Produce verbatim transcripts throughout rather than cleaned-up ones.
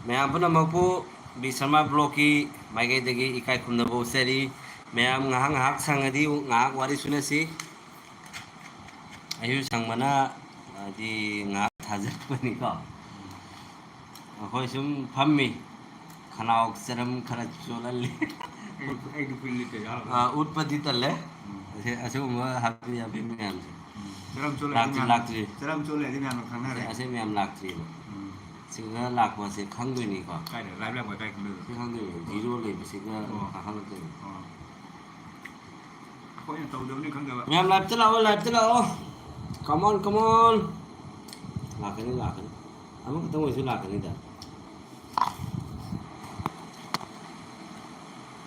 ꯃꯌꯥꯝ ꯄꯨꯝꯅꯃꯛꯄꯨ ꯕꯤ ꯁꯔꯃ ꯕ꯭ꯂꯣꯛꯀꯤ ꯃꯥꯏꯀꯩꯗꯒꯤ ꯏꯀꯥꯏ ꯈꯨꯝꯅꯕ ꯎꯠꯆꯔꯤ꯫ ꯃꯌꯥꯝ ꯉꯥꯏꯍꯥꯛ ꯉꯥꯏꯍꯥꯛ ꯁꯪꯉꯗꯤ ꯉꯥꯏꯍꯥꯛ ꯋꯥꯔꯤ ꯁꯨꯅꯁꯤ꯫ ꯑꯩꯁꯨ ꯁꯪꯕꯅ ꯍꯥꯏꯗꯤ ꯉꯥꯏꯍꯥꯛ ꯊꯥꯖꯔꯛꯄꯅꯤꯀꯣ꯫ ꯑꯩꯈꯣꯏ ꯁꯨꯝ ꯐꯝꯃꯤ, ꯈꯅꯥꯎ ꯆꯔꯝ ꯈꯔ ꯆꯣꯠꯍꯜꯂꯤ꯫ ꯑꯩ, ꯑꯩꯗꯤ ꯐꯨꯔꯤꯠ ꯂꯤꯠꯇ ꯌꯥꯎꯔꯣꯏ꯫ ꯑ, ꯎꯠꯄꯗꯤ ꯇꯜꯂꯦ꯫ ꯎꯝ꯫ ꯑꯁꯤ-, ꯑꯁꯤꯒꯨꯝꯕ ꯍꯥꯞꯄꯤ ꯌꯥꯕꯤ ꯃꯌꯥꯝꯁꯦ꯫ ꯎꯝ꯫ ꯆꯔꯝ ꯆꯣꯠꯂꯦ ꯍꯥꯏꯗꯤ ꯂꯥꯛꯇ꯭ꯔꯤ, ꯃꯌꯥꯝ, ꯂꯥꯛꯇ꯭ꯔꯤ꯫ ꯆꯔꯝ ꯆꯣꯠꯂꯦ ꯍꯥꯏꯗꯤ ꯃꯌꯥꯝꯅ ꯈꯪꯅꯔꯦ꯫ ꯑꯁꯤ, ꯑꯁꯤ ꯃꯌꯥꯝ ꯂꯥꯛꯇ꯭ꯔꯤꯕ꯫ ꯎꯝ꯫ ꯁꯤꯒ ꯂꯥꯛꯄꯁꯦ ꯈꯪꯗꯣꯏꯅꯤꯀꯣ꯫ ꯀꯥꯏꯗ? ꯂꯥꯏꯚ ꯂꯥꯛꯄ ꯀꯥꯏ ꯈꯪꯗꯣꯏꯕ? ꯁꯤ ꯈꯪꯗꯣꯏꯅꯤ꯫ ꯖꯤꯔꯣ ꯂꯩꯕꯁꯤꯒ ꯑꯣ꯫ ꯀꯥꯈꯠꯂꯛꯇꯣꯏꯅꯤ꯫ ꯑꯣ꯫ ꯑꯩꯈꯣꯏꯅ ꯇꯧꯗꯕꯅꯤ ꯈꯪꯗꯕ꯫ ꯃꯌꯥꯝ ꯂꯥꯏꯚꯇ ꯂꯥꯛꯑꯣ, ꯂꯥꯏꯚꯇ ꯂꯥꯛꯑꯣ꯫ Come on, come on. ꯂꯥꯛꯀꯅꯤ, ꯂꯥꯛꯀꯅꯤ꯫ ꯑꯃꯈꯛꯇꯪ ꯑꯣꯏꯔꯁꯨ ꯂꯥꯛꯀꯅꯤꯗ꯫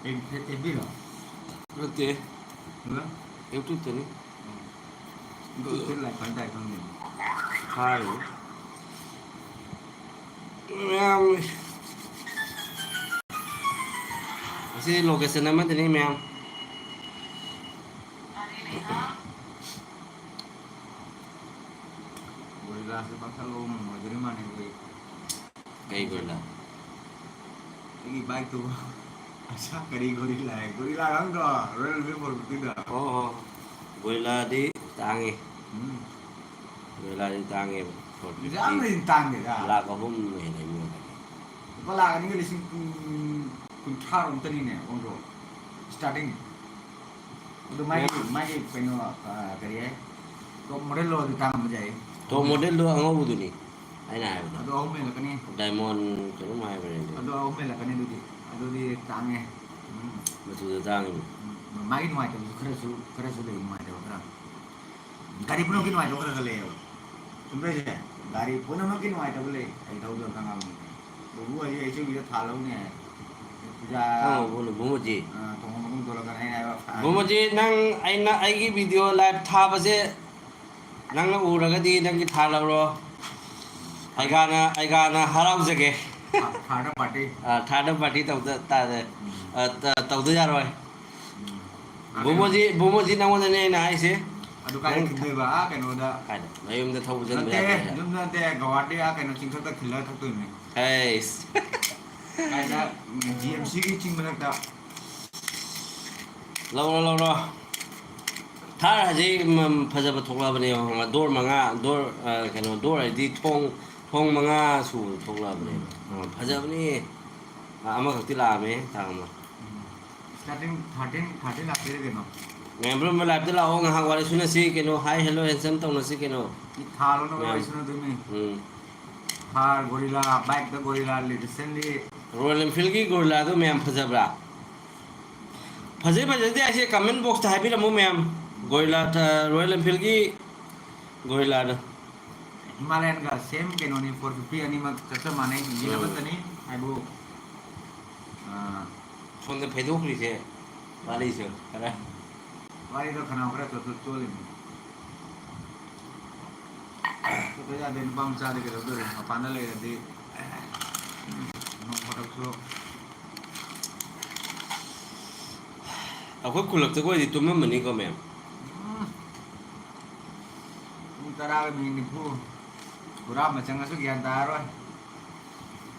ꯑꯦ-, ꯑꯦ-, ꯑꯦꯐ ꯕꯤꯔꯣ? ꯅꯠꯇꯦ꯫ ꯑꯗꯨꯒ? YouTube-ꯇꯅꯤ꯫ ꯎꯝ꯫ YouTube-ꯇ live ꯀꯃꯥꯏ ꯇꯥꯏ ꯈꯪꯗꯦ꯫ ꯊꯥꯔꯤꯕ꯫ ꯃꯌꯥꯝ, ꯑꯁꯤ location ꯑꯃꯗꯅꯤ ꯃꯌꯥꯝ꯫ ꯒꯣꯔꯤꯂꯥꯁꯦ ꯄꯥꯏꯈꯠꯂꯛꯑꯣ ꯉꯝꯃꯣꯏꯗꯣꯔꯤ ꯃꯥꯅꯦ ꯑꯩꯈꯣꯏ꯫ ꯀꯩ ꯒꯣꯔꯤꯂꯥ? ꯑꯩꯒꯤ bike-ꯇꯨ꯫ ꯑꯁꯥ, ꯀꯔꯤ ꯒꯣꯔꯤꯂꯥ ꯍꯥꯏ? ꯒꯣꯔꯤꯂꯥ ꯈꯪꯗ꯭ꯔꯣ? Royal Enfield four fifty-ꯗ꯫ ꯑꯣ, ꯑꯣ꯫ ꯒꯣꯔꯤꯂꯥꯗꯤ ꯇꯥꯡꯉꯤ꯫ ꯎꯝ꯫ ꯒꯣꯔꯤꯂꯥꯗꯤ ꯇꯥꯡꯉꯦꯕ꯫ Four fifty꯫ ꯌꯥꯝꯅꯗꯤ ꯇꯥꯡꯗꯦꯗ꯫ ꯂꯥꯛ ꯑꯍꯨꯝ ꯍꯦꯜꯂꯦ ꯃꯤꯉꯣꯟꯗꯒꯤ꯫ ꯂꯨꯄꯥ ꯂꯥꯛ ꯑꯅꯤꯒ ꯂꯤꯁꯤꯡ ꯀꯨꯟ, ꯀꯨꯟꯊ꯭ꯔꯥ ꯔꯣꯝꯇꯅꯤꯅꯦ ꯑꯣꯟꯊꯣꯛ꯫ Starting꯫ ꯑꯗꯨ ꯃꯥꯒꯤ, ꯃꯦꯝ꯫ ꯃꯥꯒꯤ ꯀꯩꯅꯣ, ꯑ, ꯀꯔꯤ ꯍꯥꯏ? Top model-ꯂꯣ ꯑꯗꯨ ꯇꯥꯡꯉꯝꯕꯁꯨ ꯌꯥꯏ꯫ Top model-ꯗꯣ ꯑꯉꯧꯕꯗꯨꯅꯤ ꯑꯩꯅ ꯍꯥꯏꯕꯗꯣ꯫ ꯑꯗꯨ ꯑꯍꯨꯝ ꯍꯦꯜꯂꯛꯀꯅꯤ꯫ Diamond ꯀꯩꯅꯣꯝ ꯍꯥꯏꯕꯅꯦ ꯑꯗꯨ꯫ ꯑꯗꯨ ꯑꯍꯨꯝ ꯍꯦꯜꯂꯛꯀꯅꯤ ꯑꯗꯨꯗꯤ꯫ ꯑꯗꯨꯗꯤ ꯇꯥꯡꯉꯦ꯫ ꯎꯝ꯫ ꯃꯆꯨꯗ ꯇꯥꯡꯉꯤꯅꯤ꯫ ꯎꯝ꯫ ꯃꯥꯒꯤ ꯅꯨꯡꯉꯥꯏꯇꯕꯁꯨ ꯈꯔꯁꯨ, ꯈꯔꯁꯨ ꯂꯩ ꯅꯨꯡꯉꯥꯏꯇꯕ ꯈꯔ꯫ ꯒꯥꯔꯤ ꯄꯨꯝꯅꯃꯛꯀꯤ ꯅꯨꯡꯉꯥꯏꯇꯕ ꯈꯔ ꯈꯔ ꯂꯩꯌꯦꯕ꯫ ꯆꯨꯝꯕ꯭ꯔꯥ ꯁꯦ? ꯒꯥꯔꯤ ꯄꯨꯝꯅꯃꯛꯀꯤ ꯅꯨꯡꯉꯥꯏꯇꯕ ꯂꯩ꯫ ꯑꯩ ꯊꯧꯗꯅ ꯈꯪꯉꯕꯅꯤ꯫ ꯕꯨꯕꯨ ꯍꯧꯖꯤꯛ ꯑꯩ ꯁꯤ ꯃꯤꯗ ꯊꯥꯜꯍꯧꯅꯤ ꯍꯥꯏ꯫ ꯄꯨꯖꯥ, ꯈꯪꯉꯕꯣ, ꯕꯨꯃꯣꯖꯤ? ꯑ, ꯊꯣꯡꯕ ꯃꯈꯨꯝ ꯊꯣꯛꯂꯛꯀꯅꯤ ꯍꯥꯏꯅ ꯍꯥꯏꯕ꯫ ꯕꯨꯃꯣꯖꯤ, ꯅꯪ ꯑꯩꯅ, ꯑꯩꯒꯤ video live ꯊꯥꯕꯁꯦ ꯅꯪꯅ ꯎꯔꯒꯗꯤ ꯅꯪꯒꯤ ꯊꯥꯜꯍꯧꯔꯣ꯫ ꯑꯩꯒꯥꯅ, ꯑꯩꯒꯥꯅ ꯍꯔꯥꯎꯖꯒꯦ꯫ ꯊꯥ-, third party꯫ ꯑ, third party ꯇꯧꯗ ꯇꯥꯔꯦ꯫ ꯎꯝ꯫ ꯑ, ꯇ-, ꯇꯧꯗ ꯌꯥꯔꯣꯏ꯫ ꯎꯝ꯫ ꯕꯨꯃꯣꯖꯤ, ꯕꯨꯃꯣꯖꯤ, ꯅꯪꯉꯣꯟꯗꯅꯦ ꯑꯩꯅ ꯍꯥꯏꯁꯦ꯫ ꯑꯗꯨ ꯀꯥꯏꯗ ꯅꯪ ꯈꯤꯟꯗꯣꯏꯕ? ꯑꯥ, ꯀꯩꯅꯣꯗ? ꯀꯥꯏꯗ? ꯅꯌꯨꯝꯗ ꯊꯧꯕ ꯆꯠꯄ ꯅꯠꯇꯦ, ꯌꯥꯗꯦ꯫ ꯌꯨꯝꯗ ꯅꯠꯇꯦ, ꯒꯧꯍꯥꯇꯤ, ꯑꯥ, ꯀꯩꯅꯣ, ꯆꯤꯡꯊꯛꯇ ꯈꯤꯜꯂꯒ ꯊꯛꯇꯣꯏꯅꯦ꯫ ꯍꯩꯁ꯫ ꯀꯥꯏꯗ? ꯖꯤ ꯑꯦꯝ ꯁꯤꯒꯤ ꯆꯤꯡ ꯃꯊꯛꯇ꯫ ꯂꯧꯔꯣ, ꯂꯧꯔꯣ꯫ ꯊꯥꯔ ꯍꯧꯖꯤꯛ, ꯎꯝ, ꯐꯖꯕ ꯊꯣꯛꯂꯛꯑꯕꯅꯦ, ꯈꯪꯕ꯭ꯔꯥ? ꯗꯣꯔ ꯃꯉꯥ, ꯗꯣꯔ, ꯑ, ꯀꯩꯅꯣ, ꯗꯣꯔ ꯍꯥꯏꯗꯤ ꯊꯣꯡ, ꯊꯣꯡ ꯃꯉꯥ ꯁꯨꯕ ꯊꯣꯛꯂꯛꯑꯕꯅꯦꯕ꯫ ꯎꯝ꯫ ꯑ, ꯐꯖꯕꯅꯤ꯫ ꯑ, ꯑꯃꯈꯛꯇꯤ ꯂꯥꯛꯑꯝꯃꯦ, ꯊꯥ ꯑꯃ꯫ ꯎꯝ꯫ Starting thirteen, thirteen ꯂꯥꯛꯇꯣꯏꯔ ꯀꯩꯅꯣ? ꯃꯌꯥꯝ ꯄꯨꯝꯅꯃꯛ live ꯇ ꯂꯥꯛꯑꯣ, ꯉꯥꯏꯍꯥꯛ ꯋꯥꯔꯤ ꯁꯨꯅꯁꯤ ꯀꯩꯅꯣ, hi, hello, handsome ꯇꯧꯅꯁꯤ ꯀꯩꯅꯣ꯫ ꯊꯥꯔ ꯂꯣꯏꯅ ꯃꯌꯥꯝ꯫ ꯋꯥꯔꯤ ꯁꯨꯅꯗꯣꯏꯅꯤ꯫ ꯎꯝ꯫ ꯊꯥꯔ, ꯒꯣꯔꯤꯂꯥ, bike ꯇ ꯒꯣꯔꯤꯂꯥ, recently꯫ Royal Enfield ꯒꯤ ꯒꯣꯔꯤꯂꯥꯗꯣ ꯃꯌꯥꯝ ꯐꯖꯕ꯭ꯔꯥ? ꯐꯖꯩ ꯐꯖꯗꯦ ꯍꯥꯏꯁꯦ comment box ꯇ ꯍꯥꯏꯕꯤꯔꯝꯃꯣ ꯃꯌꯥꯝ꯫ ꯒꯣꯔꯤꯂꯥ, ꯑ, Royal Enfield ꯒꯤ ꯒꯣꯔꯤꯂꯥꯗꯣ꯫ ꯍꯤꯃꯥꯂꯌꯟꯒ same ꯀꯩꯅꯣꯅꯤ, four fifty ꯑꯅꯤꯃꯛ ꯆꯞ ꯆꯞ ꯃꯥꯟꯅꯩ, engine ꯎꯝ꯫ ꯑꯃꯠꯇꯅꯤ ꯍꯥꯏꯕꯨ꯫ ꯑꯥ, ꯁꯣꯝꯗ ꯐꯩꯗꯣꯛꯈ꯭ꯔꯤꯁꯦ ꯋꯥꯔꯤꯁꯨ ꯈꯔ꯫ ꯋꯥꯔꯤꯗꯣ ꯈꯅꯥꯎ ꯈꯔ ꯆꯣꯠ-, ꯆꯣꯠꯂꯤꯅꯤ꯫ ꯆꯣꯠꯇ ꯌꯥꯗꯦ, ꯅꯨꯄꯥ ꯃꯆꯥꯗꯤ ꯀꯩꯗꯧꯗꯣꯔꯤ? ꯃꯄꯥꯟꯗ ꯂꯩꯔꯗꯤ ꯅꯣꯡ ꯐꯥꯗꯣꯛꯁꯨ꯫ ꯑꯩꯈꯣꯏ ꯈꯨꯜꯂꯛꯇꯒ ꯑꯣꯏꯗꯤ ꯇꯨꯝꯃꯝꯃꯅꯤꯀꯣ, ꯃꯌꯥꯝ? ꯎꯝ꯫ ꯄꯨꯡ ꯇꯔꯥꯒ minute ꯅꯤꯐꯨ꯫ ꯍꯨꯔꯥꯟꯕ ꯆꯪꯉꯁꯨ ꯒ꯭ꯌꯥꯟ ꯇꯥꯔꯔꯣꯏ꯫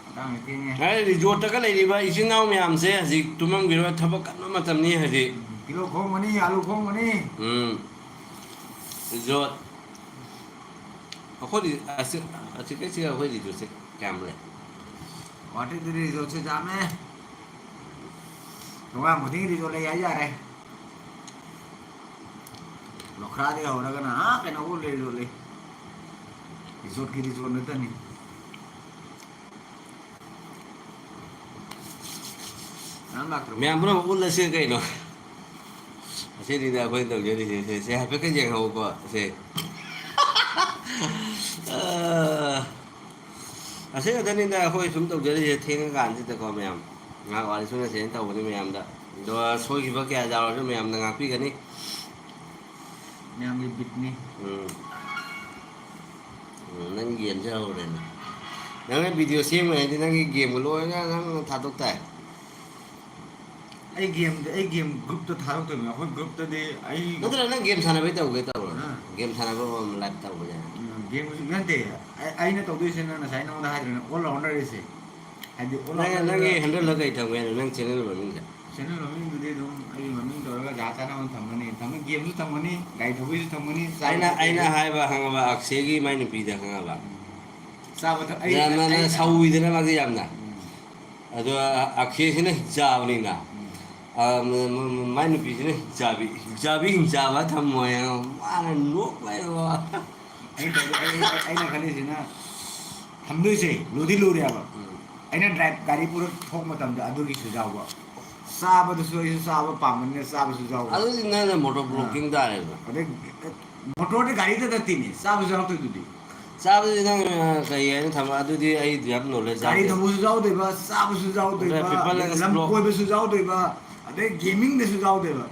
ꯃꯇꯥꯡꯗꯤ ꯊꯦꯡꯉꯦ꯫ ꯑꯩ resort ꯇꯒ ꯂꯩꯔꯤꯕ ꯏꯆꯤꯟ ꯏꯅꯥꯎ ꯃꯌꯥꯝꯁꯦ ꯍꯧꯖꯤꯛ ꯇꯨꯝꯃꯝꯈꯤꯔꯣꯏ, ꯊꯕꯛ ꯀꯟꯕ ꯃꯇꯝꯅꯤ ꯍꯧꯖꯤꯛ꯫ ꯀꯤꯂꯣ ꯈꯣꯡꯒꯅꯤ, ꯑꯂꯨ ꯈꯣꯡꯒꯅꯤ꯫ ꯎꯝ꯫ Resort꯫ ꯑꯩꯈꯣꯏꯗꯤ ꯑꯁꯤ, ꯑꯁꯤ ꯀꯩꯁꯤ ꯑꯩꯈꯣꯏ resort ꯁꯦ ꯀꯌꯥꯝ ꯂꯩ? ꯒꯨꯋꯥꯍꯥꯇꯤꯗꯗꯤ resort ꯁꯦ ꯌꯥꯝꯃꯦ꯫ ꯊꯣꯡꯒꯥꯡ ꯈꯨꯗꯤꯡꯒꯤ resort ꯂꯩ ꯍꯥꯏ ꯌꯥꯔꯦ꯫ ꯂꯣꯈ꯭ꯔꯥꯗꯒꯤ ꯍꯧꯔꯒꯅ ꯑꯥ ꯀꯩꯅꯣꯕꯨꯛ ꯂꯩ, resort ꯂꯩ꯫ Resort ꯀꯤ resort ꯉꯥꯛꯇꯅꯤ꯫ ꯀꯅꯥꯝ ꯂꯥꯛꯇ꯭ꯔꯕꯣ? ꯃꯌꯥꯝ ꯄꯨꯝꯅꯃꯛ ꯎꯠꯂꯁꯦ ꯀꯩꯅꯣ꯫ ꯑꯁꯤꯅꯤꯗ ꯑꯩꯈꯣꯏꯅ ꯇꯧꯖꯔꯤꯁꯦ꯫ ꯁꯦ, ꯁꯦ, ꯍꯥꯏꯐꯦꯠꯀ ꯌꯦꯡꯍꯧꯀꯣ꯫ ꯁꯦ꯫ ꯑ, ꯑꯁꯤ ꯈꯛꯇꯅꯤꯗ ꯑꯩꯈꯣꯏ ꯁꯨꯝ ꯇꯧꯖꯔꯤꯁꯦ ꯊꯦꯡꯉꯀꯥꯟꯁꯤꯗꯀꯣ ꯃꯌꯥꯝ꯫ ꯉꯥꯏꯍꯥꯛ ꯋꯥꯔꯤ ꯁꯨꯅꯁꯦꯅ ꯇꯧꯕꯅꯤ ꯃꯌꯥꯝꯗ꯫ ꯑꯗꯣ ꯁꯣꯏꯈꯤꯕ ꯀꯌꯥ ꯌꯥꯎꯔꯁꯨ ꯃꯌꯥꯝꯅ ꯉꯥꯛꯄꯤꯒꯅꯤ꯫ ꯃꯌꯥꯝꯒꯤ ꯕꯤꯠꯅꯤ꯫ ꯎꯝ꯫ ꯎꯝ, ꯅꯪ ꯒꯦꯝꯁꯦ ꯍꯧꯔꯦꯅꯦ꯫ ꯅꯪꯅ video ꯁꯦꯝꯃꯦ ꯍꯥꯏꯗꯤ ꯅꯪꯒꯤ ꯒꯦꯝꯒ ꯂꯣꯏꯅ ꯅꯪ ꯊꯥꯗꯣꯛ ꯇꯥꯏ꯫ ꯑꯩ ꯒꯦꯝꯗꯤ, ꯑꯩ ꯒꯦꯝ ꯒ꯭ꯔꯨꯞꯇ ꯊꯥꯗꯣꯛꯇꯣꯏꯅꯦ꯫ ꯑꯩꯈꯣꯏ ꯒ꯭ꯔꯨꯞꯇꯗꯤ ꯑꯩ ꯅꯠꯇ꯭ꯔ ꯅꯪ ꯒꯦꯝ ꯁꯥꯟꯅꯕꯩ ꯇꯧꯒꯦ ꯇꯧꯔꯣ? ꯑꯥ꯫ ꯒꯦꯝ ꯁꯥꯟꯅꯕ ꯂꯥꯏꯞ ꯇꯧꯕ ꯌꯥꯏ꯫ ꯎꯝ, ꯒꯦꯝ ꯍꯧꯖꯤꯛ ꯅꯠꯇꯦ꯫ ꯑꯩ, ꯑꯩꯅ ꯇꯧꯗꯣꯏꯁꯦ ꯅꯪ ꯉꯁꯥꯏ ꯅꯉꯣꯟꯗ ꯍꯥꯏꯗ꯭ꯔꯅꯦ, all rounder ꯁꯦ꯫ ꯍꯥꯏꯗꯤ all ꯅꯪ, rounder ꯅꯪꯒꯤ ꯗ ꯍꯦꯟꯗꯜꯗ ꯀꯩ ꯊꯝꯒꯦ ꯍꯥꯏꯅꯣ, ꯅꯪ ꯆꯦꯅꯦꯜ ꯃꯃꯤꯡꯗ? ꯆꯦꯅꯦꯜ ꯃꯃꯤꯡꯗꯨꯗꯤ ꯑꯗꯨꯝ ꯑꯩꯒꯤ ꯃꯃꯤꯡ ꯇꯧꯔꯒ ꯖꯥꯠ ꯆꯥꯅꯕ ꯊꯝꯃꯅꯤ꯫ ꯊꯝꯃ ꯒꯦꯝꯁꯨ ꯊꯝꯃꯅꯤ, ꯒꯥꯔꯤ ꯊꯧꯕꯩꯁꯨ ꯊꯝꯃꯅꯤ, ꯆꯥꯕ ꯑꯩꯅ, ꯑꯩꯅ ꯊꯛꯄꯩꯁꯨ꯫ ꯍꯥꯏꯕ ꯈꯪꯉꯕ, ꯑꯛꯁꯦꯒꯤ ꯃꯥꯏ ꯅꯨꯄꯤꯗ ꯈꯪꯉꯕ? ꯎꯝ꯫ ꯆꯥꯕ ꯊꯛ-, ꯑꯩ, ꯌꯥꯝꯅ ꯑꯩ, ꯁꯧꯏꯗꯅ ꯃꯥꯁꯦ ꯌꯥꯝꯅ꯫ ꯎꯝ꯫ ꯑꯗꯣ ꯑ-, ꯑꯛꯁꯦꯁꯤꯅ ꯍꯤꯡꯆꯥꯕꯅꯤꯅ꯫ ꯎꯝ꯫ ꯑ, ꯃ-, ꯃ-, ꯃ-, ꯃꯥꯏ ꯅꯨꯄꯤꯁꯤꯅ ꯍꯤꯡꯆꯥꯕꯤ, ꯍꯤꯡꯆꯥꯕꯤ, ꯍꯤꯡꯆꯥꯕ ꯊꯝꯃꯣꯏ ꯍꯥꯏꯅ ꯃꯥꯅ ꯅꯣꯛꯄ ꯍꯥꯏꯕ꯫ ꯑꯩꯅ ꯇꯧꯗꯣꯏ-, ꯑꯩ, ꯑꯩ, ꯑꯩꯅ ꯈꯜꯂꯤꯁꯤꯅ ꯊꯝꯗꯣꯏꯁꯦ ꯂꯨꯗꯤ ꯂꯨꯔꯦꯕ꯫ ꯎꯝ꯫ ꯑꯩꯅ ꯗ꯭ꯔꯥꯏꯚ ꯒꯥꯔꯤ ꯄꯨꯔ ꯊꯣꯛꯄ ꯃꯇꯝꯗ ꯑꯗꯨꯒꯤꯁꯨ ꯌꯥꯎꯕ꯫ ꯆꯥꯕꯗꯨꯁꯨ ꯑꯩꯁꯨ ꯆꯥꯕ ꯄꯥꯝꯕꯅꯤꯅ ꯆꯥꯕꯁꯨ ꯌꯥꯎꯕ꯫ ꯑꯗꯨꯗꯤ ꯅꯪꯅ ꯃꯣꯇꯣꯔ ꯑꯥ꯫ ꯕ꯭ꯂꯣꯀꯤꯡ ꯇꯥꯔꯦꯗꯅ꯫ ꯑꯗꯩ ꯃꯣꯇꯣꯔꯗꯤ ꯒꯥꯔꯤꯗ ꯅꯠꯇꯦꯅꯦ, ꯆꯥꯕꯁꯨ ꯌꯥꯎꯔꯛꯇꯣꯏꯗꯨꯗꯤ꯫ ꯆꯥꯕꯗꯨꯗꯤ ꯅꯪ, ꯑ, ꯀꯩ ꯍꯥꯏꯅ ꯊꯝꯕ? ꯑꯗꯨꯗꯤ ꯑꯩ ꯌꯥꯝ ꯅꯣꯂꯦꯖ ꯒꯥꯔꯤ ꯌꯥꯎꯗꯦ꯫ ꯊꯧꯕꯁꯨ ꯌꯥꯎꯗꯣꯏꯕ, ꯆꯥꯕꯁꯨ ꯌꯥꯎꯗꯣꯏꯕ, ꯄꯤꯄꯜ ꯑꯦꯟ ꯂꯝ ꯕ꯭ꯂꯣꯛ꯫ ꯀꯣꯏꯕꯁꯨ ꯌꯥꯎꯗꯣꯏꯕ, ꯑꯗꯩ ꯒꯦꯃꯤꯡꯗꯁꯨ ꯌꯥꯎꯗꯣꯏꯕ꯫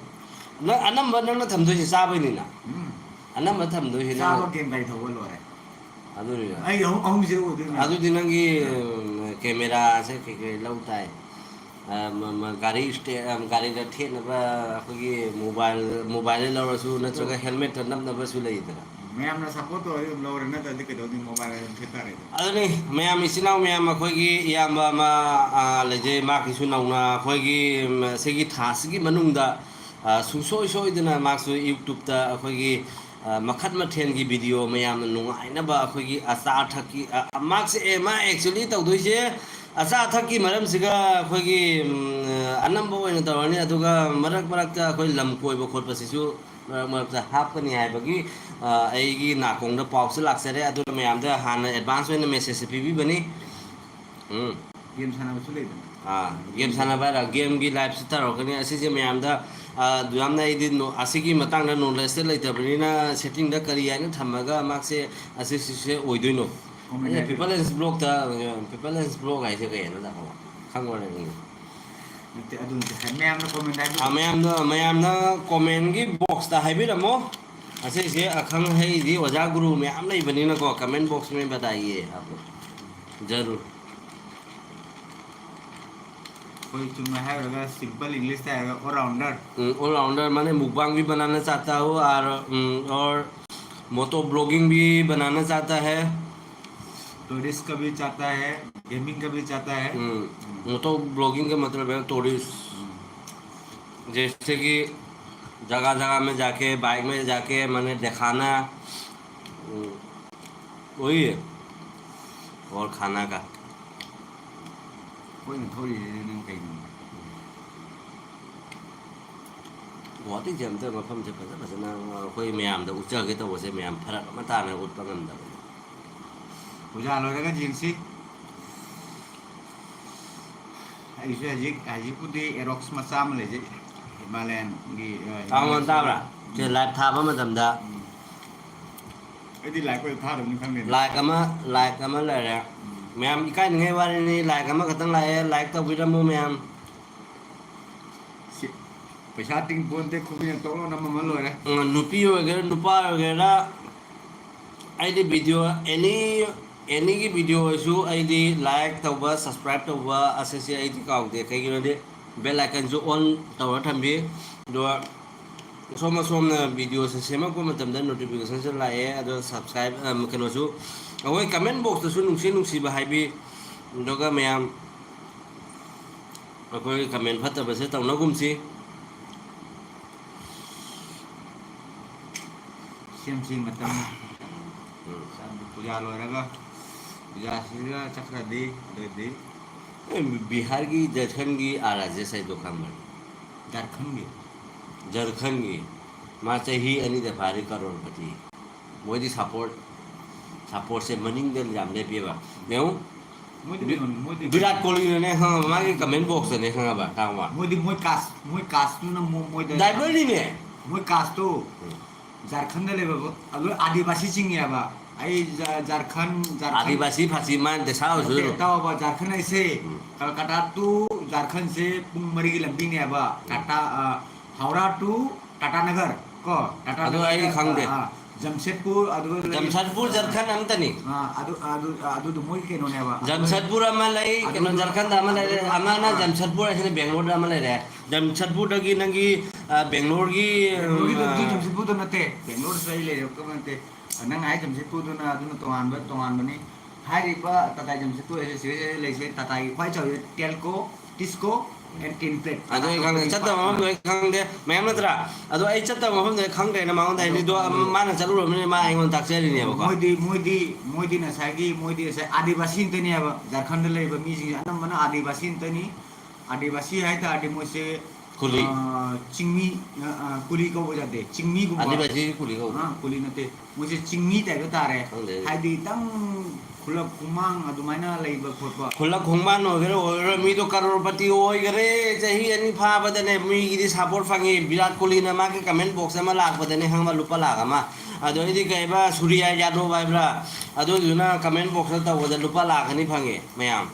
ꯅꯪ ꯑꯅꯝꯕ ꯅꯪꯅ ꯊꯝꯗꯣꯏꯁꯦ ꯆꯥꯕꯩꯅꯤꯅ꯫ ꯎꯝ꯫ ꯑꯅꯝꯕ ꯊꯝꯗꯣꯏꯁꯦ ꯅꯪ ꯆꯥꯕ, ꯒꯦꯝ, ꯒꯥꯔꯤ ꯊꯧꯕ ꯂꯣꯏꯔꯦ꯫ ꯑꯗꯨꯅꯤꯅ꯫ ꯑꯩ ꯑꯍꯨꯝ, ꯑꯍꯨꯝꯁꯤꯗ ꯑꯣꯏꯗꯣꯏꯅꯦ꯫ ꯑꯗꯨꯗꯤ ꯅꯪꯒꯤ, ꯎꯝ, ꯀꯦꯃꯦꯔꯥꯁꯦ ꯀꯩꯀꯩ ꯂꯧ ꯇꯥꯏ? ꯑ, ꯃ-, ꯃ-, ꯒꯥꯔꯤ ꯁ꯭ꯇꯦ-, ꯑ, ꯒꯥꯔꯤꯗ ꯊꯦꯠꯅꯕ ꯑꯩꯈꯣꯏꯒꯤ ꯃꯣꯕꯥꯏꯜ, ꯃꯣꯕꯥꯏꯜꯗ ꯂꯧꯔꯁꯨ ꯅꯠꯇ꯭ꯔꯒ ꯑꯗꯣ ꯍꯦꯜꯃꯦꯠꯇ ꯅꯞꯅꯕꯁꯨ ꯂꯩꯗꯅ꯫ ꯃꯌꯥꯝꯅ ꯁꯞꯄꯣꯔꯠ ꯇꯧꯔꯗꯤ ꯑꯗꯨꯝ ꯂꯧꯔꯦ, ꯅꯠꯇ꯭ꯔꯗꯤ ꯀꯩꯗꯧꯅꯤ, ꯃꯣꯕꯥꯏꯜ ꯑꯗꯨꯝ ꯊꯦꯠ ꯇꯥꯔꯦ ꯑꯗꯨꯝ꯫ ꯑꯗꯨꯅꯤ, ꯃꯌꯥꯝ ꯏꯆꯤꯟ ꯏꯅꯥꯎ ꯃꯌꯥꯝ ꯑꯩꯈꯣꯏꯒꯤ ꯏꯌꯥꯝꯕ ꯑꯃ, ꯑ, ꯂꯩꯖꯩ, ꯃꯍꯥꯛꯀꯤꯁꯨ ꯅꯧꯅ ꯑꯩꯈꯣꯏꯒꯤ, ꯎꯝ, ꯑꯁꯤꯒꯤ ꯊꯥꯁꯤꯒꯤ ꯃꯅꯨꯡꯗ, ꯑ, ꯁꯨꯡꯁꯣꯏ ꯁꯣꯏꯗꯅ ꯃꯍꯥꯛꯁꯨ YouTube-ꯇ ꯑꯩꯈꯣꯏꯒꯤ, ꯑ, ꯃꯈꯜ ꯃꯊꯦꯜꯒꯤ video ꯃꯌꯥꯝꯅ ꯅꯨꯡꯉꯥꯏꯅꯕ ꯑꯩꯈꯣꯏꯒꯤ ꯑꯆꯥ ꯑꯊꯛꯀꯤ, ꯑ, ꯑ, ꯃꯍꯥꯛꯁꯦ, ꯑꯦ, ꯃꯥ actually ꯇꯧꯗꯣꯏꯁꯦ ꯑꯆꯥ ꯑꯊꯛꯀꯤ ꯃꯔꯝꯁꯤꯒ ꯑꯩꯈꯣꯏꯒꯤ, ꯎꯝ, ꯑꯅꯝꯕ ꯑꯣꯏꯅ ꯇꯧꯔꯅꯤ, ꯑꯗꯨꯒ ꯃꯔꯛ ꯃꯔꯛꯇ ꯑꯩꯈꯣꯏ ꯂꯝ ꯀꯣꯏꯕ ꯈꯣꯠꯄꯁꯤꯁꯨ ꯃꯔꯛ ꯃꯔꯛꯇ ꯍꯥꯞꯀꯅꯤ ꯍꯥꯏꯕꯒꯤ, ꯑ, ꯑꯩꯒꯤ ꯅꯥꯀꯣꯡꯗ ꯄꯥꯎꯁꯦ ꯂꯥꯛꯆꯔꯦ꯫ ꯑꯗꯨꯅ ꯃꯌꯥꯝꯗ ꯍꯥꯟꯅ advance ꯑꯣꯏꯅ message-ꯁꯦ ꯄꯤꯕꯤꯕꯅꯤ꯫ ꯎꯝ꯫ ꯒꯦꯝ ꯁꯥꯟꯅꯕꯁꯨ ꯂꯩꯗꯅ꯫ ꯑꯥ, ꯒꯦꯝ ꯁꯥꯟꯅꯕ ꯍꯥꯏꯔ ꯒꯦꯝꯒꯤ live-ꯁꯦ ꯇꯧꯔꯛꯀꯅꯤ꯫ ꯑꯁꯤꯁꯦ ꯃꯌꯥꯝꯗ, ꯑ, ꯌꯥꯝꯅ ꯑꯩꯗꯤ ꯅꯣ-, ꯑꯁꯤꯒꯤ ꯃꯇꯥꯡꯗ knowledge-ꯁꯦ ꯂꯩꯇꯕꯅꯤꯅ setting-ꯗ ꯀꯔꯤ ꯍꯥꯏꯅ ꯊꯝꯃꯒ ꯃꯍꯥꯛꯁꯦ ꯑꯁꯤꯁꯦ ꯑꯣꯏꯗꯣꯏꯅꯣ? Comment ꯑꯩꯅ ꯍꯥꯏꯕꯤꯔꯣ꯫ People and Blog-ꯇ, People and Blog ꯍꯥꯏꯁꯦ ꯀꯩ ꯍꯥꯏꯅꯣ ꯇꯥꯃꯣ? ꯈꯪꯕ꯭ꯔꯣ ꯅꯪ? ꯅꯠꯇꯦ, ꯑꯗꯨ ꯅꯠꯇꯦ꯫ ꯃꯌꯥꯝꯅ comment ꯍꯥꯏꯕꯤꯔꯣ꯫ ꯑ, ꯃꯌꯥꯝꯅ, ꯃꯌꯥꯝꯅ comment-ꯒꯤ box-ꯇ ꯍꯥꯏꯕꯤꯔꯝꯃꯣ꯫ ꯑꯁꯤꯁꯦ ꯑꯈꯪ ꯑꯍꯩꯗꯤ ꯑꯣꯖꯥ ꯒꯨꯔꯨ ꯃꯌꯥꯝ ꯂꯩꯕꯅꯤꯅꯀꯣ, comment box में बताइए आप लोग। जरूर। ꯑꯩꯈꯣꯏ ꯆꯨꯝꯅ ꯍꯥꯏꯔꯒ, simple English ꯇ ꯍꯥꯏꯔꯒ, all rounder. हम्म, ऑलराउंडर माने मुकबांग भी बनाना चाहता हूँ और, हम्म, और मोटो ब्लॉगिंग भी बनाना चाहता है। टूरिस्ट का भी चाहता है, गेमिंग का भी चाहता है। हम्म, मोटो ब्लॉगिंग का मतलब है टूरिस्ट। हम्म। जैसे कि जगह जगह में जाके, बाइक में जाके, माने दिखाना, हम्म, वही है। और खाना का। ꯑꯩꯈꯣꯏꯅ ꯊꯧꯔꯤꯁꯤꯗꯤ ꯅꯪ ꯀꯩꯅꯣ? ꯒꯨꯋꯥꯍꯥꯇꯤꯁꯦ ꯑꯝꯇ ꯃꯐꯝꯁꯦ ꯐꯖ ꯐꯖꯅ ꯑꯩꯈꯣꯏ ꯃꯌꯥꯝꯗ ꯎꯠꯆꯒꯦ ꯇꯧꯕꯁꯦ ꯃꯌꯥꯝ ꯐꯔꯛ ꯑꯃ ꯇꯥꯅ ꯎꯠꯄ ꯉꯝꯗꯕꯅꯤ꯫ ꯄꯨꯖꯥ ꯂꯣꯏꯔꯒ ꯌꯦꯡꯁꯤ꯫ ꯑꯩꯁꯨ ꯍꯧꯖꯤꯛ, ꯍꯧꯖꯤꯛꯄꯨꯗꯤ ꯑꯦꯔꯣꯛꯁ ꯃꯆꯥ ꯑꯃ ꯂꯩꯖꯩ, ꯍꯤꯃꯥꯂꯌꯟꯒꯤ, ꯑ, ꯇꯥꯃꯣ ꯇꯥꯕ꯭ꯔꯥ? ꯁꯦ ꯂꯥꯏꯚ ꯊꯥꯕ ꯃꯇꯝꯗ ꯎꯝ꯫ ꯑꯩꯗꯤ ꯂꯥꯏꯛ ꯑꯣꯏꯅ ꯊꯥꯗꯕꯅꯤ ꯈꯪꯗꯦꯅꯦ꯫ ꯂꯥꯏꯛ ꯑꯃ, ꯂꯥꯏꯛ ꯑꯃ ꯂꯩꯔꯦ꯫ ꯎꯝ꯫ ꯃꯌꯥꯝ ꯏꯀꯥꯏꯅꯤꯡꯉꯥꯏ ꯋꯥꯔꯤꯅꯤ, ꯂꯥꯏꯛ ꯑꯃꯈꯛꯇꯪ ꯂꯥꯛꯑꯦ, ꯂꯥꯏꯛ ꯇꯧꯕꯤꯔꯝꯃꯨ ꯃꯌꯥꯝ꯫ ꯁꯤ ꯄꯩꯁꯥ ꯇꯤꯡ ꯄꯣꯟꯇꯦ, ꯈꯨꯕꯤꯅ ꯇꯣꯛꯂꯥꯎ ꯅꯝꯃꯝꯃ ꯂꯣꯏꯔꯦ꯫ ꯎꯝ, ꯅꯨꯄꯤ ꯑꯣꯏꯒꯦꯔꯥ, ꯅꯨꯄꯥ ꯑꯣꯏꯒꯦꯔꯥ, ꯑꯩꯗꯤ ꯚꯤꯗꯤꯑꯣ ꯑꯦꯅꯤ, ꯑꯦꯅꯤꯒꯤ ꯚꯤꯗꯤꯑꯣ ꯑꯣꯏꯔꯁꯨ ꯑꯩꯗꯤ ꯂꯥꯏꯛ ꯇꯧꯕ, ꯁꯕꯁꯀ꯭ꯔꯥꯏꯕ ꯇꯧꯕ ꯑꯁꯤꯁꯦ ꯑꯩꯗꯤ ꯀꯥꯎꯗꯦ꯫ ꯀꯩꯒꯤꯅꯣꯗꯤ ꯕꯦꯜ ꯑꯥꯏꯀꯟꯁꯨ ꯑꯣꯟ ꯇꯧꯔ ꯊꯝꯕꯤ꯫ ꯑꯗꯨꯒ ꯑꯁꯣꯝ ꯑꯁꯣꯝꯅ ꯚꯤꯗꯤꯑꯣꯁꯦ ꯁꯦꯝꯃꯛꯄ ꯃꯇꯝꯗ ꯅꯣꯇꯤꯐꯤꯀꯦꯁꯟꯁꯦ ꯂꯥꯛꯑꯦ꯫ ꯑꯗꯣ ꯁꯕꯁꯀ꯭ꯔꯥꯏꯕ, ꯑ, ꯀꯩꯅꯣꯁꯨ, ꯑꯩꯈꯣꯏ ꯀꯃꯦꯟ ꯕꯣꯛꯁꯇꯁꯨ ꯅꯨꯡꯁꯤ ꯅꯨꯡꯁꯤꯕ ꯍꯥꯏꯕꯤ꯫ ꯑꯗꯨꯒ ꯃꯌꯥꯝ ꯑꯩꯈꯣꯏ ꯀꯃꯦꯟ ꯐꯠꯇꯕꯁꯦ ꯇꯧꯅꯒꯨꯝꯁꯤ꯫ ꯁꯦꯝꯁꯤ ꯃꯇꯝ꯫ ꯎꯝ꯫ ꯄꯨꯖꯥ ꯂꯣꯏꯔꯒ, ꯄꯨꯖꯥꯁꯤꯒ ꯆꯠꯈ꯭ꯔꯗꯤ, ꯑꯗꯨꯗꯤ꯫ ꯑꯦ, ꯕꯤꯍꯥꯔꯒꯤ ꯖꯔꯈꯟꯒꯤ ꯑꯥꯔ ꯑꯥꯔ ꯖꯦ ꯁꯥꯏꯗꯣ ꯈꯪꯕ꯭ꯔꯥ? ꯖꯔꯈꯟꯒꯤ? ꯖꯔꯈꯟꯒꯤ꯫ ꯃꯥ ꯆꯍꯤ ꯑꯅꯤꯗ ꯐꯥꯔꯦ ꯀꯔꯣꯔꯄꯇꯤ꯫ ꯃꯣꯏꯗꯤ ꯁꯞꯄꯣꯔꯠ, ꯁꯞꯄꯣꯔꯠꯁꯦ ꯃꯅꯤꯡꯗ ꯌꯥꯝ ꯂꯦꯞꯄꯦꯕ꯫ ꯌꯦꯡꯉꯨ, ꯃꯣꯏꯗꯤ ꯀꯩꯅꯣꯅꯤ, ꯃꯣꯏꯗꯤ ꯕꯤꯔꯥꯠ ꯀꯣꯂꯤꯅꯅꯦ ꯈꯪꯉꯕ, ꯃꯥꯒꯤ ꯀꯃꯦꯟ ꯕꯣꯛꯁꯇꯅꯦ ꯈꯪꯉꯕ, ꯈꯪꯉꯕ? ꯃꯣꯏꯗꯤ ꯃꯣꯏ ꯀꯥꯁ, ꯃꯣꯏ ꯀꯥꯁꯇꯨꯅ ꯃꯣ-, ꯃꯣꯏꯗ ꯗꯥꯏꯕꯔꯅꯤꯅꯦ꯫ ꯃꯣꯏ ꯀꯥꯁꯇꯨ ꯎꯝ꯫ ꯖꯥꯔꯈꯟꯗ ꯂꯩꯕ ꯂꯣꯏ ꯑꯥꯗꯤꯕꯥꯁꯤ ꯆꯤꯡꯉꯦꯕ꯫ ꯑꯩ ꯖ-, ꯖꯥꯔꯈꯟ, ꯖꯥꯔꯈꯟ ꯑꯥꯗꯤꯕꯥꯁꯤ ꯐꯥꯁꯤ ꯃꯥ ꯗꯁꯥ ꯑꯣꯏꯁꯨ ꯅꯠꯇꯦ, ꯑꯗꯨꯝ꯫ ꯏꯇꯥꯎꯕ, ꯖꯥꯔꯈꯟ ꯍꯥꯏꯁꯦ ꯎꯝ꯫ ꯀꯜꯀꯇꯥ to ꯖꯥꯔꯈꯟꯁꯦ ꯄꯨꯡ ꯃꯔꯤꯒꯤ ꯂꯝꯕꯤꯅꯦꯕ꯫ ꯎꯝ꯫ ꯇꯥꯇꯥ, ꯑ, ꯍꯧꯔꯥ to ꯇꯥꯇꯥꯅꯒꯔ ꯀꯣ, ꯑꯗꯨ ꯑꯩ ꯇꯥꯇꯥꯅꯒꯔꯗ, ꯈꯪꯗꯦ꯫ ꯑ, ꯑ, ꯖꯝꯁꯦꯗꯄꯨꯔ, ꯑꯗꯨꯒ ꯂꯩ-, ꯖꯝꯁꯦꯗꯄꯨꯔ, ꯖꯔꯈꯟ ꯑꯃꯇꯅꯤ꯫ ꯑꯥ, ꯑꯗꯨ, ꯑꯗꯨ, ꯑꯗꯨꯗꯣ ꯃꯣꯏ ꯀꯩꯅꯣꯅꯦꯕ꯫ ꯖꯝꯁꯦꯗꯄꯨꯔ ꯑꯃ ꯂꯩ, ꯀꯩꯅꯣ, ꯑꯗꯨꯗꯣ, ꯖꯔꯈꯟꯗ ꯑꯃ ꯂꯩꯔꯦ, ꯑꯗꯨꯗꯣ, ꯑꯃꯅ ꯑꯥ꯫ ꯖꯝꯁꯦꯗꯄꯨꯔ ꯍꯥꯏꯁꯤꯅ ꯕꯦꯡꯒ꯭ꯂꯣꯔꯗ ꯑꯃ ꯂꯩꯔꯦ꯫ ꯖꯝꯁꯦꯗꯄꯨꯔꯗꯒꯤ ꯅꯪꯒꯤ, ꯑ, ꯕꯦꯡꯒ꯭ꯂꯣꯔꯒꯤ, ꯕꯦꯡꯒ꯭ꯂꯣꯔꯒꯤꯗꯨꯗꯤ ꯑ, ꯖꯝꯁꯦꯗꯄꯨꯔꯗ ꯅꯠꯇꯦ, ꯕꯦꯡꯒ꯭ꯂꯣꯔꯗꯁꯨ ꯑꯩ ꯂꯩꯔꯦ, ꯅꯠꯇꯦ꯫ ꯅꯪ ꯍꯥꯏ ꯖꯝꯁꯦꯗꯄꯨꯔꯗꯨꯅ ꯑꯗꯨꯅ ꯇꯣꯉꯥꯟꯕ, ꯇꯣꯉꯥꯟꯕꯅꯤ꯫ ꯍꯥꯏꯔꯤꯕ ꯇꯥꯇꯥ ꯖꯝꯁꯦꯗꯄꯨꯔ ꯑꯦꯁꯣꯁꯤꯌꯦꯁꯟ ꯂꯩꯁꯦ ꯇꯥꯇꯥꯒꯤ ꯈ꯭ꯋꯥꯏ ꯆꯥꯎꯕ ꯇꯦꯜꯀꯣ, ꯇꯤꯁꯀꯣ, ꯑꯦꯟ ꯇꯤꯟꯄ꯭ꯂꯦꯠ꯫ ꯑꯗꯣ ꯑꯩ ꯈꯪꯗꯦ, ꯆꯠꯇꯕ ꯃꯐꯝꯗꯣ ꯑꯩ ꯈꯪꯗꯦ, ꯃꯌꯥꯝ ꯅꯠꯇ꯭ꯔꯥ? ꯑꯗꯣ ꯑꯩ ꯆꯠꯇꯕ ꯃꯐꯝꯗꯣ ꯑꯩ ꯈꯪꯗ꯭ꯔꯦꯅ ꯃꯉꯣꯟꯗ ꯑꯗꯣ, ꯍꯥꯏꯗꯤ, ꯑꯗꯣ ꯑꯗꯣ, ꯃꯥꯅ ꯆꯠꯂꯨꯔꯕꯅꯤꯅ ꯃꯥ ꯑꯩꯉꯣꯟꯗ ꯇꯥꯛꯆꯔꯤꯅꯦꯕꯀꯣ꯫ ꯃꯣꯏꯗꯤ, ꯃꯣꯏꯗꯤ, ꯃꯣꯏꯗꯤ ꯉꯁꯥꯏꯒꯤ, ꯃꯣꯏꯗꯤ ꯉꯁꯥꯏ ꯑꯥꯗꯤꯕꯥꯁꯤ ꯉꯥꯛꯇꯅꯦꯕ, ꯖꯔꯈꯟꯗ ꯂꯩꯕ ꯃꯤꯁꯤꯡꯁꯦ ꯑꯅꯝꯕꯅ ꯑꯥꯗꯤꯕꯥꯁꯤ ꯉꯥꯛꯇꯅꯤ꯫ ꯑꯥꯗꯤꯕꯥꯁꯤ ꯍꯥꯏ ꯇꯥꯔꯗꯤ ꯃꯣꯏꯁꯦ, ꯀꯨꯂꯤ꯫ ꯑ, ꯆꯤꯡꯃꯤ, ꯑ, ꯑ, ꯀꯨꯂꯤ ꯀꯧꯕ ꯌꯥꯗꯦ, ꯆꯤꯡꯃꯤꯒꯨꯝꯕ꯫ ꯑꯥꯗꯤꯕꯥꯁꯤ ꯀꯨꯂꯤ ꯀꯧꯕ꯫ ꯑ, ꯀꯨꯂꯤ ꯅꯠꯇꯦ, ꯃꯣꯏꯁꯦ ꯆꯤꯡꯃꯤ ꯇꯥꯏꯞꯇ ꯇꯥꯔꯦ꯫ ꯈꯪꯗꯦ ꯑꯗꯨꯗꯤ꯫ ꯍꯥꯏꯗꯤ ꯈꯤꯇꯪ ꯈꯨꯂꯛ ꯈꯨꯃꯥꯡ ꯑꯗꯨꯃꯥꯏꯅ ꯂꯩꯕ ꯈꯣꯠꯄ꯫ ꯈꯨꯂꯛ ꯈꯣꯡꯕꯥꯟ ꯑꯣꯏꯒꯦꯔꯥ ꯑꯣꯏꯔꯣꯏ, ꯃꯤꯗꯣ ꯀꯔꯣꯔꯄꯇꯤ ꯑꯣꯏꯒꯔꯦ꯫ ꯆꯍꯤ ꯑꯅꯤ ꯐꯥꯕꯗꯅꯦ ꯃꯤꯒꯤꯗꯤ ꯁꯞꯄꯣꯔꯠ ꯐꯪꯉꯤ꯫ ꯕꯤꯔꯥꯠ ꯀꯣꯂꯤꯅ ꯃꯥꯒꯤ ꯀꯃꯦꯟ ꯕꯣꯛꯁ ꯑꯃ ꯂꯥꯛꯄꯗꯅꯦ ꯈꯪꯕ, ꯂꯨꯄꯥ ꯂꯥꯛ ꯑꯃ꯫ ꯑꯗꯩꯗꯤ ꯀꯩꯕ, ꯁꯨꯔꯤꯌꯥ ꯌꯥꯗꯣꯞ ꯍꯥꯏꯕ꯭ꯔꯥ? ꯑꯗꯨꯗꯨꯅ ꯀꯃꯦꯟ ꯕꯣꯛꯁꯇ ꯇꯧꯕꯗ ꯂꯨꯄꯥ ꯂꯥꯛ ꯑꯅꯤ ꯐꯪꯉꯦ ꯃꯌꯥꯝ꯫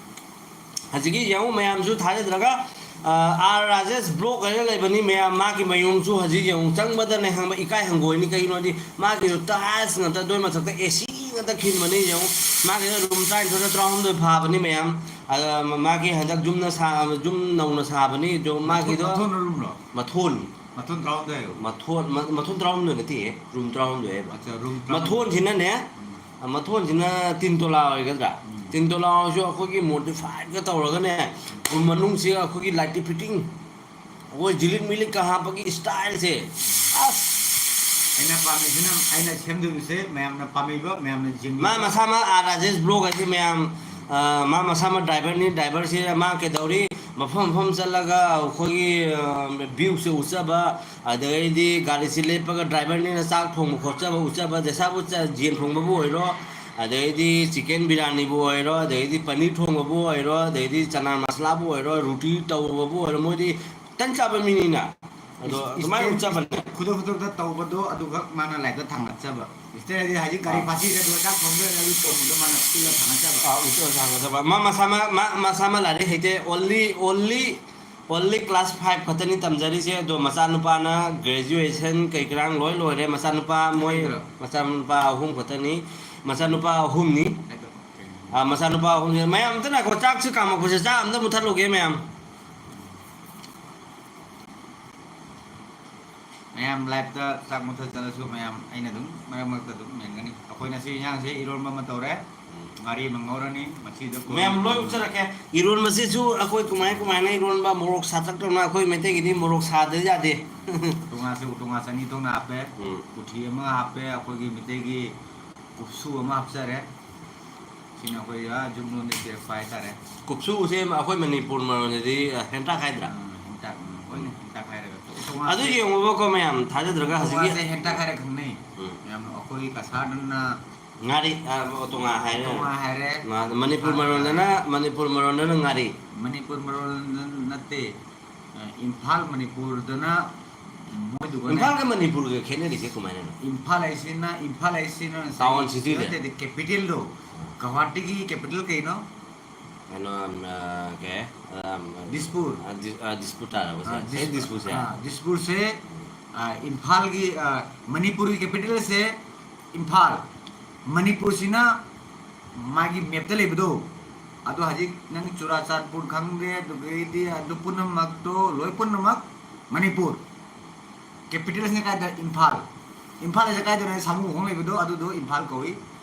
ꯍꯧꯖꯤꯛꯀꯤ ꯌꯦꯡꯉꯨ ꯃꯌꯥꯝꯁꯨ ꯊꯥꯖꯗ꯭ꯔꯒ, ꯑ, ꯑꯥꯔ ꯔꯥꯖꯦꯁ ꯕ꯭ꯂꯣꯛ ꯍꯥꯏꯅ ꯂꯩꯕꯅꯤ ꯃꯌꯥꯝ, ꯃꯥꯒꯤ ꯃꯌꯨꯝꯁꯨ ꯍꯧꯖꯤꯛ ꯌꯦꯡꯉꯨ ꯆꯪꯕꯗꯅꯦ ꯈꯪꯕ ꯏꯀꯥꯏ ꯍꯪꯒꯣꯏꯅꯤ꯫ ꯀꯩꯒꯤꯅꯣꯗꯤ ꯃꯥꯒꯤꯗꯣ ꯇꯥꯏꯜꯁ ꯉꯥꯛꯇ, ꯑꯗꯨꯏ ꯃꯊꯛꯇ ꯑꯦ ꯁꯤ ꯉꯥꯛꯇ ꯈꯤꯟꯕꯅꯤ꯫ ꯌꯦꯡꯉꯨ ꯃꯥꯒꯤꯅ ꯔꯨꯝ ꯇꯔꯥꯅꯤꯊꯣꯏꯔ ꯇꯔꯥꯍꯨꯝꯗꯣꯏ ꯐꯥꯕꯅꯤ ꯃꯌꯥꯝ꯫ ꯑꯗ ꯃꯥꯒꯤ ꯍꯟꯗꯛ ꯌꯨꯝꯅ ꯁꯥ-, ꯌꯨꯝ ꯅꯧꯅ ꯁꯥꯕꯅꯤ꯫ ꯑꯗꯣ ꯃꯊꯣꯟ-, ꯃꯥꯒꯤꯗꯣ ꯃꯊꯣꯟ ꯔꯨꯝꯂꯣ? ꯃꯊꯣꯟ꯫ ꯃꯊꯣꯟ ꯇꯔꯥꯍꯨꯝꯗꯣꯏ ꯍꯥꯏꯌꯣ꯫ ꯃꯊꯣꯟ, ꯃ-, ꯃꯊꯣꯟ ꯇꯔꯥꯍꯨꯝꯗꯣꯏ ꯅꯠꯇꯦ, ꯔꯨꯝ ꯇꯔꯥꯍꯨꯝꯗꯣꯏ ꯍꯥꯏꯕ꯫ ꯑꯠꯆꯥ, ꯔꯨꯝ ꯇꯔꯥꯍꯨꯝꯗꯣꯏ꯫ ꯃꯊꯣꯟꯁꯤꯅꯅꯦ, ꯎꯝ꯫ ꯃꯊꯣꯟꯁꯤꯅ ꯇꯤꯟ ꯇꯣꯂꯥ ꯑꯣꯏꯒꯗ꯭ꯔꯥ? ꯎꯝ꯫ ꯇꯤꯟ ꯇꯣꯂꯥ ꯑꯣꯏꯔꯁꯨ ꯑꯩꯈꯣꯏꯒꯤ ꯃꯣꯗꯤꯐꯥꯏꯗꯀ ꯇꯧꯔꯒꯅꯦ, ꯔꯨꯝ ꯃꯅꯨꯡꯁꯤꯒ ꯑꯩꯈꯣꯏꯒꯤ ꯂꯥꯏꯠꯀꯤ ꯐꯤꯠꯇꯤꯡ, ꯑꯩꯈꯣꯏ ꯖꯤꯂꯤꯠ ꯃꯤꯂꯤꯠꯀ ꯍꯥꯞꯄꯒꯤ ꯏꯁꯇꯥꯏꯜꯁꯦ, ꯑꯁ! ꯑꯩꯅ ꯄꯥꯝꯃꯤꯁꯤꯅ, ꯑꯩꯅ ꯁꯦꯝꯗꯣꯏꯕꯁꯦ ꯃꯌꯥꯝꯅ ꯄꯥꯝꯕꯤꯕ, ꯃꯌꯥꯝꯅ ꯌꯦꯡꯕꯤꯕ꯫ ꯃꯥ ꯃꯁꯥꯃꯛ ꯑꯥꯔ ꯔꯥꯖꯦꯁ ꯕ꯭ꯂꯣꯛ ꯍꯥꯏꯁꯤ ꯃꯌꯥꯝ, ꯑ, ꯃꯥ ꯃꯁꯥꯃꯛ ꯗ꯭ꯔꯥꯏꯚꯔꯅꯤ, ꯗ꯭ꯔꯥꯏꯚꯔꯁꯤ ꯃꯥ ꯀꯩꯗꯧꯔꯤ? ꯃꯐꯝ ꯃꯐꯝ ꯆꯠꯂꯒ ꯑꯩꯈꯣꯏꯒꯤ, ꯑ, ꯚ꯭ꯌꯨꯁꯦ ꯎꯠꯆꯕ, ꯑꯗꯩꯗꯤ ꯒꯥꯔꯤꯁꯤ ꯂꯦꯞꯄꯒ ꯗ꯭ꯔꯥꯏꯚꯔꯅꯤꯅ ꯆꯥꯛ ꯊꯣꯡꯕ ꯈꯣꯠꯆꯕ ꯎꯠꯆꯕ, ꯗꯦꯁꯥꯕꯨ ꯆ-, ꯌꯦꯟ ꯊꯣꯡꯕꯕꯨ ꯑꯣꯏꯔꯣ, ꯑꯗꯩꯗꯤ ꯆꯤꯛꯀꯟ ꯕꯤꯔꯌꯥꯅꯤꯕꯨ ꯑꯣꯏꯔꯣ, ꯑꯗꯩꯗꯤ ꯄꯅꯤꯔ ꯊꯣꯡꯕꯕꯨ ꯑꯣꯏꯔꯣ, ꯑꯗꯩꯗꯤ ꯆꯅꯥ ꯃꯁꯂꯥꯕꯨ ꯑꯣꯏꯔꯣ, ꯔꯨꯇꯤ ꯇꯧꯕꯕꯨ ꯑꯣꯏꯔꯣ, ꯃꯣꯏꯗꯤ ꯇꯟ ꯆꯥꯕ ꯃꯤꯅꯤꯅ꯫ ꯑꯗꯣ ꯏꯁ-, ꯑꯗꯨꯃꯥꯏꯅ ꯏꯁꯇꯦ-, ꯎꯠꯆꯕꯅꯦ꯫ ꯈꯨꯗꯛ ꯈꯨꯗꯛꯇ ꯇꯧꯕꯗꯣ ꯑꯗꯨꯈꯛ ꯃꯥꯅ ꯂꯥꯏꯛꯇ ꯊꯥꯡꯒꯠꯆꯕ꯫ ꯏꯁꯇꯦ ꯍꯥꯏꯗꯤ ꯍꯧꯖꯤꯛ ꯒꯥꯔꯤ ꯑꯥ꯫ ꯐꯥꯁꯤꯗ ꯆꯥꯛ ꯊꯣꯡꯕ ꯑꯗꯨ ꯊꯣꯡꯕꯗꯣ ꯃꯥꯅ ꯎꯠꯂ ꯊꯥꯡꯒꯠꯆꯕ꯫ ꯑꯥ, ꯎꯠꯂ ꯊꯥꯡꯒꯠꯆꯕ꯫ ꯃꯥ ꯃꯁꯥꯃꯛ, ꯃꯥ ꯃꯁꯥꯃꯛ ꯂꯥꯏꯔꯤꯛ ꯍꯩꯇꯦ꯫ Only, only Only class five ꯈꯛꯇꯅꯤ ꯇꯝꯖꯔꯤꯁꯦ, ꯑꯗꯣ ꯃꯆꯥꯅꯨꯄꯥꯅ graduation ꯀꯩ ꯀꯔꯥꯡ ꯂꯣꯏ ꯂꯣꯏꯔꯦ꯫ ꯃꯆꯥꯅꯨꯄꯥ ꯃꯣꯏ, ꯍꯥꯏꯗ꯭ꯔꯣ? ꯃꯆꯥꯅꯨꯄꯥ ꯑꯍꯨꯝ ꯈꯛꯇꯅꯤ, ꯃꯆꯥꯅꯨꯄꯥ ꯑꯍꯨꯝꯅꯤ꯫ ꯍꯥꯏꯗ꯭ꯔꯣ? ꯑꯥ, ꯃꯆꯥꯅꯨꯄꯥ ꯑꯍꯨꯝꯅꯤ꯫ ꯃꯌꯥꯝ ꯑꯝꯇ ꯉꯥꯏꯈꯣ, ꯆꯥꯛꯁꯨ ꯀꯥꯝꯃꯛꯄꯁꯦ, ꯆꯥꯛ ꯑꯝꯇ ꯃꯨꯊꯠꯂꯨꯒꯦ ꯃꯌꯥꯝ꯫ ꯃꯌꯥꯝ live ꯇ ꯆꯥꯛ ꯃꯨꯊꯠ ꯆꯠꯂꯁꯨ ꯃꯌꯥꯝ ꯑꯩꯅ ꯑꯗꯨꯝ ꯃꯔꯛ ꯃꯔꯛꯇ ꯑꯗꯨꯝ ꯃꯦꯟꯒꯅꯤ꯫ ꯑꯩꯈꯣꯏ ꯉꯁꯤ ꯏꯟꯁꯥꯡꯁꯦ ꯏꯔꯣꯟꯕ ꯑꯃ ꯇꯧꯔꯦ, ꯉꯥꯔꯤ ꯑꯃ ꯉꯧꯔꯅꯤ, ꯃꯁꯤꯗ ꯀꯣꯕꯤ ꯃꯌꯥꯝ ꯂꯣꯏ ꯎꯠꯆꯔꯛꯀꯦ꯫ ꯏꯔꯣꯟꯕꯁꯤꯁꯨ ꯑꯩꯈꯣꯏ ꯀꯃꯥꯏ ꯀꯃꯥꯏꯅ ꯏꯔꯣꯟꯕ ꯃꯣꯔꯣꯛ ꯁꯥꯇꯛ ꯇꯧꯅ, ꯑꯩꯈꯣꯏ ꯃꯩꯇꯩꯒꯤꯗꯤ ꯃꯣꯔꯣꯛ ꯁꯥꯗ ꯌꯥꯗꯦ꯫ ꯎꯇꯣꯡꯉꯥꯁꯨ ꯎꯇꯣꯡꯉꯥ ꯆꯅꯤ ꯊꯣꯛꯅ ꯍꯥꯞꯄꯦ, ꯎꯝ꯫ ꯀꯨꯊꯤ ꯑꯃ ꯍꯥꯞꯄꯦ, ꯑꯩꯈꯣꯏꯒꯤ ꯃꯩꯇꯩꯒꯤ ꯀꯨꯞꯁꯨ ꯑꯃ ꯍꯥꯞꯆꯔꯦ꯫ ꯁꯤꯅ ꯑꯩꯈꯣꯏ, ꯑꯥ, ꯖꯨꯛꯅꯨꯡꯗ ꯄꯤꯔꯛꯄ ꯍꯥꯏꯇꯥꯔꯦ꯫ ꯀꯨꯞꯁꯨꯁꯦ ꯑꯩꯈꯣꯏ ꯃꯅꯤꯄꯨꯔ ꯃꯔꯣꯟꯗꯗꯤ, ꯑ, ꯍꯦꯟꯇꯥꯛ ꯍꯥꯏꯗ꯭ꯔꯥ? ꯑꯥ, ꯍꯦꯟꯇꯥꯛ, ꯎꯝ, ꯑꯩꯈꯣꯏꯅ ꯎꯝ꯫ ꯍꯦꯟꯇꯥꯛ ꯍꯥꯏꯔꯒ ꯎꯇꯣꯡꯉꯥꯁꯦ, ꯑꯗꯨ ꯌꯦꯡꯉꯨꯕꯀꯣ ꯃꯌꯥꯝ, ꯊꯥꯖꯗ꯭ꯔꯒ ꯍꯧꯖꯤꯛꯀꯤ ꯎꯇꯣꯡꯉꯥꯁꯦ ꯍꯦꯟꯇꯥꯛ ꯍꯥꯏꯔꯒ ꯈꯪꯅꯩ꯫ ꯎꯝ꯫ ꯌꯥꯝꯅ ꯑꯩꯈꯣꯏꯒꯤ ꯀꯁꯥꯔꯗꯅ ꯉꯥꯔꯤ, ꯑ, ꯎꯇꯣꯡꯉꯥ ꯍꯥꯏꯔꯦ꯫ ꯎꯇꯣꯡꯉꯥ ꯍꯥꯏꯔꯦ꯫ ꯃꯥ-, ꯃꯅꯤꯄꯨꯔ ꯃꯔꯣꯟꯗꯅ, ꯃꯅꯤꯄꯨꯔ ꯃꯔꯣꯟꯗꯅ ꯉꯥꯔꯤ꯫ ꯃꯅꯤꯄꯨꯔ ꯃꯔꯣꯟꯗ ꯅꯠꯇꯦ꯫ ꯑ, ꯏꯝꯐꯥꯜ ꯃꯅꯤꯄꯨꯔꯗꯅ ꯃꯣꯏꯗꯨꯒꯅꯦ꯫ ꯏꯝꯐꯥꯜꯒ ꯃꯅꯤꯄꯨꯔꯒ ꯈꯦꯠꯅꯔꯤꯁꯦ ꯀꯃꯥꯏꯅꯅꯣ? ꯏꯝꯐꯥꯜ ꯍꯥꯏꯁꯤꯅ, ꯏꯝꯐꯥꯜ ꯍꯥꯏꯁꯤꯅ ꯉꯁꯥꯏꯒꯤ town city ꯗ? ꯅꯠꯇꯦ, capital ꯗꯣ, ꯒꯧꯍꯥꯇꯤꯒꯤ capital ꯀꯩꯅꯣ? ꯀꯩꯅꯣ, ꯑ, ꯀꯩ? ꯑ, ꯗꯤꯁꯄꯨꯔ꯫ ꯑ, ꯗꯤ-, ꯑ, ꯗꯤꯁꯄꯨꯔ ꯇꯥꯔꯕ ꯑ, ꯁꯦ? ꯁꯦ ꯗꯤꯁ-, ꯗꯤꯁꯄꯨꯔꯁꯦ? ꯑ, ꯗꯤꯁꯄꯨꯔꯁꯦ, ꯑ, ꯏꯝꯐꯥꯜꯒꯤ, ꯑ, ꯃꯅꯤꯄꯨꯔꯒꯤ capital ꯁꯦ ꯏꯝꯐꯥꯜ꯫ ꯃꯅꯤꯄꯨꯔꯁꯤꯅ ꯃꯥꯒꯤ map ꯇ ꯂꯩꯕꯗꯣ, ꯑꯗꯣ ꯍꯧꯖꯤꯛ ꯅꯪ ꯆꯨꯔꯥꯆꯥꯟꯄꯨꯔ ꯈꯪꯗꯦ, ꯑꯗꯨꯗꯒꯤꯗꯤ ꯑꯗꯨ ꯄꯨꯝꯅꯃꯛꯇꯣ ꯂꯣꯏ ꯄꯨꯝꯅꯃꯛ ꯃꯅꯤꯄꯨꯔ꯫ Capital ꯁꯤꯅ ꯀꯥꯏꯗ? ꯏꯝꯐꯥꯜ꯫ ꯏꯝꯐꯥꯜ ꯍꯥꯏꯁꯦ ꯀꯥꯏꯗꯅꯣ? ꯁꯥꯃꯨꯈꯣꯡ ꯂꯩꯕꯗꯣ ꯑꯗꯨꯗꯣ ꯏꯝꯐꯥꯜ ꯀꯧꯏ꯫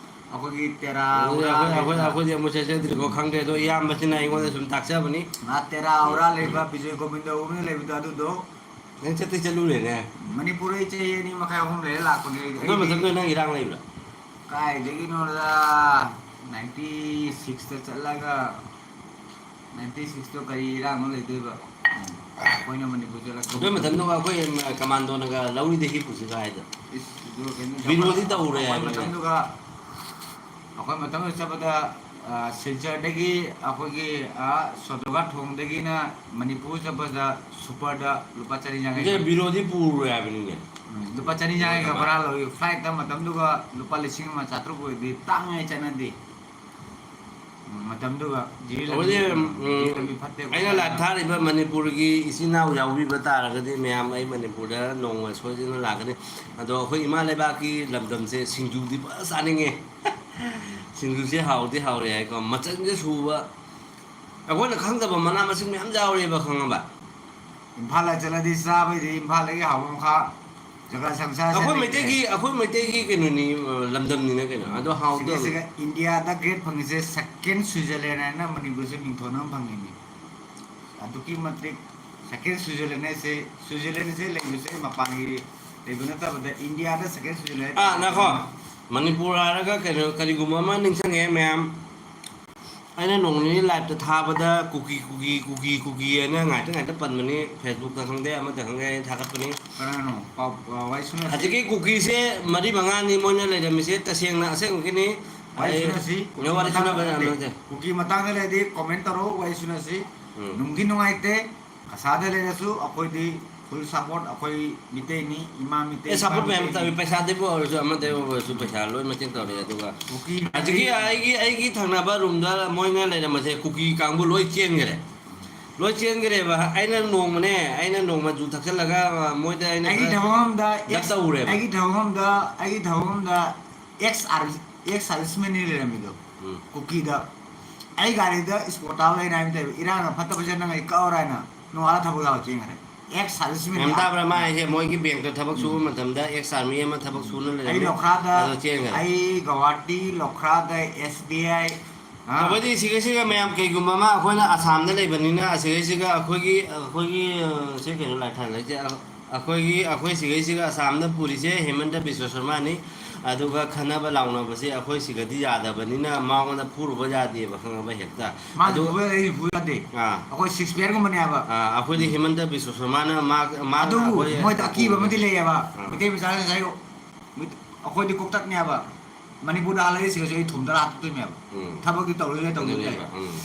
ꯑꯩꯈꯣꯏꯒꯤ ꯇꯦꯔꯥ ꯑꯗꯨꯗꯤ ꯎꯔꯥ ꯑꯩꯈꯣꯏ, ꯑꯩꯈꯣꯏ, ꯂꯩꯕ, ꯑꯩꯈꯣꯏꯗꯤ ꯑꯃꯨꯛ ꯆꯠꯆꯗ꯭ꯔꯤꯀꯣ, ꯈꯪꯗꯦ꯫ ꯑꯗꯣ ꯏꯌꯥꯝꯕꯁꯤꯅ ꯑꯩꯉꯣꯟꯗ ꯁꯨꯝ ꯇꯥꯛꯆꯕꯅꯤ꯫ ꯑꯥ, ꯇꯦꯔꯥ ꯎꯔꯥ ꯂꯩꯕ, ꯕꯤꯖꯣꯏ ꯒꯣꯕꯤꯟꯗ ꯎꯔꯅ ꯂꯩꯕꯗꯣ ꯑꯗꯨꯗꯣ ꯅꯪ ꯆꯠꯇꯤ ꯆꯠꯂꯨꯔꯦꯅꯦ? ꯃꯅꯤꯄꯨꯔ ꯑꯩ ꯆꯍꯤ ꯑꯅꯤ ꯃꯈꯥꯏ ꯑꯍꯨꯝ ꯂꯩꯔ ꯂꯥꯛꯄꯅꯦ ꯑꯩꯗꯤ꯫ ꯑꯗꯨ ꯑꯩꯗꯤ ꯃꯇꯝꯗꯨꯗ ꯅꯪ ꯏꯔꯥꯡ ꯂꯩꯕ꯭ꯔꯥ? ꯀꯥꯏꯗꯒꯤꯅꯣꯗ, ninety six ꯇ ꯆꯠꯂꯒ ninety six ꯇꯣ ꯀꯔꯤ ꯏꯔꯥꯡꯅꯣ ꯂꯩꯗꯣꯏꯕ? ꯑꯩꯈꯣꯏꯅ ꯃꯅꯤꯄꯨꯔ ꯆꯠꯂꯛꯄ ꯑꯗꯨ ꯃꯇꯝꯗꯨꯒ ꯑꯩꯈꯣꯏ ꯀꯃꯥꯟꯗꯣꯅꯒ ꯂꯧꯔꯤꯗ ꯍꯤꯞꯄꯨꯁꯤꯒ ꯍꯥꯏꯗꯣ꯫ ꯏꯁ, ꯑꯗꯨ ꯀꯩꯅꯣ ꯕꯤꯔꯣꯗꯤ ꯇꯧꯔꯦ ꯑꯩꯈꯣꯏ ꯍꯥꯏꯕꯅꯤꯅꯦ꯫ ꯃꯇꯝꯗꯨꯒ, ꯑꯩꯈꯣꯏ ꯃꯇꯝꯗꯨꯗ ꯆꯠꯄꯗ, ꯑ, ꯁꯤꯜꯆꯔꯗꯒꯤ ꯑꯩꯈꯣꯏꯒꯤ, ꯑ, ꯁꯣꯗꯣꯒꯥ ꯊꯣꯡꯗꯒꯤꯅ ꯃꯅꯤꯄꯨꯔ ꯆꯠꯄꯗ super ꯗ ꯂꯨꯄꯥ ꯆꯅꯤ ꯌꯥꯡꯈꯩ ꯅꯠꯇꯦ, ꯈꯛ꯫ ꯕꯤꯔꯣꯗꯤ ꯄꯨꯔꯨꯔꯦ ꯍꯥꯏꯕꯅꯤꯅꯦ꯫ ꯎꯝ, ꯂꯨꯄꯥ ꯆꯅꯤ ꯌꯥꯡꯈꯩ ꯈꯛ ꯚꯔꯥ ꯂꯧꯏ꯫ Flight ꯇ ꯃꯇꯝꯗꯨꯒ ꯂꯨꯄꯥ ꯂꯤꯁꯤꯡ ꯑꯃ ꯆꯥꯇ꯭ꯔꯨꯛ ꯑꯣꯏꯔꯗꯤ ꯇꯥꯡꯉꯦ, ꯆꯠꯅꯗꯦ꯫ ꯎꯝ, ꯃꯇꯝꯗꯨꯒ ꯖꯤꯔꯤ ꯂꯝꯕꯤ, ꯑꯩꯈꯣꯏꯗꯤ, ꯎꯝ, ꯖꯤꯔꯤ ꯎꯝ, ꯂꯝꯕꯤ ꯐꯠꯇꯦ ꯑꯩꯅ ꯈꯣꯠꯇꯦ ꯂꯥꯏꯞ ꯊꯥꯔꯤꯕ ꯃꯅꯤꯄꯨꯔꯒꯤ ꯏꯆꯤꯟ ꯏꯅꯥꯎ ꯌꯥꯎꯕꯤꯕ ꯇꯥꯔꯒꯗꯤ ꯃꯌꯥꯝ ꯑꯩ ꯃꯅꯤꯄꯨꯔꯗ ꯅꯣꯡꯃ ꯁꯣꯏꯗꯅ ꯂꯥꯛꯀꯅꯤ꯫ ꯑꯗꯣ ꯑꯩꯈꯣꯏ ꯏꯃꯥ ꯂꯩꯕꯥꯛꯀꯤ ꯂꯝꯗꯝꯁꯦ ꯁꯤꯡꯖꯨꯗꯤ ꯐꯖ ꯆꯥꯅꯤꯡꯉꯦ꯫ ꯁꯤꯡꯖꯨꯁꯦ ꯍꯥꯎꯗꯤ ꯍꯥꯎꯔꯦ ꯍꯥꯏꯀꯣ, ꯃꯆꯜꯁꯦ ꯁꯨꯕ꯫ ꯑꯩꯈꯣꯏꯅ ꯈꯪꯗꯕ ꯃꯅꯥ ꯃꯁꯤꯡ ꯃꯌꯥꯝ ꯌꯥꯎꯔꯦꯕ, ꯈꯪꯉꯕ? ꯏꯝꯐꯥꯜꯗ ꯆꯠꯂꯗꯤ ꯆꯥꯕꯩꯗꯤ ꯏꯝꯐꯥꯜꯗꯒꯤ ꯍꯥꯎꯕ ꯃꯈꯥ ꯖꯒꯥ ꯁꯪꯁꯥꯔꯁꯦ ꯑꯩꯈꯣꯏ ꯂꯩꯇ꯭ꯔꯦ꯫ ꯃꯩꯇꯩꯒꯤ, ꯑꯩꯈꯣꯏ ꯃꯩꯇꯩꯒꯤ ꯀꯩꯅꯣꯅꯤ, ꯑ, ꯂꯝꯗꯝꯅꯤꯅ ꯀꯩꯅꯣ꯫ ꯑꯗꯣ ꯍꯥꯎꯗꯕ꯫ ꯁꯤꯒꯤꯁꯤꯒ ꯏꯟꯗꯤꯌꯥꯗ ꯒ꯭ꯔꯦꯠ ꯐꯪꯉꯤꯁꯦ ꯁꯦꯀꯦꯟ ꯁ꯭ꯋꯤꯖꯔꯂꯦꯟ ꯍꯥꯏꯅ ꯃꯅꯤꯄꯨꯔꯁꯦ ꯃꯤꯡꯊꯣꯟ ꯑꯃ ꯐꯪꯉꯤꯅꯤ꯫ ꯑꯗꯨꯛꯀꯤ ꯃꯇꯤꯛ ꯁꯦꯀꯦꯟ ꯁ꯭ꯋꯤꯖꯔꯂꯦꯟ ꯍꯥꯏꯁꯦ, ꯁ꯭ꯋꯤꯖꯔꯂꯦꯟꯁꯦ ꯂꯩꯕꯁꯦ ꯃꯄꯥꯟꯒꯤ ꯂꯩꯕ ꯅꯠꯇꯕꯗ ꯏꯟꯗꯤꯌꯥꯗ ꯁꯦꯀꯦꯟ ꯁ꯭ꯋꯤꯖꯔꯂꯦꯟ ꯑꯥ, ꯉꯥꯏꯈꯣ꯫ ꯃꯅꯤꯄꯨꯔ ꯍꯥꯏꯔꯒ ꯀꯩꯅꯣ, ꯀꯔꯤꯒꯨꯝꯕ ꯑꯃ ꯅꯤꯡꯁꯤꯡꯉꯦ ꯃꯌꯥꯝ꯫ ꯑꯩꯅ ꯅꯣꯡ ꯅꯤꯅꯤ ꯂꯥꯏꯞꯇ ꯊꯥꯕꯗ ꯀꯨꯀꯤ, ꯀꯨꯀꯤ, ꯀꯨꯀꯤ, ꯀꯨꯀꯤ ꯍꯥꯏꯅ ꯉꯥꯏꯇ ꯉꯥꯏꯇ ꯄꯟꯕꯅꯤ, Facebook-ꯇ ꯈꯪꯗꯦ, ꯑꯃꯗ ꯈꯪꯗꯦ, ꯑꯩꯅ ꯊꯥꯒꯠꯄꯅꯤ꯫ ꯀꯅꯥꯅꯣ? ꯄꯥꯎ, ꯑ, ꯋꯥꯔꯤ ꯁꯨꯅꯁꯤ꯫ ꯍꯧꯖꯤꯛꯀꯤ ꯀꯨꯀꯤꯁꯦ ꯃꯔꯤ ꯃꯉꯥꯅꯤ ꯃꯣꯏꯅ ꯂꯩꯔꯝꯃꯤꯁꯦ, ꯇꯁꯦꯡꯅ ꯑꯁꯦꯡꯕꯒꯤꯅꯤ꯫ ꯋꯥꯔꯤ ꯑꯩ ꯁꯨꯅꯁꯤ꯫ ꯀꯨꯀꯤ ꯋꯥꯔꯤ ꯃꯇꯥꯡꯗ ꯁꯨꯅꯕ ꯅꯠꯇꯦ꯫ ꯅꯠꯇꯦ꯫ ꯀꯨꯀꯤ ꯃꯇꯥꯡꯗ ꯂꯩꯔꯗꯤ comment ꯇꯧꯔꯣ, ꯋꯥꯔꯤ ꯁꯨꯅꯁꯤ꯫ ꯎꯝ꯫ ꯅꯨꯡꯗꯤ ꯅꯨꯡꯉꯥꯏꯇꯦ, ꯀꯁꯥꯗ ꯂꯩꯔꯁꯨ ꯑꯩꯈꯣꯏꯗꯤ full support, ꯑꯩꯈꯣꯏ ꯃꯤꯇꯩꯅꯤ, ꯏꯃꯥ ꯃꯤꯇꯩ, ꯑꯦ, ꯏꯄꯥ support ꯃꯌꯥꯝ ꯇꯧꯏ, ꯃꯤꯇꯩꯅꯤ꯫ ꯄꯩꯁꯥꯗꯩꯕꯨ ꯑꯣꯏꯔꯁꯨ, ꯑꯃꯗꯩꯕꯨ ꯑꯣꯏꯔꯁꯨ, ꯄꯩꯁꯥ ꯂꯣꯏ ꯃꯇꯦꯡ ꯇꯧꯔꯛꯑꯦ꯫ ꯑꯗꯨꯒ ꯀꯨꯀꯤ ꯍꯧꯖꯤꯛꯀꯤ ꯃꯤꯇꯩ ꯑꯩꯒꯤ, ꯑꯩꯒꯤ ꯊꯪꯅꯕ room-ꯗ ꯃꯣꯏꯅ ꯂꯩꯔꯝꯕꯁꯦ ꯀꯨꯀꯤ ꯀꯥꯡꯕꯨ ꯂꯣꯏ ꯆꯦꯟꯈ꯭ꯔꯦ꯫ ꯂꯣꯏ ꯆꯦꯟꯈ꯭ꯔꯦꯕ꯫ ꯑꯩꯅ ꯅꯣꯡꯃꯅꯦ, ꯑꯩꯅ ꯅꯣꯡꯃ ꯖꯨ ꯊꯛꯆꯜꯂꯒ, ꯑ, ꯃꯣꯏꯗ ꯑꯩꯅ ꯑꯩꯒꯤ ꯈꯔ ꯊꯕꯛ ꯑꯃꯗ ꯗꯞ ex-, ꯇꯧꯔꯦꯕ꯫ ꯑꯩꯒꯤ ꯊꯕꯛ ꯑꯃꯗ, ꯑꯩꯒꯤ ꯊꯕꯛ ꯑꯃꯗ ex army, ex serviceman-ꯅꯤ ꯂꯩꯔꯝꯃꯤꯗꯣ꯫ ꯎꯝ꯫ ꯀꯨꯀꯤꯗ꯫ ꯑꯩ ꯒꯥꯔꯤꯗ spot ꯇꯥꯕ ꯂꯩꯅ ꯍꯥꯏꯕ ꯇꯧꯏ꯫ ꯏꯔꯥꯡꯅ ꯐꯠꯇꯕꯁꯦ ꯅꯪ ꯑꯩ ꯀꯛꯑꯣꯔ ꯍꯥꯏꯅ ꯅꯣꯡꯉꯥꯜꯂ ꯊꯕꯛ ꯌꯥꯎ ꯆꯦꯟꯈ꯭ꯔꯦ꯫ Ex serviceman-ꯅꯤ꯫ ꯃꯦꯝ ꯇꯥꯕ꯭ꯔꯥ? ꯃꯥ ꯍꯥꯏꯁꯦ ꯃꯣꯏꯒꯤ bank-ꯇ ꯊꯕꯛ ꯁꯨꯕ ꯎꯝ꯫ ꯃꯇꯝꯗ ex army ꯑꯃ ꯊꯕꯛ ꯁꯨꯅ ꯑꯩ ꯂꯩꯔꯝꯃꯤ꯫ ꯂꯣꯈ꯭ꯔꯥꯗ, ꯑꯗꯣ ꯆꯦꯟꯈ꯭ꯔꯦ꯫ ꯑꯩ ꯒꯧꯍꯥꯇꯤ, ꯂꯣꯈ꯭ꯔꯥꯗ, S B I, ꯑꯥ꯫ ꯇꯧꯕꯩꯗꯤ ꯁꯤꯒꯩꯁꯤꯒ ꯃꯌꯥꯝ ꯀꯩꯒꯨꯝꯕ ꯑꯃ ꯑꯩꯈꯣꯏꯅ ꯑꯁꯥꯝꯗ ꯂꯩꯕꯅꯤꯅ ꯑꯁꯤꯒꯩꯁꯤꯒ ꯑꯩꯈꯣꯏꯒꯤ, ꯑꯩꯈꯣꯏꯒꯤ, ꯑ, ꯁꯤ ꯀꯩꯅꯣ ꯂꯥꯏ ꯊꯥꯟ ꯂꯩꯁꯦ꯫ ꯑ-, ꯑꯩꯈꯣꯏꯒꯤ, ꯑꯩꯈꯣꯏ ꯁꯤꯒꯩꯁꯤꯒ ꯑꯁꯥꯝꯗ ꯄꯨꯔꯤꯁꯦ ꯍꯦꯃꯟꯇ ꯕꯤꯁ꯭ꯋ ꯁꯔꯃꯅꯤ꯫ ꯑꯗꯨꯒ ꯈꯟꯅꯕ ꯂꯥꯎꯅꯕꯁꯦ ꯑꯩꯈꯣꯏ ꯁꯤꯒꯗꯤ ꯌꯥꯗꯕꯅꯤꯅ ꯃꯉꯣꯟꯗ ꯐꯨꯔꯨꯕ ꯌꯥꯗꯦꯕ, ꯈꯪꯉꯕ? ꯍꯦꯛꯇ꯫ ꯃꯥꯅ ꯑꯗꯨ ꯐꯨꯕ ꯑꯩ ꯐꯨ ꯌꯥꯗꯦ꯫ ꯑꯥ꯫ ꯑꯩꯈꯣꯏ six player-ꯒꯨꯝꯕꯅꯦꯕ꯫ ꯑꯥ, ꯑꯩꯈꯣꯏꯗꯤ ꯍꯦꯃꯟꯇ ꯕꯤꯁ꯭ꯋ ꯁꯔꯃꯅ ꯃꯥ, ꯃꯥ ꯑꯗꯨꯕꯨ ꯑꯩꯈꯣꯏ ꯃꯣꯏꯗ ꯑꯀꯤꯕ ꯑꯃꯗꯤ ꯂꯩꯌꯦꯕ꯫ ꯑꯥ꯫ ꯃꯩꯇꯩ ꯃꯆꯥꯅ ꯉꯁꯥꯏ ꯃꯤꯠ-, ꯑꯩꯈꯣꯏꯗꯤ ꯀꯣꯛꯇꯛꯅꯦꯕ꯫ ꯃꯅꯤꯄꯨꯔꯗ ꯍꯜꯂꯛꯏ ꯁꯤꯒꯁꯨ ꯑꯩ ꯊꯣꯝꯗ ꯍꯥꯠꯇꯣꯏꯅꯦꯕ꯫ ꯎꯝ꯫ ꯊꯕꯛꯇꯤ ꯇꯧꯔꯣꯏ ꯇꯧꯗꯣꯏ ꯇꯥꯏ꯫ ꯑꯗꯨꯅꯦꯕ, ꯎꯝ꯫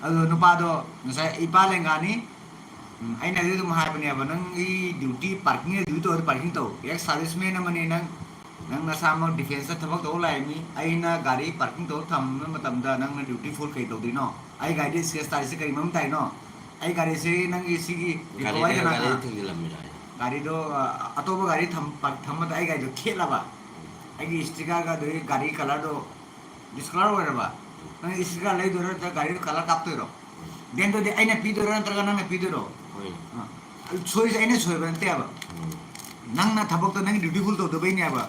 ꯑꯗꯣ ꯅꯨꯄꯥꯗꯣ ꯉꯁꯥꯏ ꯏꯄꯥ ꯂꯦꯡꯒꯥꯅꯤ꯫ ꯎꯝ, ꯑꯩꯅ ꯑꯗꯨ ꯑꯗꯨꯝ ꯍꯥꯏꯕꯅꯦꯕ, "ꯅꯪꯒꯤ duty parking duty ꯇꯧꯔꯗꯤ parking ꯇꯧ꯫ Ex serviceman ꯑꯃꯅꯤ ꯅꯪ, ꯅꯪ ꯅꯁꯥꯃꯛ defenceꯇ ꯊꯕꯛ ꯇꯧ ꯂꯥꯛꯏ ꯃꯤ꯫ ꯑꯩꯅ ꯒꯥꯔꯤ parking ꯇꯧ ꯊꯝꯕ ꯃꯇꯝꯗ ꯅꯪꯅ duty full ꯀꯩ ꯇꯧꯗꯣꯏꯅꯣ? ꯑꯩ ꯒꯥꯔꯤꯗ scratch ꯇꯥꯔꯤꯁꯦ ꯀꯔꯤ ꯃꯔꯝ ꯇꯥꯏꯅꯣ? ꯑꯩ ꯒꯥꯔꯤꯁꯦ ꯅꯪꯒꯤ ꯁꯤꯒꯤ ꯒꯥꯔꯤꯗ ꯄ꯭ꯔꯣꯚꯥꯏꯗꯔ ꯒꯥꯔꯤꯗ ꯀꯅꯥ? ꯊꯤꯡꯖꯤꯜꯂꯝꯃꯤꯔꯣ ꯍꯥꯏꯁꯦ? ꯒꯥꯔꯤꯗꯣ, ꯑ, ꯑꯇꯣꯞꯄ ꯒꯥꯔꯤ ꯊꯝ-, park ꯊꯝꯕꯗ ꯑꯩ ꯒꯥꯔꯤꯗꯣ ꯈꯦꯠꯂꯕ? ꯑꯩꯒꯤ stickerꯒ ꯑꯗꯨꯒꯤ ꯒꯥꯔꯤ colourꯗꯣ discolour ꯑꯣꯏꯔꯕ? ꯅꯪ sticker ꯂꯩꯗꯣꯏꯔꯣ ꯅꯠꯇ꯭ꯔꯒ ꯒꯥꯔꯤꯗꯣ colour ꯀꯥꯞꯇꯣꯏꯔꯣ? ꯎꯝ. Then ꯑꯗꯨꯗꯤ ꯑꯩꯅ ꯄꯤꯗꯣꯏꯔꯣ ꯅꯠꯇ꯭ꯔꯒ ꯅꯪꯅ ꯄꯤꯗꯣꯏꯔꯣ? ꯍꯣꯏ. ꯑ, ꯁꯣꯏꯔꯤꯁꯦ ꯑꯩꯅ ꯁꯣꯏꯕ ꯅꯠꯇꯦꯕ꯫ ꯎꯝ. ꯅꯪꯅ ꯊꯕꯛꯇꯣ ꯅꯪꯒꯤ duty full ꯇꯧꯗꯕꯩꯅꯦꯕ꯫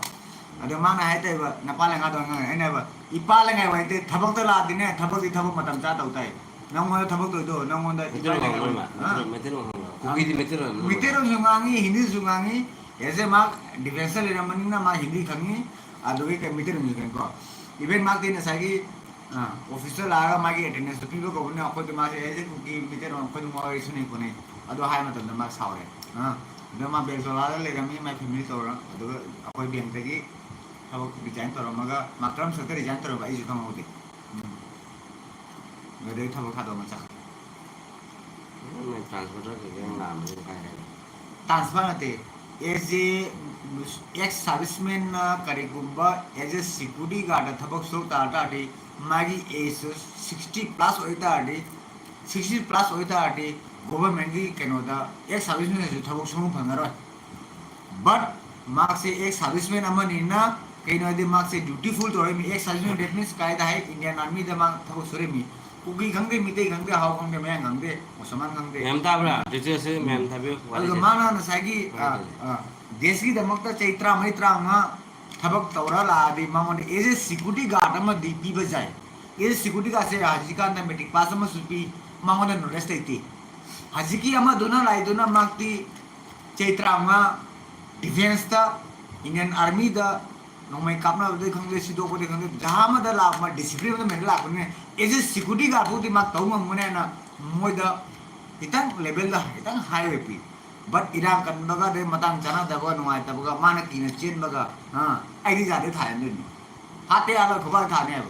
ꯑꯗꯣ ꯃꯥꯅ ꯍꯥꯏ ꯇꯥꯏꯕ, ꯅꯄꯥ ꯂꯩꯉꯥꯗꯣ ꯑꯉꯥꯡ ꯑꯩꯅ ꯍꯥꯏꯕ, ꯏꯄꯥ ꯂꯩꯉꯥꯏ ꯋꯥꯏꯇꯦ, ꯊꯕꯛꯇ ꯂꯥꯛꯑꯗꯤꯅꯦ, ꯊꯕꯛꯇꯤ ꯊꯕꯛ ꯃꯇꯝ ꯆꯥ ꯇꯧ ꯇꯥꯏ꯫ ꯅꯪꯉꯣꯟꯗ ꯊꯕꯛ ꯇꯧꯔꯤꯗꯣ, ꯅꯪꯉꯣꯟꯗ ꯃꯩꯇꯩꯂꯣꯟ ꯏꯄꯥ ꯂꯩꯉꯥꯏ ꯉꯥꯡꯕ ꯋꯥꯏ-, ꯃꯥ, ꯍꯥ? ꯃꯩꯇꯩꯂꯣꯟ, ꯃꯩꯇꯩꯂꯣꯟ ꯉꯥꯡꯕ꯫ ꯑ, ꯀꯨꯀꯤꯗꯤ ꯃꯩꯇꯩꯂꯣꯟ ꯉꯥꯡꯕ ꯃꯩꯇꯩꯂꯣꯟꯁꯨ ꯉꯥꯡꯉꯤ, ꯍꯤꯟꯗꯤꯁꯨ ꯉꯥꯡꯉꯤ꯫ ꯑꯦꯁꯦ ꯃꯥ defenceꯇ ꯂꯩꯔꯝꯕꯅꯤꯅ ꯃꯥ ꯍꯤꯟꯗꯤ ꯈꯪꯉꯤ, ꯑꯗꯨꯒꯤ ꯀꯩ ꯃꯩꯇꯩꯂꯣꯟꯁꯨ ꯈꯪꯉꯤꯀꯣ꯫ Even ꯃꯥꯗꯤ ꯉꯁꯥꯏꯒꯤ, ꯑ, officeꯇ ꯂꯥꯛꯑꯒ ꯃꯥꯒꯤ attendanceꯇꯣ ꯄꯤꯕ ꯀꯧꯕꯅꯤꯅ ꯑꯩꯈꯣꯏꯗꯤ ꯃꯥꯁꯦ ꯑꯦꯁꯦ ꯀꯨꯀꯤ ꯃꯩꯇꯩꯂꯣꯟ ꯑꯩꯈꯣꯏ ꯑꯗꯨꯝ ꯋꯥꯔꯤ ꯁꯨꯅꯩ ꯈꯣꯠꯅꯩ꯫ ꯑꯗꯣ ꯍꯥꯏ ꯃꯇꯝꯗ ꯃꯥ ꯁꯥꯎꯔꯦ꯫ ꯑ, ꯑꯗꯣ ꯃꯥ ꯕꯦꯡ ꯆꯣꯂꯥꯗ ꯂꯩꯔꯝꯃꯤ, ꯃꯥꯏ family ꯇꯧꯔ, ꯑꯗꯨꯒ ꯑꯩꯈꯣꯏ bankꯇꯒꯤ ꯊꯕꯛ resign ꯇꯧꯔꯝꯃꯒ ꯃꯥ ꯀꯔꯝ ꯁꯛꯇ resign ꯇꯧꯔꯝꯕ ꯑꯩꯁꯨ ꯈꯪꯍꯧꯗꯦ꯫ ꯎꯝ꯫ ꯑꯗꯨꯗꯩ ꯊꯕꯛ ꯊꯥꯗꯣꯛꯑꯝꯃ ꯆꯠꯈ꯭ꯔꯦ꯫ ꯅꯪ transferꯗ ꯀꯩꯀꯩ ꯂꯥꯛꯑꯝꯃꯅꯤ ꯀꯥꯏ ꯍꯥꯏꯅꯣ? Transfer ꯅꯠꯇꯦ, as a ex servicemanꯅ ꯀꯔꯤꯒꯨꯝꯕ as a security guardꯇ ꯊꯕꯛ ꯁꯨꯔꯛ ꯇꯥꯔ ꯇꯥꯔꯗꯤ ꯃꯥꯒꯤ ageꯁꯨ sixty plus ꯑꯣꯏ ꯇꯥꯔꯗꯤ, sixty plus ꯑꯣꯏ ꯇꯥꯔꯗꯤ governmentꯀꯤ ꯀꯩꯅꯣꯗ ex servicemanꯅꯁꯨ ꯊꯕꯛ ꯁꯨꯕ ꯐꯪꯉꯔꯣꯏ꯫ But ꯃꯍꯥꯛꯁꯦ ex serviceman ꯑꯃꯅꯤꯅ, ꯀꯩꯅꯣ ꯍꯥꯏꯗꯤ ꯃꯍꯥꯛꯁꯦ duty full ꯇꯧꯔꯝꯃꯤ꯫ Ex serviceman, that means ꯀꯥꯏꯗ ꯍꯥꯏ, Indian Armyꯗ ꯃꯥ ꯊꯕꯛ ꯁꯨꯔꯝꯃꯤ꯫ ꯀꯨꯀꯤ ꯈꯪꯗꯦ, ꯃꯤꯇꯩ ꯈꯪꯗꯦ, ꯍꯥꯎ ꯈꯪꯗꯦ, ꯃꯌꯥꯡ ꯈꯪꯗꯦ, ꯃꯨꯁꯜꯃꯥꯟ ꯈꯪꯗꯦ꯫ ꯃꯌꯥꯝ ꯇꯥꯕ꯭ꯔꯥ? Detailꯁꯦ ꯃꯌꯥꯝ ꯊꯥꯕꯤꯌꯨ, ꯑꯗꯨꯒ ꯋꯥꯔꯤꯁꯦ꯫ ꯃꯥꯅ ꯉꯁꯥꯏꯒꯤ, ꯑ, ꯍꯣꯏ꯫ ꯑ, ꯗꯦꯁꯀꯤꯗꯃꯛꯇ ꯆꯍꯤ ꯇꯔꯥꯃꯔꯤ, ꯇꯔꯥꯃꯉꯥ ꯊꯕꯛ ꯇꯧꯔ ꯂꯥꯛꯑꯗꯤ ꯃꯉꯣꯟꯗ as a security guard ꯑꯃꯗꯤ ꯄꯤꯕ ꯌꯥꯏ꯫ As a security guardꯁꯦ ꯍꯧꯖꯤꯛꯀꯥꯟꯗ matric pass ꯑꯃꯁꯨ ꯄꯤ, ꯃꯉꯣꯟꯗ knowledge ꯂꯩꯇꯦ꯫ ꯍꯧꯖꯤꯛꯀꯤ ꯑꯃꯗꯨꯅ ꯂꯥꯛꯏꯗꯨꯅ ꯃꯍꯥꯛꯇꯤ ꯆꯍꯤ ꯇꯔꯥꯃꯉꯥ defenceꯇ, Indian Armyꯗ ꯅꯣꯡꯃꯩ ꯀꯥꯞꯅꯕꯗꯤ ꯈꯪꯗꯦ, ꯁꯤꯗꯣꯛꯄꯗꯤ ꯈꯪꯗꯦ, ꯖꯒꯥ ꯑꯃꯗ ꯂꯥꯛꯄ, discipline ꯑꯃꯗ ꯃꯦꯟꯇꯦꯟ ꯂꯥꯛꯄꯅꯤꯅ, as a security guard ꯐꯥꯎꯗꯤ ꯃꯥ ꯇꯧ ꯉꯝꯒꯅꯤ ꯍꯥꯏꯅ ꯃꯣꯏꯗ ꯈꯤꯇꯪ levelꯗ ꯈꯤꯇꯪ high ꯑꯣꯏ ꯄꯤ꯫ But ꯏꯔꯥꯡ ꯀꯟꯕꯒ, ꯑꯗꯩ ꯃꯇꯥꯡ ꯆꯥꯅꯗꯕ, ꯅꯨꯡꯉꯥꯏꯇꯕꯒ, ꯃꯥꯅ ꯀꯤꯅ ꯆꯦꯟꯕꯒ, ꯑ, ꯑꯩꯗꯤ ꯌꯥꯗꯦ ꯊꯥꯍꯟꯗꯣꯏꯅꯤ꯫ ꯍꯥꯠꯇ ꯌꯥꯔꯣꯏ, ꯈꯨꯕꯥꯛ ꯊꯥꯅꯦꯕ꯫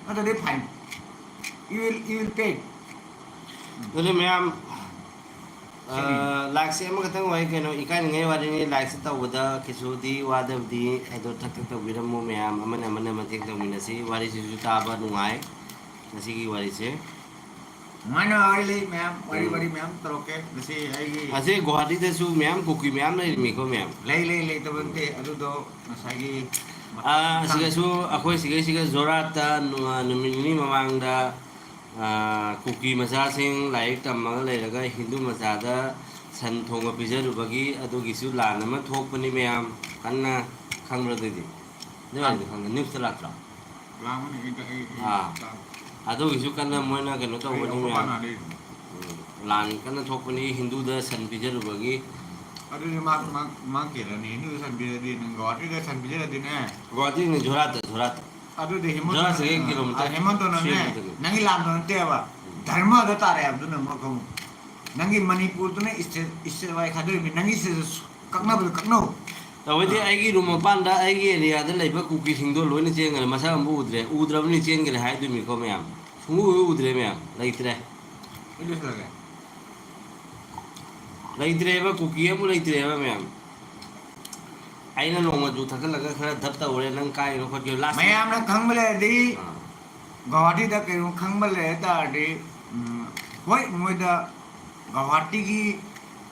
ꯅꯠꯇ꯭ꯔꯗꯤ fine. You will, you will pay. ꯑꯗꯨꯅꯤ ꯃꯌꯥꯝ, ꯑ, ꯂꯥꯏꯛꯁꯦ ꯑꯃꯈꯛꯇꯪ ꯑꯣꯏ, ꯀꯩꯅꯣ, ꯏꯀꯥꯏꯅꯤꯡꯉꯥꯏ ꯋꯥꯔꯤꯅꯤ꯫ ꯂꯥꯏꯛꯁꯦ ꯇꯧꯕꯗ ꯀꯩꯁꯨꯗꯤ ꯋꯥꯗꯕꯗꯤ, ꯑꯗꯣ ꯊꯛ ꯊꯛ ꯇꯧꯕꯤꯔꯝꯃꯣ ꯃꯌꯥꯝ, ꯑꯃꯅ ꯑꯃꯅ ꯃꯇꯦꯡ ꯇꯧꯃꯤꯟꯅꯁꯤ꯫ ꯋꯥꯔꯤꯁꯤꯁꯨ ꯇꯥꯕ ꯅꯨꯡꯉꯥꯏ ꯉꯁꯤꯒꯤ ꯋꯥꯔꯤꯁꯦ꯫ ꯅꯨꯡꯉꯥꯏ ꯅꯨꯡꯉꯥꯏ ꯋꯥꯔꯤ ꯂꯩ ꯃꯌꯥꯝ, ꯋꯥꯔꯤ, ꯎꯝ꯫ ꯋꯥꯔꯤ ꯃꯌꯥꯝ ꯇꯧꯔꯛꯀꯦ ꯉꯁꯤ ꯑꯩꯒꯤ꯫ ꯑꯁꯤ ꯒꯨꯍꯥꯇꯤꯗꯁꯨ ꯃꯌꯥꯝ ꯀꯨꯀꯤ ꯃꯌꯥꯝ ꯂꯩꯔꯝꯃꯤꯀꯣ ꯃꯌꯥꯝ꯫ ꯂꯩ, ꯂꯩ, ꯂꯩꯇꯕ ꯎꯝ꯫ ꯅꯠꯇꯦ꯫ ꯑꯗꯨꯗꯣ ꯉꯁꯥꯏꯒꯤ ꯑꯥ, ꯃꯇꯥꯡ ꯑꯁꯤꯗꯁꯨ ꯑꯩꯈꯣꯏ ꯁꯤꯒꯩꯁꯤꯒ ꯖꯣꯔꯥꯠꯇ ꯅꯨ-, ꯅꯨꯃꯤꯠ ꯅꯤꯅꯤ ꯃꯃꯥꯡꯗ, ꯑꯥ, ꯀꯨꯀꯤ ꯃꯆꯥꯁꯤꯡ ꯂꯥꯏꯔꯤꯛ ꯇꯝꯃꯒ ꯂꯩꯔꯒ ꯍꯤꯟꯗꯨ ꯃꯆꯥꯗ ꯁꯟ ꯊꯣꯡꯕ ꯄꯤꯖꯔꯨꯕꯒꯤ ꯑꯗꯨꯒꯤꯁꯨ ꯂꯥꯟ ꯑꯃ ꯊꯣꯛꯄꯅꯤ ꯃꯌꯥꯝ꯫ ꯀꯟꯅ ꯈꯪꯕ꯭ꯔꯥ ꯑꯗꯨꯗꯤ? ꯑꯗꯨ ꯋꯥꯔꯤꯗꯣ ꯈꯪꯕ꯭ꯔꯥ? ꯅ꯭ꯌꯨꯁꯇ ꯂꯥꯛꯇ꯭ꯔꯣ? ꯂꯥꯛꯑꯝꯒꯅꯤ, ꯑꯩ, ꯑꯩ, ꯑꯩ ꯑꯥ꯫ ꯇꯥ-, ꯑꯗꯨꯒꯤꯁꯨ ꯀꯟꯅ ꯃꯣꯏꯅ ꯀꯩꯅꯣ ꯑꯩ ꯇꯧꯕꯅꯤ ꯑꯃꯨꯛꯀ ꯃꯌꯥꯝ꯫ ꯄꯥꯟꯅꯔꯤ꯫ ꯎꯝ꯫ ꯂꯥꯟ ꯀꯟꯅ ꯊꯣꯛꯄꯅꯤ ꯍꯤꯟꯗꯨꯗ ꯁꯟ ꯄꯤꯖꯔꯨꯕꯒꯤ꯫ ꯑꯗꯨꯗꯤ ꯃꯥ, ꯃꯥ, ꯃꯥ ꯀꯦꯜꯂꯅꯤ꯫ ꯍꯤꯟꯗꯨꯗ ꯁꯟ ꯄꯤꯖꯔꯗꯤ ꯅꯪ ꯒꯧꯍꯥꯇꯤꯗ ꯁꯟ ꯄꯤꯖꯔꯗꯤꯅꯦ꯫ ꯒꯧꯍꯥꯇꯤꯅꯤ, ꯖꯣꯔꯍꯥꯠꯇ, ꯖꯣꯔꯍꯥꯠꯇ꯫ ꯑꯗꯨꯗꯤ ꯍꯦꯃꯟꯇꯅ-, ꯖꯣꯔꯍꯥꯠꯁꯤꯗꯒꯤ ꯑ, ꯀꯤꯂꯣꯃꯤꯇꯔ ꯑ, ꯍꯦꯃꯟꯇꯅꯅꯦ, three hundred ꯅꯪꯒꯤ ꯂꯥꯟꯗꯣ ꯅꯠꯇꯦꯕ꯫ ꯎꯝ꯫ ꯙꯔꯃꯗ ꯇꯥꯔꯦ ꯍꯥꯏꯕꯗꯨꯅ ꯑꯃꯨꯛ ꯑꯃꯨꯛ꯫ ꯅꯪꯒꯤ ꯃꯅꯤꯄꯨꯔꯗꯨꯅ state, state wise ꯈꯥꯏꯗꯣꯛꯏꯃꯤ꯫ ꯅꯪꯒꯤ state ꯀꯛꯅꯕꯗꯣ ꯀꯛꯅꯧ꯫ ꯇꯧꯕꯩꯗꯤ ꯑꯥ꯫ ꯑꯩꯒꯤ ꯔꯨꯝ ꯃꯄꯥꯟꯗ ꯑꯩꯒꯤ ꯑꯦꯔꯤꯌꯥꯗ ꯂꯩꯕ ꯀꯨꯀꯤꯁꯤꯡꯗꯣ ꯂꯣꯏꯅ ꯆꯦꯟꯈ꯭ꯔꯦ꯫ ꯃꯁꯛ ꯑꯃꯕꯨ ꯎꯗ꯭ꯔꯦ꯫ ꯎꯗ꯭ꯔꯕꯅꯤ ꯆꯦꯟꯈ꯭ꯔꯦ ꯍꯥꯏꯗꯣꯏꯃꯤꯀꯣ ꯃꯌꯥꯝ꯫ ꯁꯨꯡꯎ ꯍꯦꯛ ꯎꯗ꯭ꯔꯦ ꯃꯌꯥꯝ꯫ ꯂꯩꯇ꯭ꯔꯦ꯫ ꯑꯩ ꯂꯣꯏꯁꯤꯜꯂꯒꯦ꯫ ꯂꯩꯇ꯭ꯔꯦꯕ, ꯀꯨꯀꯤ ꯑꯃꯕꯨ ꯂꯩꯇ꯭ꯔꯦꯕ ꯃꯌꯥꯝ꯫ ꯑꯩꯅ ꯅꯣꯡꯃ ꯖꯨ ꯊꯛꯆꯜꯂꯒ ꯈꯔ ꯙꯞ ꯇꯧꯔꯦ, ꯅꯪ ꯀꯥꯏꯅꯣ ꯈꯣꯠꯀꯦ, last ꯃꯌꯥꯝꯅ ꯈꯪꯕ ꯂꯩꯔꯗꯤ, ꯑꯥ꯫ ꯒꯧꯍꯥꯇꯤꯗ ꯀꯩꯅꯣ ꯈꯪꯕ ꯂꯩ ꯍꯥꯏ ꯇꯥꯔꯗꯤ, ꯎꯝ, ꯍꯣꯏ, ꯃꯣꯏꯗ ꯒꯧꯍꯥꯇꯤꯒꯤ,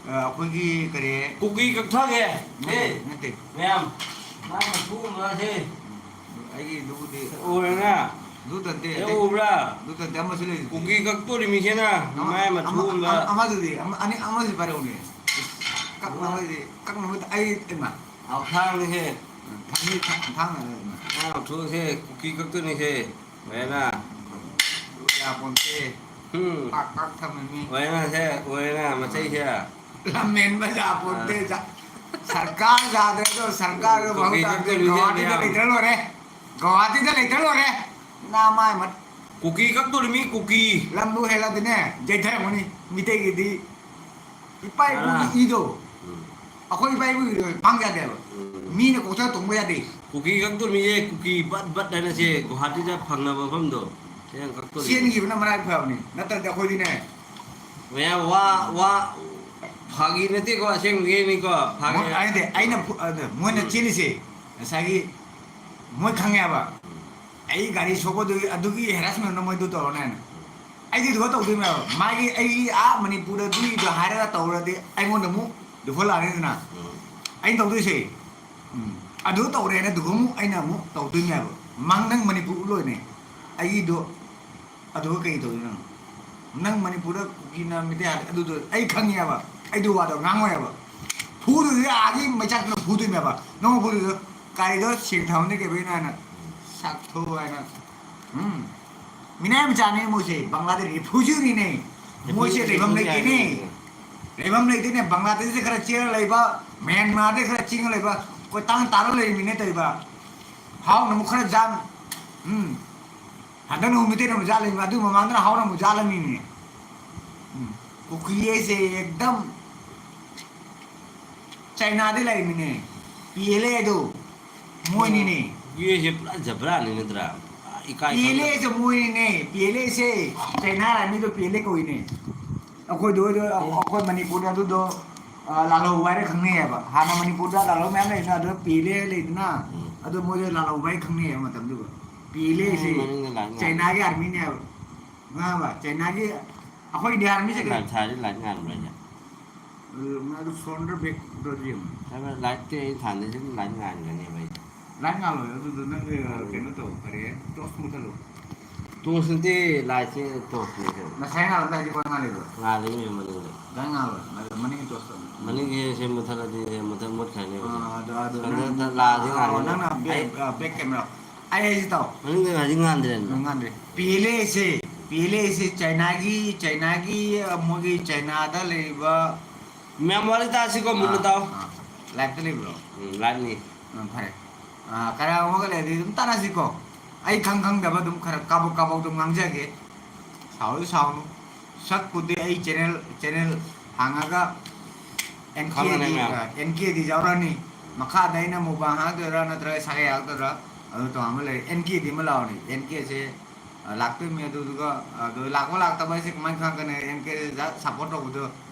ꯑ, ꯑꯩꯈꯣꯏꯒꯤ ꯀꯔꯤ ꯀꯨꯀꯤ ꯀꯛꯊꯒꯦ꯫ ꯅꯠꯇꯦ, ꯑꯦ, ꯅꯠꯇꯦ꯫ ꯃꯌꯥꯝ, ꯃꯥ ꯃꯊꯨꯒꯨꯝꯕꯁꯦ꯫ ꯎꯝ, ꯑꯩꯒꯤ ꯑꯗꯨꯕꯨꯗꯤ ꯎꯔꯦꯅ? ꯑꯗꯨ ꯅꯠꯇꯦ, ꯑꯦ, ꯑꯇꯩ ꯎꯕ꯭ꯔꯥ? ꯑꯗꯨ ꯅꯠꯇꯦ, ꯑꯃꯁꯨ ꯂꯩ꯫ ꯀꯨꯀꯤ ꯀꯛꯇꯣꯔꯤꯃꯤꯁꯦꯅ, ꯑꯃ-, ꯃꯥꯏ ꯑꯃ-, ꯃꯊꯨꯒꯨꯝꯕ꯫ ꯑꯃ-, ꯑꯃꯗꯨꯗꯤ, ꯑꯃ-, ꯑꯅꯤ, ꯑꯃꯁꯤ ꯄꯥꯏꯔꯛꯎꯅꯦ꯫ ꯀꯛꯅꯕꯗꯤ, ꯀꯛꯅꯕꯗꯤ ꯑꯩ, ꯏꯃꯥ꯫ ꯊꯥꯡꯅꯤꯁꯦ꯫ ꯊꯥꯡꯅꯤ, ꯊꯥꯡ-, ꯊꯥꯡ-, ꯃꯥꯏ ꯃꯊꯨꯁꯦ, ꯀꯨꯀꯤ ꯀꯛꯇꯣꯏꯅꯤꯁꯦ꯫ ꯂꯣꯏꯅ꯫ ꯌꯥꯄꯣꯟꯇꯦ꯫ ꯎꯝ꯫ ꯄꯥꯛ ꯄꯥꯛ ꯊꯝꯃꯅꯤ꯫ ꯂꯣꯏꯅꯁꯦ, ꯂꯣꯏꯅ ꯃꯆꯩꯁꯦ꯫ ꯂꯝꯍꯦꯟꯕ ꯌꯥꯄꯣꯟꯇꯦ꯫ ꯑꯥ꯫ ꯖꯥ-, ꯁꯔꯀꯥꯔ ꯌꯥꯗ꯭ꯔꯦ ꯑꯗꯣ, ꯁꯔꯀꯥꯔꯒ ꯃꯍꯨꯠ ꯀꯨꯀꯤ ꯇꯥꯗ꯭ꯔꯦ꯫ ꯀꯛꯇꯣꯏꯅꯤꯁꯦ ꯒꯧꯍꯥꯇꯤꯗ ꯃꯌꯥꯝ꯫ ꯂꯩꯇ꯭ꯔ ꯂꯣꯏꯔꯦ꯫ ꯒꯧꯍꯥꯇꯤꯗ ꯂꯩꯇ꯭ꯔ ꯂꯣꯏꯔꯦ꯫ ꯅꯃꯥꯏ ꯃꯠ-, ꯀꯨꯀꯤ ꯀꯛꯇꯣꯔꯤꯃꯤ, ꯀꯨꯀꯤ꯫ ꯂꯝꯗꯣ ꯍꯦꯜꯂꯗꯤꯅꯦ, ꯌꯩꯊꯔꯝꯒꯅꯤ꯫ ꯃꯤꯇꯩꯒꯤꯗꯤ ꯏꯄꯥ ꯏꯄꯨꯒꯤ ꯑꯥ꯫ ꯏꯗꯣ, ꯎꯝ꯫ ꯑꯩꯈꯣꯏ ꯏꯄꯥ ꯏꯄꯨꯒꯤ ꯏꯗꯣ ꯐꯥꯡ ꯌꯥꯗꯦꯕ꯫ ꯎꯝ꯫ ꯃꯤꯅ ꯀꯣꯛꯊꯔ ꯇꯣꯡꯕ ꯌꯥꯗꯦ꯫ ꯀꯨꯀꯤ ꯀꯛꯇꯣꯔꯤꯃꯤꯁꯦ, ꯀꯨꯀꯤ ꯕꯠ ꯕꯠ ꯍꯥꯏꯅ ꯁꯦ ꯒꯨꯍꯥꯇꯤꯗ ꯐꯪꯅꯕ ꯃꯐꯝꯗꯣ꯫ ꯁꯦ ꯌꯥꯝ ꯀꯛꯇꯣꯔꯤꯃꯤ꯫ ꯆꯦꯟꯈꯤꯕꯅ ꯃꯔꯥꯏ ꯐꯕꯅꯤ꯫ ꯅꯠꯇ꯭ꯔꯗꯤ ꯑꯩꯈꯣꯏꯗꯤꯅꯦ꯫ ꯃꯌꯥꯝ ꯋꯥ, ꯋꯥ, ꯐꯥꯒꯤ ꯅꯠꯇꯦꯀꯣ, ꯑꯁꯦꯡꯕꯒꯤꯅꯤꯀꯣ꯫ ꯐꯥꯒꯤ ꯃꯣꯏ-, ꯑꯩ ꯅꯠꯇꯦ, ꯑꯩꯅ ꯐꯨ-, ꯑꯗ ꯃꯣꯏꯅ ꯎꯝ꯫ ꯆꯦꯜꯂꯤꯁꯦ ꯉꯁꯥꯏꯒꯤ ꯃꯣꯏ ꯈꯪꯉꯦꯕ꯫ ꯎꯝ꯫ ꯑꯩ ꯒꯥꯔꯤ ꯁꯣꯛꯄꯗꯨꯒꯤ, ꯑꯗꯨꯒꯤ harassment ꯃꯣꯏꯗꯨ ꯇꯧꯔꯅꯤ ꯍꯥꯏꯅ꯫ ꯎꯝ꯫ ꯑꯩꯗꯤ ꯑꯗꯨꯒ ꯇꯧꯗꯣꯏꯅꯦꯕ꯫ ꯃꯥꯒꯤ ꯑꯩ ꯑꯥ ꯃꯅꯤꯄꯨꯔꯗ ꯑꯗꯨꯒꯤꯗꯣ ꯍꯥꯏꯔꯒ ꯇꯧꯔꯗꯤ ꯑꯩꯉꯣꯟꯗ ꯑꯃꯨꯛ ꯗꯤꯐꯣꯜ ꯂꯥꯛꯑꯅꯤꯗꯅ꯫ ꯎꯝ꯫ ꯑꯩꯅ ꯇꯧꯗꯣꯏꯁꯦ꯫ ꯎꯝ꯫ ꯑꯗꯨ ꯇꯧꯔꯦꯅ ꯑꯗꯨꯒ ꯑꯃꯨꯛ ꯑꯩꯅ ꯑꯃꯨꯛ ꯇꯧꯗꯣꯏꯅꯦꯕ꯫ ꯃꯥꯡ-, ꯅꯪ ꯃꯅꯤꯄꯨꯔ ꯂꯣꯏꯅꯦ꯫ ꯑꯩꯒꯤꯗꯣ ꯑꯗꯨꯒ ꯀꯩ ꯇꯧꯗꯣꯏꯅꯣ? ꯅꯪ ꯃꯅꯤꯄꯨꯔꯗ ꯀꯨꯀꯤꯅ ꯃꯤꯇꯩ ꯍꯥꯠꯂꯦ, ꯑꯗꯨꯗꯣ ꯑꯩ ꯈꯪꯉꯦꯕ꯫ ꯑꯩꯗꯣ ꯋꯥꯗꯣ ꯉꯥꯡꯉꯣꯏꯕ꯫ ꯐꯨꯗꯣꯏꯗꯤ ꯑꯥꯒꯤ ꯃꯩꯆꯥꯛꯇꯨꯅ ꯐꯨꯗꯣꯏꯅꯦꯕ꯫ ꯅꯪ ꯐꯨꯗꯣꯏꯗꯣ ꯀꯥꯏꯗꯣ ꯁꯦꯡ ꯊꯝꯃꯅꯤ ꯀꯩꯗꯧꯅꯣ ꯍꯥꯏꯅ꯫ ꯁꯥꯛꯊꯧ ꯍꯥꯏꯅ꯫ ꯎꯝ꯫ ꯃꯤꯅꯥꯏ ꯃꯆꯥꯅꯦ ꯃꯣꯏꯁꯦ, ꯕꯪꯒ꯭ꯂꯥꯗꯦꯁ refugeeꯅꯤꯅꯦ꯫ ꯃꯣꯏꯁꯦ ꯂꯩꯐꯝ ꯂꯩꯇꯦꯅꯦ꯫ ꯂꯩꯐꯝ ꯂꯩꯇꯦꯅꯦ, ꯕꯪꯒ꯭ꯂꯥꯗꯦꯁꯇ ꯈꯔ ꯆꯦꯜꯂ ꯂꯩꯕ, ꯃ꯭ꯌꯥꯟꯃꯥꯔꯗ ꯈꯔ ꯆꯦꯜꯂ ꯂꯩꯕ, ꯀꯣꯏꯇꯥꯟ ꯇꯥꯔ ꯂꯩꯔꯤꯃꯤꯅꯦ ꯇꯧꯔꯤꯕ꯫ ꯍꯥꯎꯅ ꯑꯃꯨꯛ ꯈꯔ ꯆꯥ-, ꯎꯝ꯫ ꯍꯟꯗꯛꯅ ꯑꯃꯨꯛ ꯃꯤꯇꯩꯅ ꯑꯃꯨꯛ ꯆꯥ ꯂꯩꯔꯤꯃꯤ, ꯑꯗꯨ ꯃꯃꯥꯡꯗꯅ ꯍꯥꯎꯅ ꯑꯃꯨꯛ ꯆꯥ ꯂꯩꯔꯝꯃꯤꯅꯦ꯫ ꯎꯝ꯫ ꯀꯨꯀꯤ ꯍꯥꯏꯁꯦ ꯑꯦꯛꯗꯝ ꯆꯥꯏꯅꯥꯗ ꯂꯩꯔꯤꯃꯤꯅꯦ꯫ ꯄꯤ ꯑꯦꯜ ꯑꯦ ꯑꯗꯣ ꯃꯣꯏꯅꯤꯅꯦ꯫ ꯌꯨ ꯑꯦꯁ ꯑꯦ ꯄꯨꯔꯥ ꯖꯕ꯭ꯔꯥꯅꯤ ꯅꯠꯇ꯭ꯔꯥ? ꯄꯨꯔꯥ ꯏꯀꯥꯏ ꯄꯤ ꯑꯦꯜ ꯑꯦ ꯈꯪꯗꯕ꯫ ꯁꯦ ꯃꯣꯏꯅꯤꯅꯦ꯫ ꯄꯤ ꯑꯦꯜ ꯑꯦ ꯁꯦ ꯆꯥꯏꯅꯥ ꯑꯥꯔꯃꯤꯗꯣ ꯄꯤ ꯑꯦꯜ ꯑꯦ ꯀꯧꯏꯅꯦ꯫ ꯑꯩꯈꯣꯏꯗꯣ, ꯑꯩꯈꯣꯏ ꯃꯅꯤꯄꯨꯔꯗ ꯑꯗꯨꯗꯣ, ꯑ, ꯂꯥꯜꯍꯧꯕ ꯍꯥꯏꯔ ꯈꯪꯅꯩꯌꯦꯕ꯫ ꯍꯥꯟꯅ ꯃꯅꯤꯄꯨꯔꯗ ꯂꯥꯜꯍꯧꯕ ꯃꯌꯥꯝ ꯂꯩꯗꯅ, ꯑꯗꯨꯗ ꯄꯤ ꯑꯦꯜ ꯑꯦ ꯂꯩꯗꯅ, ꯎꯝ꯫ ꯑꯗꯨ ꯃꯣꯏꯗꯣ ꯂꯥꯜꯍꯧꯕ ꯍꯥꯏꯔ ꯈꯪꯅꯩꯌꯦꯕ ꯃꯇꯝꯗꯨꯗ꯫ ꯄꯤ ꯑꯦꯜ ꯑꯦ ꯁꯦ ꯎꯝ, ꯃꯅꯤꯡꯗ ꯂꯥꯏꯠ ꯉꯥꯟꯕ꯫ ꯆꯥꯏꯅꯥꯒꯤ ꯑꯥꯔꯃꯤꯅꯦꯕ꯫ ꯈꯪꯉꯕ? ꯆꯥꯏꯅꯥꯒꯤ, ꯑꯩꯈꯣꯏ ꯏꯟꯗꯤꯌꯥ ꯑꯥꯔꯃꯤ ꯁꯦ ꯀꯩ-, ꯂꯥꯏꯠ ꯊꯥꯔꯗꯤ ꯂꯥꯏꯠ ꯉꯥꯟꯕ꯭ꯔꯥ ꯍꯥꯏꯁꯦ? ꯑꯗꯨ ꯃꯥꯗꯣ ꯐ꯭ꯔꯣꯟꯗ ꯕꯦꯛꯇ ꯌꯦꯡꯉꯣ꯫ ꯍꯥꯏꯕ ꯂꯥꯏꯠꯇꯤ ꯑꯩ ꯊꯥꯟꯗꯦ, ꯁꯨꯝ ꯂꯥꯏꯠ ꯉꯥꯟꯒꯅꯦꯕ ꯑꯩ꯫ ꯂꯥꯏꯠ ꯉꯥꯜꯂꯣꯏ, ꯑꯗꯨꯗꯣ ꯅꯪꯒꯤ ꯉꯥꯜꯂꯣꯏ꯫ ꯀꯩꯅꯣ ꯇꯧ, ꯀꯔꯤ, ꯇꯣꯔꯆ ꯃꯨꯠꯊꯠꯂꯣ꯫ ꯇꯣꯔꯆ ꯅꯠꯇꯦ, ꯂꯥꯏꯠꯁꯦ ꯇꯣꯔꯆꯅꯦ ꯀꯩꯅꯣ꯫ ꯉꯁꯥꯏ ꯉꯥꯜꯂꯝꯗꯥꯏꯗꯤ ꯀꯣꯟ ꯉꯥꯜꯂꯤꯕ꯭ꯔꯣ? ꯉꯥꯜꯂꯤꯅꯦ ꯃꯅꯤꯡꯗ꯫ ꯂꯥꯏꯠ ꯉꯥꯜꯂꯣꯏ, ꯃꯅꯤꯡꯒꯤ ꯇꯣꯔꯆꯇꯣ꯫ ꯃꯅꯤꯡꯒꯤ ꯁꯦ ꯃꯨꯠꯊꯠꯂꯗꯤ ꯁꯦ ꯃꯨꯠꯊꯠ-, ꯃꯨꯠꯈ꯭ꯔꯅꯦꯕ ꯁꯦ꯫ ꯑꯥ, ꯑꯗꯣ, ꯑꯗꯣ ꯁꯣꯝꯗ ꯅꯪ, ꯂꯥꯛꯑꯗꯤ ꯑꯣ, ꯉꯥꯜꯂꯦꯕ꯫ ꯅꯪꯅ ꯕꯦꯛ, ꯑꯩ ꯑ, ꯕꯦꯛ ꯀꯦꯃꯦꯔꯥ꯫ ꯑꯩ ꯍꯥꯏꯁꯤ ꯇꯥꯎ꯫ ꯃꯅꯤꯡꯗ ꯉꯥꯜꯂꯤ ꯉꯥꯟꯗ꯭ꯔꯦꯅ꯫ ꯎꯝ, ꯉꯥꯟꯗ꯭ꯔꯦ꯫ ꯄꯤ L A say, P L A ꯁꯦ ꯆꯥꯏꯅꯥꯒꯤ, ꯆꯥꯏꯅꯥꯒꯤ, ꯑ, ꯃꯣꯏꯒꯤ ꯆꯥꯏꯅꯥꯗ ꯂꯩꯔꯤꯕ ꯃꯌꯥꯝ ꯋꯥꯔꯤ ꯇꯥꯁꯤꯀꯣ, ꯃꯨꯟꯅ ꯑꯥ, ꯇꯥꯎ꯫ ꯑꯥ, ꯂꯥꯏꯞꯇ ꯂꯩꯕ꯭ꯔꯣ? ꯎꯝ, ꯂꯥꯏꯞꯅꯤ꯫ ꯎꯝ, ꯐꯔꯦ꯫ ꯑꯥ, ꯀꯅꯥꯒꯨꯝꯕꯒ ꯂꯩꯔꯗꯤ ꯑꯗꯨꯝ ꯇꯥꯟꯅꯁꯤꯀꯣ꯫ ꯑꯩ ꯈꯪ ꯈꯪꯗꯕ ꯑꯗꯨꯝ ꯈꯔ ꯀꯥꯕꯛ ꯀꯥꯕꯛ ꯑꯗꯨꯝ ꯉꯥꯡꯖꯒꯦ꯫ ꯁꯥꯎꯔꯁꯨ ꯁꯥꯎꯅꯨ꯫ ꯁꯛꯄꯨꯗꯤ ꯑꯩ ꯆꯦꯅꯦꯜ, ꯆꯦꯅꯦꯜ ꯍꯥꯡꯉꯒ ꯑꯦꯟ ꯀꯦ ꯗꯤ, ꯈꯪꯉꯅꯤ ꯃꯌꯥꯝ꯫ ꯑꯥ, ꯑꯦꯟ ꯀꯦ ꯗꯤ ꯌꯥꯎꯔꯅꯤ꯫ ꯃꯈꯥꯗ ꯑꯩꯅ ꯃꯨꯛꯕꯥꯡ ꯍꯥꯡꯗꯣꯏꯔꯥ ꯅꯠꯇ꯭ꯔꯒ ꯁꯥꯒꯩ ꯍꯥꯡꯗꯣꯏꯔꯥ? ꯑꯗꯨ ꯇꯣꯉꯥꯟꯕ ꯂꯩꯔꯦ꯫ ꯑꯦꯟ ꯀꯦ ꯗꯤ ꯑꯃ ꯂꯥꯎꯔꯅꯤ꯫ ꯑꯦꯟ ꯀꯦ ꯁꯦ, ꯑꯥ, ꯂꯥꯛꯇꯣꯏꯅꯤ꯫ ꯑꯗꯨꯗꯨꯒ, ꯑꯥ, ꯑꯗꯣ ꯂꯥꯛꯄ ꯂꯥꯛꯇꯕ ꯍꯥꯏꯁꯦ ꯀꯃꯥꯏꯅ ꯈꯪꯉꯛꯀꯅꯤ? ꯑꯦꯟ ꯀꯦ ꯗ ꯁꯞꯄꯣꯔꯠ ꯇꯧꯕꯗꯣ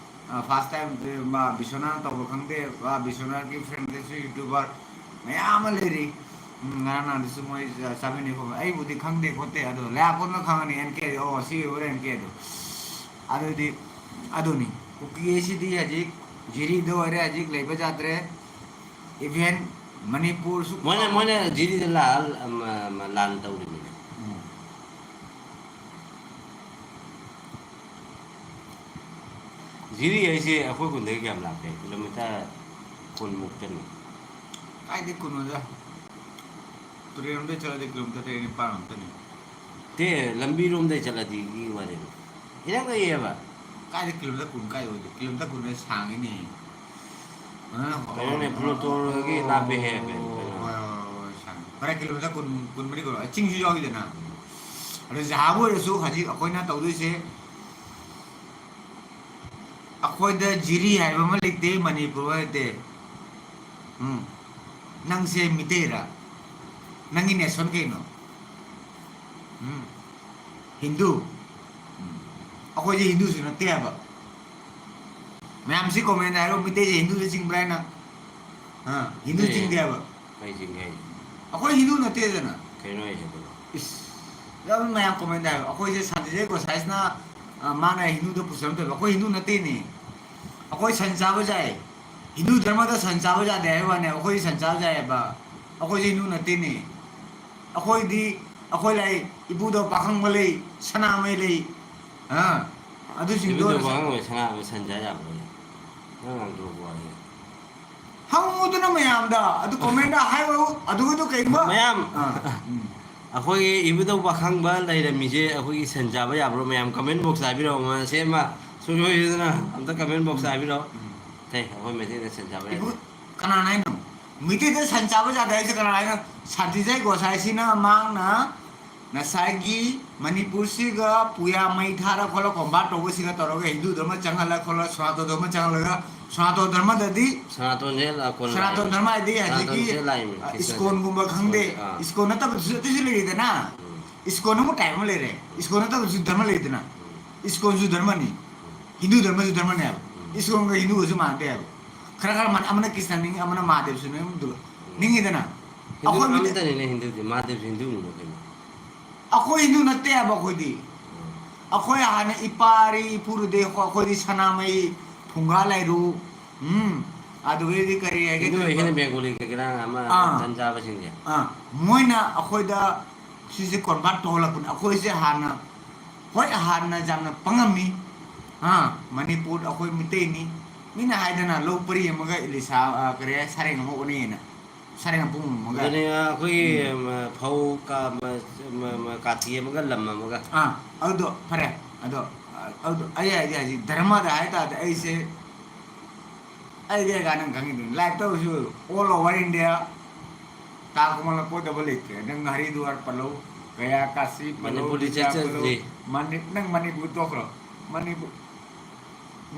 ꯐꯥꯔꯁ ꯇꯥꯏꯝ ꯃꯥ ꯕꯤꯁꯣꯅꯥꯅ ꯇꯧꯕ ꯈꯪꯗꯦ, ꯃꯥ ꯕꯤꯁꯣꯅꯥꯒꯤ ꯐ꯭ꯔꯦꯟꯗꯁꯨ ꯌꯨꯇ꯭ꯌꯨꯕꯔ ꯃꯌꯥꯝ ꯑꯃ ꯂꯩꯔꯤ꯫ ꯎꯝ, ꯉꯔꯥꯡ ꯅꯍꯥꯟꯗꯁꯨ ꯃꯣꯏ ꯆꯥꯃꯤꯟꯅꯩ ꯈꯣꯠꯃꯤꯟꯅꯩ꯫ ꯑꯩꯕꯨꯗꯤ ꯈꯪꯗꯦ ꯈꯣꯠꯇꯦ, ꯑꯗꯣ ꯂꯩꯌꯥ ꯀꯣꯟꯅ ꯈꯪꯉꯅꯤ ꯑꯦꯟ ꯀꯦ ꯑꯣ ꯁꯤ ꯑꯣꯏꯔꯦ ꯑꯦꯟ ꯀꯦꯗꯣ꯫ ꯑꯗꯨꯗꯤ ꯑꯗꯨꯅꯤ ꯀꯨꯀꯤ ꯑꯁꯤꯗꯤ ꯍꯧꯖꯤꯛ ꯖꯤꯔꯤꯗ ꯑꯣꯏꯔꯦ, ꯍꯧꯖꯤꯛ ꯂꯩꯕ ꯌꯥꯗ꯭ꯔꯦ꯫ ꯏꯚꯦꯟ ꯃꯅꯤꯄꯨꯔꯁꯨ ꯃꯣꯏꯅ ꯃꯣꯏꯅ ꯖꯤꯔꯤꯗ ꯂꯥꯛꯑ ꯂꯥꯟ ꯇꯧꯔꯤꯃꯤꯅꯦ꯫ ꯎꯝ꯫ ꯖꯤꯔꯤ ꯍꯥꯏꯁꯦ ꯑꯩꯈꯣꯏ ꯈꯨꯟꯗꯒꯤ ꯀꯌꯥꯝ ꯂꯥꯞꯀꯦ? ꯀꯤꯂꯣꯃꯤꯇꯔ ꯀꯨꯟꯃꯨꯛꯇꯅꯤ꯫ ꯀꯥꯏꯗꯩ ꯀꯨꯟꯅꯣꯗ? ꯇꯨꯔꯦꯜꯂꯣꯝꯗꯩ ꯆꯠꯂꯗꯤ ꯀꯤꯂꯣꯃꯤꯇꯔ ꯇꯔꯦꯠ ꯅꯤꯄꯥꯟ ꯃꯨꯛꯇꯅꯤ꯫ ꯇꯦ, ꯂꯝꯕꯤꯔꯣꯝꯗꯩ ꯆꯠꯂꯗꯤ ꯒꯤ ꯋꯥꯔꯤꯅꯤ꯫ ꯏꯅꯛ ꯅꯛꯏꯌꯦꯕ꯫ ꯀꯥꯏꯗ ꯀꯤꯂꯣꯃꯤꯇꯔ ꯀꯨꯟ ꯀꯥꯏ ꯑꯣꯏꯗꯣꯏ? ꯀꯤꯂꯣꯃꯤꯇꯔ ꯀꯨꯟ ꯁꯥꯡꯉꯤꯅꯦ꯫ ꯑ, ꯀꯩꯅꯣꯅꯦ, ꯄ꯭ꯂꯨꯇꯣꯒꯤ ꯂꯥꯞꯄꯦ ꯍꯥꯏ ꯀꯩꯅꯣ꯫ ꯍꯣꯏ, ꯍꯣꯏ, ꯍꯣꯏ, ꯁꯥꯡꯉꯤ꯫ ꯐꯔꯦ, ꯀꯤꯂꯣꯃꯤꯇꯔ ꯀꯨꯟ, ꯀꯨꯟꯃꯔꯤ ꯀꯣ꯫ ꯆꯤꯡꯁꯨ ꯌꯥꯎꯏꯗꯅ꯫ ꯑꯗꯣ ꯖꯍꯥꯕꯨ ꯑꯣꯏꯔꯁꯨ ꯍꯧꯖꯤꯛ ꯑꯩꯈꯣꯏꯅ ꯇꯧꯗꯣꯏꯁꯦ ꯑꯩꯈꯣꯏꯗ ꯖꯤꯔꯤ ꯍꯥꯏꯕ ꯑꯃ ꯂꯩꯇꯦ, ꯃꯅꯤꯄꯨꯔ ꯑꯃ ꯂꯩꯇꯦ꯫ ꯎꯝ꯫ ꯅꯪꯁꯦ ꯃꯤꯇꯩꯔ? ꯅꯪꯒꯤ ꯅꯦꯁꯟ ꯀꯩꯅꯣ? ꯎꯝ꯫ ꯍꯤꯟꯗꯨ? ꯎꯝ꯫ ꯑꯩꯈꯣꯏꯁꯦ ꯍꯤꯟꯗꯨꯁꯨ ꯅꯠꯇꯦ ꯍꯥꯏꯕ꯫ ꯃꯌꯥꯝꯁꯤ ꯀꯣꯃꯦꯟꯗ ꯍꯥꯏꯔꯣ, ꯃꯤꯇꯩꯁꯦ ꯍꯤꯟꯗꯨꯗ ꯆꯤꯡꯕ꯭ꯔꯥ ꯍꯥꯏꯅ? ꯑꯥ, ꯍꯤꯟꯗꯨ ꯑꯦ, ꯆꯤꯡꯗꯦ ꯍꯥꯏꯕ꯫ ꯀꯩ ꯆꯤꯡꯒꯦ ꯍꯥꯏꯁꯦ? ꯑꯩꯈꯣꯏ ꯍꯤꯟꯗꯨ ꯅꯠꯇꯦꯗꯅ꯫ ꯀꯩꯅꯣ ꯍꯥꯏꯁꯤꯕꯣ? ꯏꯁ, ꯌꯥꯝ ꯃꯌꯥꯝ ꯀꯣꯃꯦꯟꯗ ꯍꯥꯏꯕ꯫ ꯑꯩꯈꯣꯏꯁꯦ ꯁꯥꯟꯇꯤꯖꯩ ꯒꯣꯁꯥꯏꯁꯅ, ꯑ, ꯃꯥꯅ ꯍꯤꯟꯗꯨꯗ ꯄꯨꯁꯟꯕ ꯇꯧꯕ꯫ ꯑꯩꯈꯣꯏ ꯍꯤꯟꯗꯨ ꯅꯠꯇꯦꯅꯦ꯫ ꯑꯩꯈꯣꯏ ꯁꯟ ꯆꯥꯕ ꯆꯥꯏ꯫ ꯍꯤꯟꯗꯨ ꯙꯔꯃꯗ ꯁꯟ ꯆꯥꯕ ꯌꯥꯗꯦ ꯍꯥꯏꯕ ꯋꯥꯅꯦ, ꯑꯩꯈꯣꯏ ꯁꯟ ꯆꯥꯕ ꯆꯥꯏ ꯍꯥꯏꯕ꯫ ꯑꯩꯈꯣꯏꯁꯦ ꯍꯤꯟꯗꯨ ꯅꯠꯇꯦꯅꯦ꯫ ꯑꯩꯈꯣꯏꯗꯤ, ꯑꯩꯈꯣꯏ ꯂꯥꯏ ꯏꯕꯨꯙꯧ ꯄꯥꯈꯪꯕ ꯂꯩ, ꯁꯅꯥꯃꯍꯤ ꯂꯩ, ꯑ, ꯑꯗꯨꯁꯤꯡꯗꯣ ꯏꯕꯨꯙꯧ ꯄꯥꯈꯪꯕ ꯁꯅꯥꯃꯍꯤ ꯁꯟ ꯆꯥ ꯌꯥꯕ꯭ꯔꯣ? ꯅꯪ ꯉꯥꯡꯊꯣꯔꯛꯄ ꯋꯥꯁꯦ꯫ ꯍꯪꯉꯨꯗꯅ ꯃꯌꯥꯝꯗ, ꯑꯗꯨ ꯀꯣꯃꯦꯟꯗ ꯍꯥꯏꯔꯛꯎ, ꯑꯗꯨꯒꯤꯗꯣ ꯀꯩꯒꯨꯝꯕ ꯃꯌꯥꯝ, ꯑꯥ, ꯎꯝ꯫ ꯑꯩꯈꯣꯏꯒꯤ ꯏꯕꯨꯙꯧ ꯄꯥꯈꯪꯕ ꯂꯩꯔꯝꯃꯤꯁꯦ ꯑꯩꯈꯣꯏꯒꯤ ꯁꯟ ꯆꯥꯕ ꯌꯥꯕ꯭ꯔꯣ? ꯃꯌꯥꯝ ꯀꯃꯦꯟ ꯕꯣꯛꯁꯇ ꯍꯥꯏꯕꯤꯔꯛꯑꯣ, ꯃꯁꯤ ꯑꯃ ꯁꯨꯡꯁꯣꯏ ꯁꯣꯏꯗꯅ ꯑꯝꯇ ꯀꯃꯦꯟ ꯕꯣꯛꯁꯇ ꯎꯝ꯫ ꯍꯥꯏꯕꯤꯔꯛꯑꯣ꯫ ꯎꯝ꯫ ꯑꯦ, ꯑꯩꯈꯣꯏ ꯃꯩꯇꯩꯗ ꯁꯟ ꯆꯥꯕ ꯏꯕꯨ-, ꯌꯥꯗꯦ꯫ ꯀꯅꯥꯅ ꯍꯥꯏꯅꯣ? ꯃꯩꯇꯩꯗ ꯁꯟ ꯆꯥꯕ ꯌꯥꯗꯦ ꯍꯥꯏꯁꯦ ꯀꯅꯥꯅ ꯍꯥꯏꯅꯣ? ꯁꯥꯟꯇꯤꯖꯩ ꯒꯣꯁꯥꯏꯁꯤꯅ ꯃꯍꯥꯛꯅ ꯉꯁꯥꯏꯒꯤ ꯃꯅꯤꯄꯨꯔꯁꯤꯒ ꯄꯨꯌꯥ ꯃꯩ ꯊꯥꯔ ꯈꯣꯠꯂ ꯀꯣꯝꯕꯥꯠ ꯇꯧꯕꯁꯤꯒ ꯇꯧꯔꯒ ꯍꯤꯟꯗꯨ ꯙꯔꯃ ꯆꯪꯍꯜꯂ ꯈꯣꯠꯂ ꯁꯣꯅꯥꯇꯣꯟ ꯙꯔꯃ ꯆꯪꯍꯜꯂꯒ ꯁꯣꯅꯥꯇꯣꯟ ꯙꯔꯃꯗꯗꯤ ꯁꯅꯥꯇꯣꯟꯁꯦ ꯂꯥꯛꯀꯣꯟ ꯁꯅꯥꯇꯣꯟ ꯂꯥꯛꯑꯦ꯫ ꯙꯔꯃ ꯍꯥꯏꯗꯤ ꯍꯧꯖꯤꯛꯀꯤ, ꯁꯅꯥꯇꯣꯟꯁꯦ ꯂꯥꯛꯏꯃꯤ, ꯑ, ꯈ꯭ꯔꯤꯁꯇ-, ꯏꯁꯀꯣꯟꯒꯨꯝꯕ ꯈꯪꯗꯦ, ꯏꯁꯀꯣꯟꯁꯦ, ꯑꯥ꯫ ꯏꯁꯀꯣꯟ ꯅꯠꯇꯕꯗꯨꯁꯨ ꯑꯗꯨꯁꯨ ꯂꯩꯔꯤꯗꯅ꯫ ꯎꯝ꯫ ꯏꯁꯀꯣꯟ ꯑꯃꯨꯛ ꯇꯥꯏꯞ ꯑꯃ ꯂꯩꯔꯦ꯫ ꯎꯝ꯫ ꯏꯁꯀꯣꯟꯁꯨ ꯙꯔꯃꯅꯤ꯫ ꯎꯝ꯫ ꯍꯤꯟꯗꯨ ꯙꯔꯃꯁꯨ ꯙꯔꯃꯅꯦꯕ꯫ ꯎꯝ꯫ ꯏꯁꯀꯣꯟꯒ ꯍꯤꯟꯗꯨꯒꯁꯨ ꯃꯥꯟꯅꯗꯦ ꯍꯥꯏꯕ꯫ ꯈꯔ ꯈꯔ ꯃꯥꯟꯅ-, ꯑꯃꯅ ꯀ꯭ꯔꯤꯁꯅ ꯅꯤꯡꯉꯤ, ꯑꯃꯅ ꯃꯍꯥꯗꯦꯕꯁꯨ ꯅꯤꯡꯉꯤ, ꯑꯗꯨꯒ ꯅꯤꯡꯉꯤꯗꯅ꯫ ꯍꯤꯟꯗꯨ ꯑꯩꯈꯣꯏ ꯃꯤꯗꯤ ꯑꯃꯠꯇꯅꯤꯅꯦ, ꯍꯤꯟꯗꯨꯗꯤ꯫ ꯃꯍꯥꯗꯦꯕꯁꯨ ꯍꯤꯟꯗꯨꯅꯤꯅ ꯀꯩꯅꯣ꯫ ꯑꯩꯈꯣꯏ ꯍꯤꯟꯗꯨ ꯅꯠꯇꯦ ꯍꯥꯏꯕ ꯑꯩꯈꯣꯏꯗꯤ꯫ ꯎꯝ꯫ ꯑꯩꯈꯣꯏ ꯍꯥꯟꯅ ꯏꯄꯥꯔꯤ ꯏꯄꯨꯔꯨꯗꯩ ꯑꯩꯈꯣꯏ-, ꯑꯩꯈꯣꯏꯗꯤ ꯁꯅꯥꯃꯍꯤ, ꯐꯨꯡꯒꯥ ꯂꯥꯏꯔꯨ, ꯎꯝ, ꯑꯗꯨꯗꯒꯤꯗꯤ ꯀꯔꯤ ꯍꯥꯏꯒꯦ ꯍꯤꯟꯗꯨ ꯇꯧꯕ? ꯑꯩꯈꯣꯏꯅ ꯕꯦꯡꯒꯣꯂꯤ ꯀꯩ ꯀꯩꯅꯥ ꯑꯃ ꯑꯥ꯫ ꯇꯟ ꯆꯥꯕꯁꯤꯡꯁꯦ꯫ ꯑꯥ, ꯃꯣꯏꯅ ꯑꯩꯈꯣꯏꯗ ꯁꯤꯁꯦ convert ꯇꯧꯍꯜꯂꯛꯄꯅꯦ꯫ ꯑꯩꯈꯣꯏꯁꯦ ꯍꯥꯟꯅ, ꯍꯣꯏ, ꯍꯥꯟꯅ ꯌꯥꯝꯅ ꯄꯪꯉꯝꯃꯤ꯫ ꯑꯥ, ꯃꯅꯤꯄꯨꯔ ꯑꯩꯈꯣꯏ ꯃꯤꯇꯩꯅꯤ꯫ ꯃꯤꯅ ꯍꯥꯏꯗꯅ ꯂꯧ ꯄꯔꯤ ꯑꯃꯒ ꯏꯂꯤꯁꯥ, ꯑꯥ, ꯀꯔꯤ ꯍꯥꯏ, ꯁꯥꯔꯦꯡ ꯑꯃ ꯑꯣꯟꯅꯩꯌꯦꯅ꯫ ꯁꯥꯔꯦꯡ ꯑꯄꯨꯝ ꯑꯃꯒ꯫ ꯑꯗꯨꯅꯦ ꯑꯩꯈꯣꯏꯒꯤ, ꯎꯝ꯫ ꯃ-, ꯐꯧ ꯀ-, ꯃ-, ꯃ-, ꯃ-, ꯀꯥꯇꯤ ꯑꯃꯒ ꯂꯝ ꯑꯃꯒ꯫ ꯑꯥ, ꯑꯗꯨꯗꯣ ꯐꯔꯦ꯫ ꯑꯗꯣ, ꯑ-, ꯑꯗꯨꯗꯣ ꯑꯩ ꯍꯥꯏꯗꯤ ꯍꯧꯖꯤꯛ ꯙꯔꯃꯗ ꯍꯥꯏ ꯇꯥꯔꯗꯤ ꯑꯩꯁꯦ, ꯑꯩꯗꯤ ꯑꯩꯒ ꯅꯪ ꯈꯪꯉꯤꯗꯨꯅꯤ, live ꯇꯧꯔꯁꯨ all over India, ꯇꯥ ꯈꯨꯃꯟ ꯀꯣꯏꯗꯕ ꯂꯩꯇ꯭ꯔꯦ꯫ ꯅꯪ ꯍꯔꯤꯗ꯭ꯋꯥꯔ ꯄꯜꯂꯧ, ꯒꯌꯥ, ꯀꯥꯁꯤ ꯄꯜꯂꯧ, ꯃꯅꯤꯄꯨꯔꯗꯤ ꯒꯤꯖꯥ ꯆꯠ-, ꯄꯜꯂꯧ, ꯆꯠꯇ꯭ꯔꯤ꯫ ꯃꯅꯤ-, ꯅꯪ ꯃꯅꯤꯄꯨꯔ ꯇꯣꯛꯈ꯭ꯔꯣ꯫ ꯃꯅꯤꯄꯨꯔ,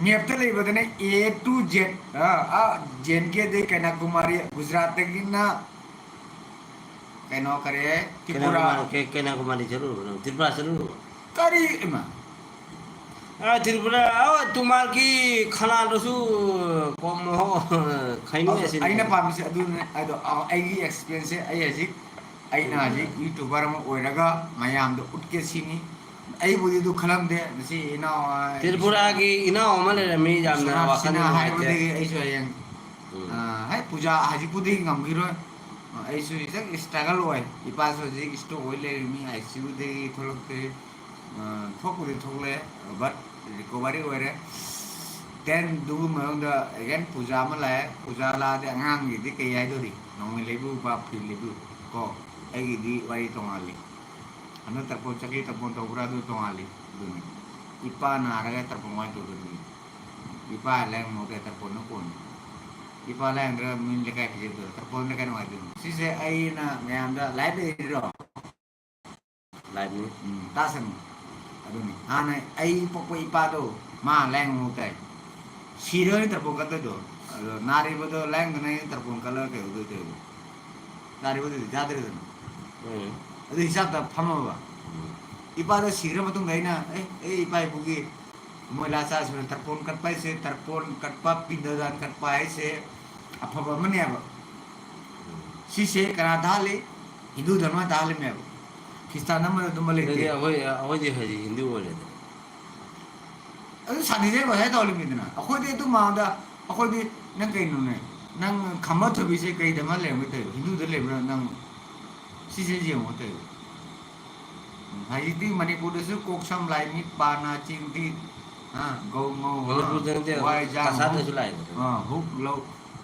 map ꯇ ꯂꯩꯕꯗꯅꯦ A to Z, ꯑ, ꯑ, J N K ꯗꯩ ꯀꯩꯅꯥꯀꯨꯃꯥꯔꯤ, ꯒꯨꯖꯔꯥꯠꯇꯒꯤꯅ ꯀꯩꯅꯣ ꯀꯔꯤ, ꯇ꯭ꯔꯤꯄꯨꯔꯥ꯫ ꯀꯩꯅꯥꯀꯨꯃꯥꯔꯤ, ꯀꯩ-, ꯀꯩꯅꯥꯀꯨꯃꯥꯔꯤ ꯆꯠꯂꯨꯔꯕꯣ ꯅꯪ? ꯇ꯭ꯔꯤꯄꯨꯔꯥ ꯆꯠꯂꯨꯔꯕꯣ? ꯀꯔꯤ, ꯏꯃꯥ? ꯑ, ꯇ꯭ꯔꯤꯄꯨꯔꯥ, ꯑ, ꯇꯨꯃꯥꯜꯒꯤ ꯈꯅꯥꯜꯗꯁꯨ ꯀꯣꯝ ꯍꯣ, ꯈꯩꯅꯤ ꯑꯗꯣ ꯑꯁꯤꯅꯤ꯫ ꯑꯩꯅ ꯄꯥꯝꯃꯤꯁꯦ ꯑꯗꯨꯅꯦ, ꯑꯗꯣ, ꯑ, ꯑꯩꯒꯤ experience ꯁꯦ ꯑꯩ ꯍꯧꯖꯤꯛ, ꯑꯩꯅ ꯍꯧꯖꯤꯛ ꯎꯝ꯫ YouTuber ꯑꯃ ꯑꯣꯏꯔꯒ ꯃꯌꯥꯝꯗ ꯎꯠꯀꯦ ꯁꯤꯅꯤ꯫ ꯑꯩꯕꯨꯗꯤ ꯑꯗꯨ ꯈꯜꯂꯝꯗꯦ꯫ ꯉꯁꯤ ꯏꯅꯥꯎ, ꯑ, ꯇ꯭ꯔꯤꯄꯨꯔꯥꯒꯤ ꯏꯅꯥꯎ ꯑꯃ ꯂꯩꯔꯝꯃꯤ, ꯌꯥꯝꯅ ꯁꯣꯅꯥꯛꯁꯤꯅ ꯋꯥꯈꯜ ꯅꯨꯡꯉꯥꯏꯇꯦ꯫ ꯍꯥꯏꯕꯗꯒꯤ ꯑꯩꯁꯨ ꯍꯌꯦꯡ, ꯎꯝ꯫ ꯑ, ꯍꯦꯛ ꯄꯨꯖꯥ ꯍꯧꯖꯤꯛꯄꯨꯗꯤ ꯉꯝꯈꯤꯔꯣꯏ꯫ ꯑ, ꯑꯩꯁꯨ ꯈꯤꯇꯪ struggle ꯑꯣꯏ꯫ ꯏꯄꯥꯁꯨ ꯍꯧꯖꯤꯛ stroke ꯑꯣꯏ ꯂꯩꯔꯤꯃꯤ, ICU ꯗꯒꯤ ꯊꯣꯛꯂꯛꯇ꯭ꯔꯤ꯫ ꯑ, ꯊꯣꯛꯄꯨꯗꯤ ꯊꯣꯛꯂꯛꯑꯦ, but recovery ꯑꯣꯏꯔꯦ꯫ Then ꯑꯗꯨꯒꯤ ꯃꯅꯨꯡꯗ again ꯄꯨꯖꯥ ꯑꯃ ꯂꯥꯛꯑꯦ꯫ ꯄꯨꯖꯥ ꯂꯥꯛꯑꯗꯤ ꯑꯉꯥꯡꯒꯤꯗꯤ ꯀꯩ ꯍꯥꯏꯗꯣꯔꯤ? ꯅꯣꯡꯃꯩ ꯂꯩꯕꯤꯌꯨ, ꯕꯥꯞ ꯐꯤ ꯂꯩꯕꯤꯌꯨ ꯀꯣ꯫ ꯑꯩꯒꯤꯗꯤ ꯋꯥꯔꯤ ꯇꯣꯉꯥꯜꯂꯤ꯫ ꯍꯟꯗꯛ ꯇꯔꯄꯣꯟ ꯆꯠꯀꯦ, ꯇꯔꯄꯣꯟ ꯇꯧꯕ꯭ꯔꯥ, ꯑꯗꯨ ꯇꯣꯉꯥꯜꯂꯤ꯫ ꯑꯗꯨꯅꯤ꯫ ꯏꯄꯥ ꯅꯥꯔꯒ ꯇꯔꯄꯣꯟ ꯀꯃꯥꯏꯅ ꯇꯧꯗꯣꯔꯤꯒꯦ? ꯏꯄꯥ ꯂꯥꯏꯌꯦꯡꯕ ꯃꯍꯨꯠꯇ ꯇꯔꯄꯣꯟꯅ ꯀꯣꯟꯅꯤ꯫ ꯏꯄꯥ ꯂꯥꯏꯌꯦꯡꯗ꯭ꯔꯒ ꯃꯤ ꯂꯩꯀꯥꯏ ꯄꯤꯖꯗꯣꯏꯔꯣ? ꯇꯔꯄꯣꯟꯅ ꯀꯩ ꯅꯨꯡꯉꯥꯏꯗꯣꯏꯅꯣ? ꯁꯤꯁꯦ ꯑꯩꯅ ꯃꯌꯥꯝꯗ live ꯂꯩꯔꯤꯔꯣ? Live ꯅꯤ꯫ ꯎꯝ, ꯇꯥꯁꯅꯨ꯫ ꯑꯗꯨꯅꯤ꯫ ꯍꯥꯟꯅ ꯑꯩ ꯄꯣꯛꯄ ꯏꯄꯥꯗꯣ ꯃꯥ ꯂꯥꯏꯌꯦꯡꯕ ꯃꯍꯨꯠꯇ ꯁꯤꯔꯒ ꯇꯔꯄꯣꯟ ꯀꯠꯇꯣꯏꯗꯣ꯫ ꯑꯗꯣ ꯅꯥꯔꯤꯕꯗꯣ ꯂꯥꯏꯌꯦꯡꯗꯅ ꯇꯔꯄꯣꯟ ꯀꯠꯂꯒ ꯀꯩꯗꯧꯗꯣꯏ ꯇꯧꯔꯤꯕ? ꯅꯥꯔꯤꯕꯗꯨꯗꯤ ꯆꯥꯗ꯭ꯔꯦꯗꯅ꯫ ꯎꯝ꯫ ꯑꯗꯨ ꯍꯤꯁꯥꯞꯇ ꯐꯝꯃꯕ꯫ ꯎꯝ꯫ ꯏꯄꯥꯗꯣ ꯁꯤꯈ꯭ꯔ ꯃꯇꯨꯡꯗ ꯑꯩꯅ, "ꯑꯦ, ꯑꯦ, ꯏꯄꯥ ꯏꯄꯨꯒꯤ ꯃꯣꯏ ꯂꯥꯁ ꯆꯥꯁꯤꯅ ꯇꯔꯄꯣꯟ ꯀꯠꯄ ꯍꯥꯏꯁꯦ, ꯇꯔꯄꯣꯟ ꯀꯠꯄ, ꯄꯤꯟꯗꯗꯥꯟ ꯀꯠꯄ ꯍꯥꯏꯁꯦ ꯑꯐꯕ ꯑꯃꯅꯦꯕ꯫ ꯁꯤꯁꯦ ꯀꯅꯥ ꯊꯥꯍꯜꯂꯤ? ꯍꯤꯟꯗꯨ ꯙꯔꯃ ꯊꯥꯍꯜꯂꯤꯃꯦꯕ꯫ ꯈ꯭ꯔꯤꯁꯇꯥꯟ ꯑꯃꯗ ꯑꯗꯨꯝꯕ ꯂꯩꯇꯦ꯫ ꯑꯗꯨꯗꯤ ꯑꯩꯈꯣꯏ, ꯑꯩꯈꯣꯏꯗꯤ ꯍꯧꯖꯤꯛ ꯍꯤꯟꯗꯨ ꯑꯣꯏꯔꯦꯗꯅ꯫ ꯑꯗꯨ ꯁꯥꯟꯅꯤꯁꯦ ꯉꯁꯥꯏ ꯇꯧꯍꯜꯂꯤꯃꯤꯗꯅ꯫ ꯑꯩꯈꯣꯏꯗꯤ ꯑꯗꯨ ꯃꯥꯡꯗ, ꯑꯩꯈꯣꯏꯗꯤ, ꯅꯪ ꯀꯩꯅꯣꯅꯦ? ꯅꯪ ꯈꯝꯕ ꯊꯣꯏꯕꯤꯁꯦ ꯀꯩꯗ ꯑꯃ ꯂꯩꯔꯝꯒꯦ ꯇꯧꯔꯤꯕ? ꯍꯤꯟꯗꯨꯗ ꯂꯩꯕ꯭ꯔꯥ ꯅꯪ? ꯁꯤꯁꯦ ꯌꯦꯡꯉꯣ ꯇꯧꯔꯤꯕ꯫ ꯎꯝ, ꯍꯧꯖꯤꯛꯇꯤ ꯃꯅꯤꯄꯨꯔꯗꯁꯨ ꯀꯣꯛ ꯁꯝ ꯂꯥꯏ ꯃꯤꯠ ꯄꯥ ꯅꯥ ꯆꯤꯟꯊꯤ, ꯑ, ꯒꯧ ꯉꯧ, ꯑ, ꯃꯅꯤꯄꯨꯔꯗ ꯅꯠꯇꯦ, ꯋꯥꯏ ꯖꯥꯡ, ꯀꯁꯥꯔꯗꯁꯨ ꯍꯨꯛ, ꯂꯥꯛꯑꯦꯕ꯫ ꯑ, ꯍꯨꯛ ꯂꯧ꯫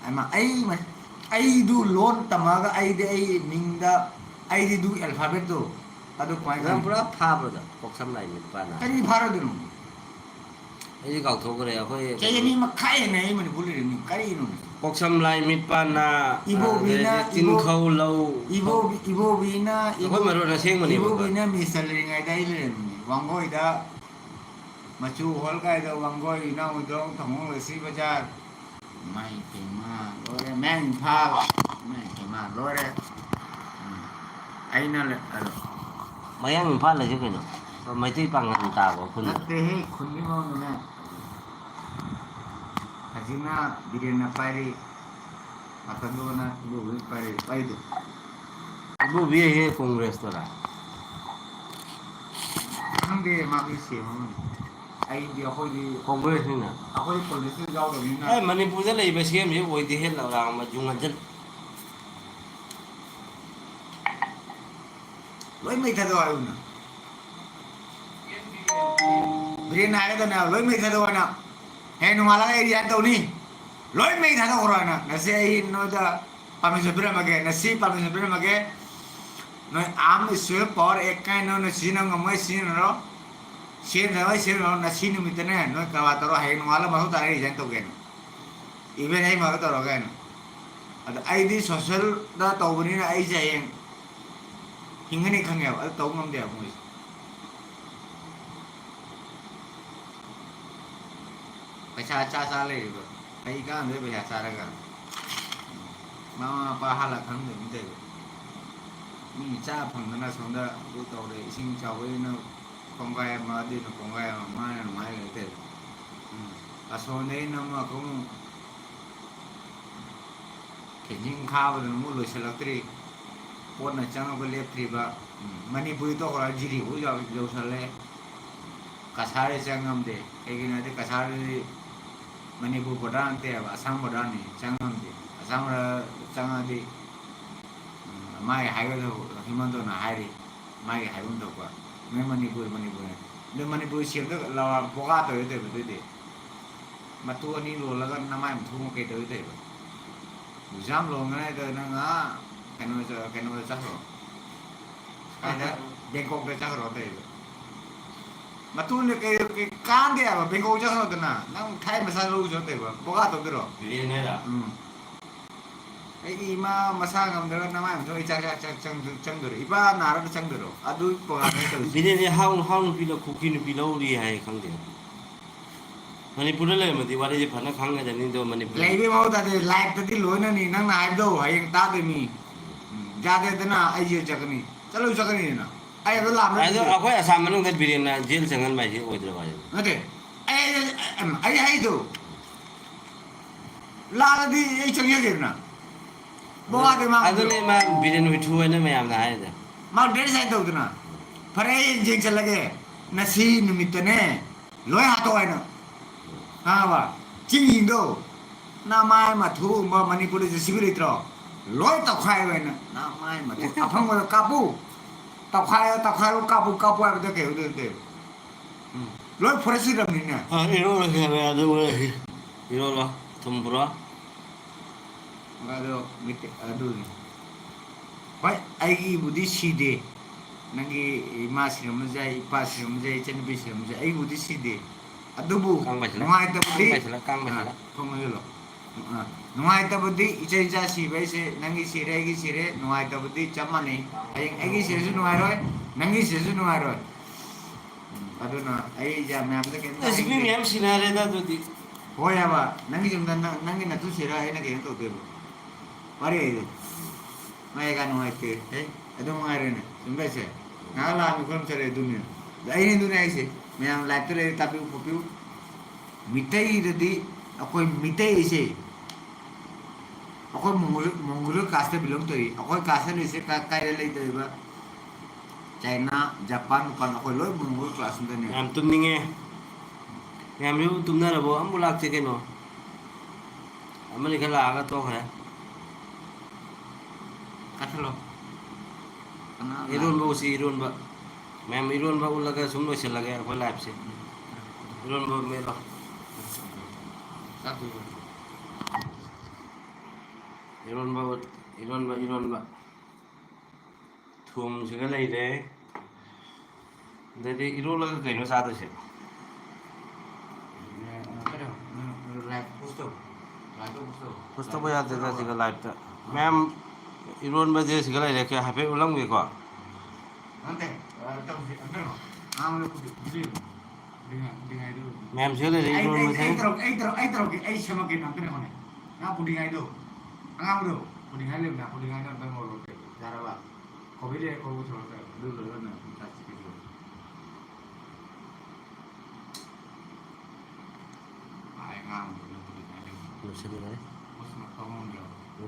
ꯑꯩꯃ, ꯑꯩ ꯃ-, ꯑꯩꯗꯨ ꯂꯣꯟ ꯇꯝꯃꯒ ꯑꯩꯗꯤ ꯑꯩ ꯃꯤꯡꯗ ꯑꯩꯗꯤ ꯑꯗꯨ alphabetꯇꯣ ꯑꯗꯨ ꯀꯃꯥꯏꯅ ꯅꯪ ꯈꯪꯉꯤ? ꯄꯨꯔꯥ ꯐꯥꯕ꯭ꯔꯣ ꯑꯗꯣ? ꯀꯣꯛ ꯁꯝ ꯂꯥꯏ ꯃꯤꯠ ꯄꯥ ꯅꯥ꯫ ꯀꯔꯤ ꯐꯥꯔꯣꯏꯗꯣꯏꯅꯣ? ꯑꯩꯗꯤ ꯀꯥꯎꯊꯣꯛꯈ꯭ꯔꯦ꯫ ꯑꯩꯈꯣꯏ ꯆꯍꯤ ꯑꯅꯤ ꯃꯈꯥꯏ ꯍꯦꯟꯅ ꯑꯩ ꯃꯅꯤꯄꯨꯔ ꯂꯩꯔꯝꯃꯤ꯫ ꯀꯔꯤꯅꯣ? ꯀꯣꯛ ꯁꯝ ꯂꯥꯏ ꯃꯤꯠ ꯄꯥ ꯅꯥ, ꯏꯕꯣꯕꯤꯅ, ꯑꯗꯩꯗꯤ ꯏꯕꯣ-, ꯆꯤꯟꯈꯧ ꯂꯧ꯫ ꯏꯕꯣ-, ꯏꯕꯣꯕꯤꯅ, ꯑꯩꯈꯣꯏ ꯏꯕꯣ-, ꯃꯔꯣꯟ ꯑꯁꯦꯡꯕꯅꯦꯕꯀꯣ꯫ ꯏꯕꯣꯕꯤꯅ ꯃꯤꯁ ꯂꯩꯔꯤꯉꯩꯗ ꯑꯩ ꯂꯩꯔꯝꯃꯤꯅꯤ꯫ ꯋꯥꯡꯒꯣꯏꯗ ꯃꯆꯨ ꯍꯣꯜ ꯀꯥꯏꯗ ꯋꯥꯡꯒꯣꯏ ꯏꯅꯥꯎ ꯏꯗꯣꯝ ꯊꯣꯡꯉꯣꯡ ꯂꯩꯁꯤ ꯕꯖꯥꯔ꯫ ꯃꯥꯏ ꯄꯦꯝꯃ ꯂꯣꯏꯔꯦ꯫ ꯃꯌꯥꯡ ꯏꯝꯐꯥꯜ꯫ ꯃꯥꯏ ꯄꯦꯝꯃ ꯂꯣꯏꯔꯦ꯫ ꯎꯝ꯫ ꯑꯩꯅ ꯂꯩ-, ꯑꯗꯣ ꯃꯌꯥꯡ ꯏꯝꯐꯥꯜ ꯍꯥꯏꯁꯦ ꯀꯩꯅꯣ? ꯃꯩꯇꯩ ꯄꯥꯡꯒꯜ ꯇꯥꯕ ꯈꯨꯟꯗꯨꯔꯣ? ꯅꯠꯇꯦꯍꯦ, ꯈꯨꯟꯒꯤ ꯃꯔꯣꯟꯗꯨꯅꯦ꯫ ꯍꯧꯖꯤꯛꯅ ꯕꯤꯔꯦꯟꯅ ꯄꯥꯏꯔꯤ꯫ ꯃꯊꯟꯗꯨꯅ ꯏꯕꯣꯕꯤ ꯄꯥꯏꯔꯤ, ꯄꯥꯏꯗꯦ꯫ ꯏꯕꯣꯕꯤ ꯍꯥꯏꯁꯦ ꯀꯣꯡꯒ꯭ꯔꯦꯁꯇꯔꯥ? ꯈꯪꯗꯦ, ꯃꯥꯒꯤ ꯁꯦꯝ ꯑꯃꯅꯤ꯫ ꯑꯩꯗꯤ, ꯑꯩꯈꯣꯏꯗꯤ, ꯀꯣꯡꯒ꯭ꯔꯦꯁꯅꯤꯅ꯫ ꯑꯩꯈꯣꯏ ꯄꯣꯂꯤꯇꯤꯛꯁꯇ ꯌꯥꯎꯗꯕꯅꯤꯅ꯫ ꯑꯦ, ꯃꯅꯤꯄꯨꯔꯗ ꯂꯩꯕ ꯁꯤ ꯑꯦꯝꯁꯤ ꯑꯣꯏꯗꯦꯍꯦ, ꯂꯧꯔꯥꯡ ꯑꯃ ꯌꯨꯡꯍꯟꯖꯟ꯫ ꯂꯣꯏ ꯃꯩ ꯊꯥꯗꯣꯛꯑꯣ ꯍꯥꯏꯌꯨꯅ꯫ ꯕꯤꯔꯦꯟꯅ ꯍꯥꯏꯒꯗꯕꯅꯦ, ꯂꯣꯏ ꯃꯩ ꯊꯥꯗꯣꯛꯑꯣ ꯍꯥꯏꯅ꯫ ꯍꯌꯦꯡ ꯅꯣꯡꯉꯥꯜꯂꯒ ꯑꯩ resign ꯇꯧꯅꯤ꯫ ꯂꯣꯏ ꯃꯩ ꯊꯥꯗꯣꯛꯈ꯭ꯔꯣ ꯍꯥꯏꯅ꯫ ꯉꯁꯤ ꯑꯩ ꯅꯣꯏꯗ permission ꯄꯤꯔꯝꯃꯒꯦ꯫ ꯉꯁꯤ permission ꯄꯤꯔꯝꯃꯒꯦ꯫ ꯅꯣꯏ arm issue power act ꯀꯥꯏꯅ ꯅꯣꯏꯅ ꯁꯤꯖꯤꯟꯅꯕ ꯉꯝꯃꯣꯏ, ꯁꯤꯖꯤꯟꯅꯔꯣ꯫ ꯁꯤꯖꯤꯟꯅꯔꯣꯏ, ꯁꯤꯖꯤꯟꯅꯔꯣ꯫ ꯉꯁꯤ ꯅꯨꯃꯤꯠꯇꯅꯦ ꯅꯣꯏ ꯀꯔꯕꯥꯔ ꯇꯧꯔꯣ꯫ ꯍꯌꯦꯡ ꯅꯣꯡꯉꯥꯜꯂꯒ ꯃꯊꯧ ꯇꯥꯔꯦ resign ꯇꯧꯒꯦꯅ꯫ Even ꯑꯩ ꯃꯔꯛ ꯇꯧꯔꯒ ꯍꯥꯏꯅ꯫ ꯑꯗ ꯑꯩꯗꯤ socialꯗ ꯇꯧꯕꯅꯤꯅ ꯑꯩꯁꯦ ꯍꯌꯦꯡ ꯍꯤꯡꯒꯅꯤ ꯈꯪꯉꯦꯕ꯫ ꯑꯗꯨ ꯇꯧ ꯉꯝꯗꯦꯕ ꯃꯣꯏꯁꯦ꯫ ꯄꯩꯁꯥ ꯆꯥ ꯆꯥ ꯂꯩꯔꯤꯕ꯫ ꯀꯩ ꯀꯥꯟꯗꯣꯏ ꯄꯩꯁꯥ ꯆꯥꯔꯒ? ꯃꯃꯥ ꯃꯄꯥ ꯍꯥꯜꯂ ꯈꯪꯗꯕꯤ ꯇꯧꯔꯤꯕ꯫ ꯃꯤ ꯆꯥ ꯐꯪꯗꯅ ꯁꯣꯝꯗ ꯑꯗꯨ ꯇꯧꯔꯦ, ꯏꯁꯤꯡ ꯆꯥꯎꯕꯅꯤꯅ ꯀꯣꯡꯒꯥꯏ ꯑꯃ, ꯑꯗꯨꯅ ꯀꯣꯡꯒꯥꯏ ꯑꯃ, ꯃꯥꯅ ꯅꯨꯡꯉꯥꯏ ꯂꯩꯔꯦ ꯇꯧꯔꯤꯁꯦ꯫ ꯎꯝ꯫ ꯑꯁꯣꯝꯗꯒꯤ ꯅꯝꯃꯒ ꯑꯃꯨꯛ ꯐꯦꯟꯁꯤꯡ ꯈꯥꯕꯗꯨꯅ ꯑꯃꯨꯛ ꯂꯣꯏꯁꯤꯜꯂꯛꯇ꯭ꯔꯤ꯫ ꯄꯣꯠꯅ ꯆꯪꯉꯛꯄ ꯂꯦꯞꯇ꯭ꯔꯤꯕ꯫ ꯎꯝ꯫ ꯃꯅꯤꯄꯨꯔꯤ ꯇꯣꯛꯈ꯭ꯔꯣ, ꯖꯤꯔꯤꯐꯥꯎ ꯌꯧ-, ꯌꯧꯁꯜꯂꯦ꯫ ꯀꯁꯥꯔꯗꯤ ꯆꯪ ꯉꯝꯗꯦ꯫ ꯀꯩꯒꯤꯅꯣ ꯍꯥꯏꯗꯤ ꯀꯁꯥꯔꯗꯗꯤ ꯃꯅꯤꯄꯨꯔ border ꯅꯠꯇꯦꯕ, ꯑꯁꯥꯝ border ꯅꯤ, ꯆꯪ ꯉꯝꯗꯦ꯫ ꯑꯁꯥꯝ border ꯆꯪꯉꯗꯤ, ꯎꯝ, ꯃꯥꯒꯤ ꯍꯥꯏꯒꯗꯧꯕ ꯍꯤꯃꯟꯇꯅ ꯍꯥꯏꯔꯤ꯫ ꯃꯥꯒꯤ ꯍꯥꯏꯐꯝ ꯊꯣꯛꯄ꯫ ꯅꯣꯏ ꯃꯅꯤꯄꯨꯔ, ꯃꯅꯤꯄꯨꯔ꯫ ꯅꯣꯏ ꯃꯅꯤꯄꯨꯔ ꯁꯦꯝꯗ ꯂꯋꯥ ꯕꯣꯒꯥ ꯇꯧꯔꯤ ꯇꯧꯔꯤꯕ ꯑꯗꯨꯏꯗꯤ꯫ ꯃꯇꯨ ꯑꯅꯤ ꯂꯣꯜꯂꯒ ꯅꯃꯥꯏ ꯑꯃ ꯊꯣꯡꯉ ꯀꯩ ꯇꯧꯔꯤ ꯇꯧꯔꯤꯕ? Exam ꯂꯣꯟꯒꯅꯤ ꯍꯥꯏꯗ ꯅꯪ ꯑꯥ ꯀꯩꯅꯣ ꯆ-, ꯀꯩꯅꯣꯗ ꯆꯠꯈ꯭ꯔꯣ꯫ ꯀꯥꯏꯗ? ꯕꯦꯡꯀꯣꯛꯇ ꯆꯠꯈ꯭ꯔꯣ ꯇꯧꯔꯤꯕ꯫ ꯃꯇꯨꯅ ꯀꯩ, ꯀꯩ ꯀꯥꯟꯗꯦ ꯍꯥꯏꯕ, ꯕꯦꯡꯀꯣꯛ ꯆꯠꯈ꯭ꯔꯣꯗꯅ꯫ ꯅꯪ ꯊꯥꯏ ꯃꯆꯥ ꯂꯧ ꯆꯠꯇꯣꯏꯕ? ꯕꯣꯒꯥ ꯇꯧꯗꯣꯏꯔꯣ? ꯕꯤꯔꯦꯟ ꯍꯥꯏꯔ? ꯎꯝ꯫ ꯑꯩꯒꯤ ꯏꯃꯥ ꯃꯁꯥ ꯉꯝꯗ꯭ꯔꯒ ꯅꯃꯥꯏ ꯑꯃ ꯊꯣꯛ ꯑꯩ ꯆꯥꯛ, ꯆꯥꯛ, ꯆꯥꯛ ꯆꯪꯗ-, ꯆꯪꯗꯣꯏꯔꯣ? ꯏꯄꯥ ꯅꯥꯔꯒ ꯆꯪꯗꯣꯏꯔꯣ? ꯑꯗꯨ ꯄ꯭ꯔꯣꯒꯥꯝꯅꯦ ꯇꯧꯔꯤꯁꯦ꯫ ꯕꯤꯔꯦꯟꯁꯦ ꯍꯥꯎ, ꯍꯥꯎ ꯅꯨꯄꯤ ꯂꯧ, ꯀꯨꯀꯤ ꯅꯨꯄꯤ ꯂꯧꯔꯤ ꯍꯥꯏ, ꯈꯪꯗꯦ꯫ ꯃꯅꯤꯄꯨꯔꯗ ꯂꯩꯔꯝꯃꯗꯤ ꯋꯥꯔꯤꯁꯦ ꯐꯖꯅ ꯈꯪꯒꯗꯕꯅꯤ, ꯑꯗꯣ ꯃꯅꯤꯄꯨꯔ ꯂꯩꯕꯩ ꯃꯍꯨꯠ ꯇꯥꯗꯦ, live ꯇꯗꯤ ꯂꯣꯏꯅꯅꯤ ꯅꯪꯅ ꯍꯥꯏꯕꯗꯣ ꯍꯌꯦꯡ ꯇꯥꯗꯣꯏꯅꯤ꯫ ꯎꯝ, ꯌꯥꯗꯦꯗꯅ ꯑꯩꯁꯦ ꯆꯠꯀꯅꯤ, ꯆꯠꯂꯁꯨ ꯆꯠꯀꯅꯤꯗꯅ꯫ ꯑꯩ ꯑꯗꯨ ꯂꯥꯛꯄ ꯑꯗꯣ ꯅꯠꯇꯦ꯫ ꯑꯩꯈꯣꯏ ꯑꯁꯥꯝ ꯃꯅꯨꯡꯗ ꯕꯤꯔꯦꯟꯅ ꯖꯦꯜ ꯆꯪꯍꯟꯕ ꯍꯥꯏꯁꯦ ꯑꯣꯏꯗ꯭ꯔꯕ ꯍꯥꯏꯁꯦ? ꯅꯠꯇꯦ, ꯑꯩ, ꯑꯩ, ꯑꯩ, ꯑꯩ ꯍꯥꯏꯗꯣ꯫ ꯂꯥꯛꯑꯗꯤ ꯑꯩ ꯆꯪꯖꯒꯦꯗꯅ꯫ ꯕꯣꯕꯥꯗꯤ ꯃꯥ ꯑꯗꯨꯅꯦ ꯃꯥ ꯕꯤꯔꯦꯟ ꯍꯨꯏꯊꯨ ꯍꯥꯏꯅ ꯃꯌꯥꯝꯅ ꯍꯥꯏꯔꯤꯗꯣ꯫ ꯃꯥ ꯗ꯭ꯔꯦꯁ ꯍꯥꯏ ꯇꯧꯗꯅ꯫ ꯐꯔꯦ, ꯑꯩ ꯌꯦꯡꯁꯤꯜꯂꯒꯦ꯫ ꯉꯁꯤ ꯅꯨꯃꯤꯠꯇꯅꯦ, ꯂꯣꯏ ꯍꯥꯠꯇꯣꯛ ꯍꯥꯏꯅ꯫ ꯈꯪꯉꯕ? ꯆꯤꯡꯁꯤꯡꯗꯣ, ꯅꯃꯥꯏ ꯃꯊꯨꯒꯨꯝꯕ ꯃꯅꯤꯄꯨꯔꯗ ꯖꯦ ꯁꯤ ꯕꯤ ꯂꯩꯇ꯭ꯔꯣ? ꯂꯣꯏ ꯇꯧꯈꯥꯏꯌꯨ ꯍꯥꯏꯅ꯫ ꯅꯃꯥꯏ ꯃꯊꯨ꯫ ꯑꯐꯪꯕꯗ ꯀꯥꯞꯄꯨ꯫ ꯇꯧꯈꯥꯏꯌꯣ, ꯇꯧꯈꯥꯏꯌꯣ, ꯀꯥꯞꯄꯨ, ꯀꯥꯞꯄꯨ ꯍꯥꯏꯕꯗ ꯀꯩ ꯍꯧꯗꯣꯏꯅꯣ ꯇꯧꯔꯤꯕ? ꯎꯝ꯫ ꯂꯣꯏ ꯐꯣꯔꯦꯁ ꯁꯤꯔꯝꯅꯤꯅꯦ꯫ ꯑ, ꯏꯔꯣꯜꯂꯁꯦ ꯍꯥꯏꯕ, ꯑꯗꯨ ꯑꯣꯏꯔꯗꯤ꯫ ꯏꯔꯣꯜꯂꯣ, ꯊꯨꯝ ꯄꯨꯔꯣ꯫ ꯑꯗꯣ ꯃꯤꯠ-, ꯑꯗꯨꯅꯤ꯫ ꯍꯣꯏ, ꯑꯩꯒꯤꯕꯨꯗꯤ ꯁꯤꯗꯦ꯫ ꯅꯪꯒꯤ ꯏꯃꯥ ꯁꯤꯔꯝꯕꯁꯨ ꯌꯥꯏ, ꯏꯄꯥ ꯁꯤꯔꯝꯕꯁꯨ ꯌꯥꯏ, ꯏꯆꯟꯅꯨꯄꯤ ꯁꯤꯔꯝꯕꯁꯨ ꯌꯥꯏ, ꯑꯩꯕꯨꯗꯤ ꯁꯤꯗꯦ꯫ ꯑꯗꯨꯕꯨ ꯀꯥꯡ ꯄꯥꯏꯁꯤꯜꯂꯦ, ꯅꯨꯡꯉꯥꯏꯇꯕꯗꯤ, ꯀꯥꯡ ꯄꯥꯏꯁꯤꯜꯂꯦ, ꯀꯥꯡ ꯑꯥ, ꯄꯥꯏꯁꯤꯜꯂꯦ꯫ ꯊꯣꯡ ꯂꯣꯟꯁꯤꯜꯂꯣ꯫ ꯑꯥ, ꯅꯨꯡꯉꯥꯏꯇꯕꯗꯤ ꯏꯆꯥ ꯏꯆꯥ ꯁꯤꯕ ꯍꯥꯏꯁꯦ ꯅꯪꯒꯤ ꯁꯤꯔꯦ, ꯑꯩꯒꯤ ꯁꯤꯔꯦ, ꯅꯨꯡꯉꯥꯏꯇꯕꯗꯤ ꯆꯞ ꯃꯥꯟꯅꯩ꯫ ꯍꯌꯦꯡ ꯑꯩꯒꯤ ꯁꯤꯔꯁꯨ ꯅꯨꯡꯉꯥꯏꯔꯣꯏ, ꯅꯪꯒꯤ ꯁꯤꯔꯁꯨ ꯅꯨꯡꯉꯥꯏꯔꯣꯏ꯫ ꯎꯝ, ꯑꯗꯨꯅ ꯑꯩ ꯌꯥꯝ ꯃꯌꯥꯝꯗ ꯀꯩꯝꯇ ꯑꯁ, ꯃꯤ ꯍꯥꯏꯅꯤꯡꯗꯦ꯫ ꯃꯌꯥꯝ ꯁꯤꯅꯔꯦꯗ ꯑꯗꯨꯗꯤ꯫ ꯍꯣꯏ ꯍꯥꯏꯕ, ꯅꯪꯒꯤ ꯌꯨꯝꯗ ꯅꯪ, ꯅꯪꯒꯤ ꯅꯇꯨ ꯁꯤꯔ ꯑꯩꯅ ꯀꯩꯅꯣ ꯇꯧꯗꯣꯏꯕ? ꯋꯥꯔꯤ ꯍꯥꯏꯗꯤ꯫ ꯃꯥꯏ ꯀꯥ ꯅꯨꯡꯉꯥꯏꯇꯦ꯫ ꯍꯦ, ꯑꯗꯨ ꯃꯉꯥꯏꯔꯦꯅꯦ꯫ ꯆꯨꯝꯕ꯭ꯔꯥ ꯁꯦ? ꯉꯥꯏꯍꯥꯛ ꯂꯥꯛꯑꯝꯃꯤ ꯈꯣꯠꯂꯝ ꯆꯠꯂꯦ ꯑꯗꯨꯅꯤ꯫ ꯑꯩꯅ ꯑꯗꯨꯅꯦ ꯍꯥꯏꯁꯦ, ꯃꯌꯥꯝ live ꯇ ꯂꯩꯔ ꯇꯥꯕꯤꯌꯨ ꯈꯣꯠꯄꯤꯌꯨ꯫ ꯃꯤꯇꯩꯗꯗꯤ, ꯑꯩꯈꯣꯏ ꯃꯤꯇꯩ ꯑꯩꯁꯦ, ꯑꯩꯈꯣꯏ ꯃꯣꯡꯒꯣꯜ, ꯃꯣꯡꯒꯣꯜ class ꯇ belong ꯇꯧꯏ꯫ ꯑꯩꯈꯣꯏ class ꯇ ꯂꯩꯁꯦ ꯀꯥꯏꯗ ꯂꯩꯇꯣꯏꯕ? ꯆꯥꯏꯅꯥ, ꯖꯄꯥꯟ, ꯅꯨꯄꯥꯟ, ꯑꯩꯈꯣꯏ ꯂꯣꯏ ꯃꯣꯡꯒꯣꯜ class ꯇꯅꯦ꯫ ꯌꯥꯝ ꯇꯨꯝꯅꯤꯡꯉꯦ꯫ ꯃꯌꯥꯝꯁꯤꯕꯨ ꯇꯨꯝꯅꯔꯕꯣ? ꯑꯝꯕꯨ ꯂꯥꯛꯇꯦ ꯀꯩꯅꯣ꯫ ꯑꯃꯅꯤ ꯈꯔ ꯂꯥꯛꯑꯒ ꯇꯣꯛꯈ꯭ꯔꯦ꯫ ꯀꯛꯊꯠꯂꯣ꯫ ꯀꯅꯥ ꯂꯥꯛ- ꯏꯔꯣꯟꯕ ꯎꯁꯤ, ꯏꯔꯣꯟꯕ꯫ ꯃꯌꯥꯝ ꯏꯔꯣꯟꯕ ꯎꯠꯂꯒ ꯁꯨꯝ ꯂꯣꯏꯁꯤꯜꯂꯒꯦ ꯑꯩꯈꯣꯏ live ꯁꯦ꯫ ꯏꯔꯣꯟꯕ ꯃꯦꯠꯂꯣ꯫ ꯆꯥꯛ ꯊꯣꯡꯉꯣ꯫ ꯏꯔꯣꯟꯕ ꯎꯠ-, ꯏꯔꯣꯟꯕ, ꯏꯔꯣꯟꯕ꯫ ꯊꯨꯝꯁꯤꯒ ꯂꯩꯔꯦ꯫ ꯑꯗꯩꯗꯤ ꯏꯔꯣꯜꯂꯒ ꯀꯩꯅꯣ ꯆꯥꯗꯣꯏꯁꯦ? Post ꯇꯧꯕ ꯌꯥꯗꯦꯗ ꯁꯤꯒ live ꯇ꯫ ꯃꯌꯥꯝ, ꯏꯔꯣꯟꯕꯁꯦ ꯁꯤꯒ ꯂꯩꯔꯦ, ꯀꯌꯥ ꯍꯥꯏꯐꯦꯠ ꯎꯠꯂꯝꯒꯦꯀꯣ꯫ ꯃꯌꯥꯝ ꯁꯤꯒ ꯂꯩꯔꯦ, ꯑꯩ, ꯑꯩ, ꯏꯔꯣꯟꯕꯁꯦ꯫ ꯑꯩ ꯇꯧꯔꯛꯀꯦ, ꯑꯩ ꯇꯧꯔꯛ-, ꯑꯩ ꯇꯧꯔꯛꯀꯦ, ꯑꯩ ꯁꯦꯝꯃꯛꯀꯦ, ꯉꯥꯛꯇꯅꯦ ꯍꯣꯠꯅꯦ꯫ ꯉꯥ ꯄꯨꯗꯤꯡ ꯍꯥꯏꯗꯣ, ꯑꯉꯥꯡꯕꯗꯣ, ꯄꯨꯗꯤꯡ ꯍꯥꯏ ꯂꯩꯕꯅꯦ, ꯄꯨꯗꯤꯡ ꯍꯥꯏꯅ ꯑꯝꯇꯪ ꯉꯧꯔꯣ꯫ ꯌꯥꯔꯕ? ꯀꯣꯕꯤ ꯂꯩꯔꯦ, ꯀꯣꯕꯤ ꯄꯨꯊꯣꯔꯛꯀꯦ꯫ ꯑꯗꯨ ꯂꯣꯏꯔꯒ ꯅꯪ ꯆꯥꯁꯤ ꯀꯩꯗꯧꯔꯒꯦ? ꯑꯥꯏ, ꯉꯥꯡꯕꯗꯣ ꯅꯪ ꯄꯨꯗꯤꯡ ꯍꯥꯏ ꯂꯩꯕꯅꯦ꯫ ꯂꯣꯏꯁꯤꯟꯈ꯭ꯔꯦ꯫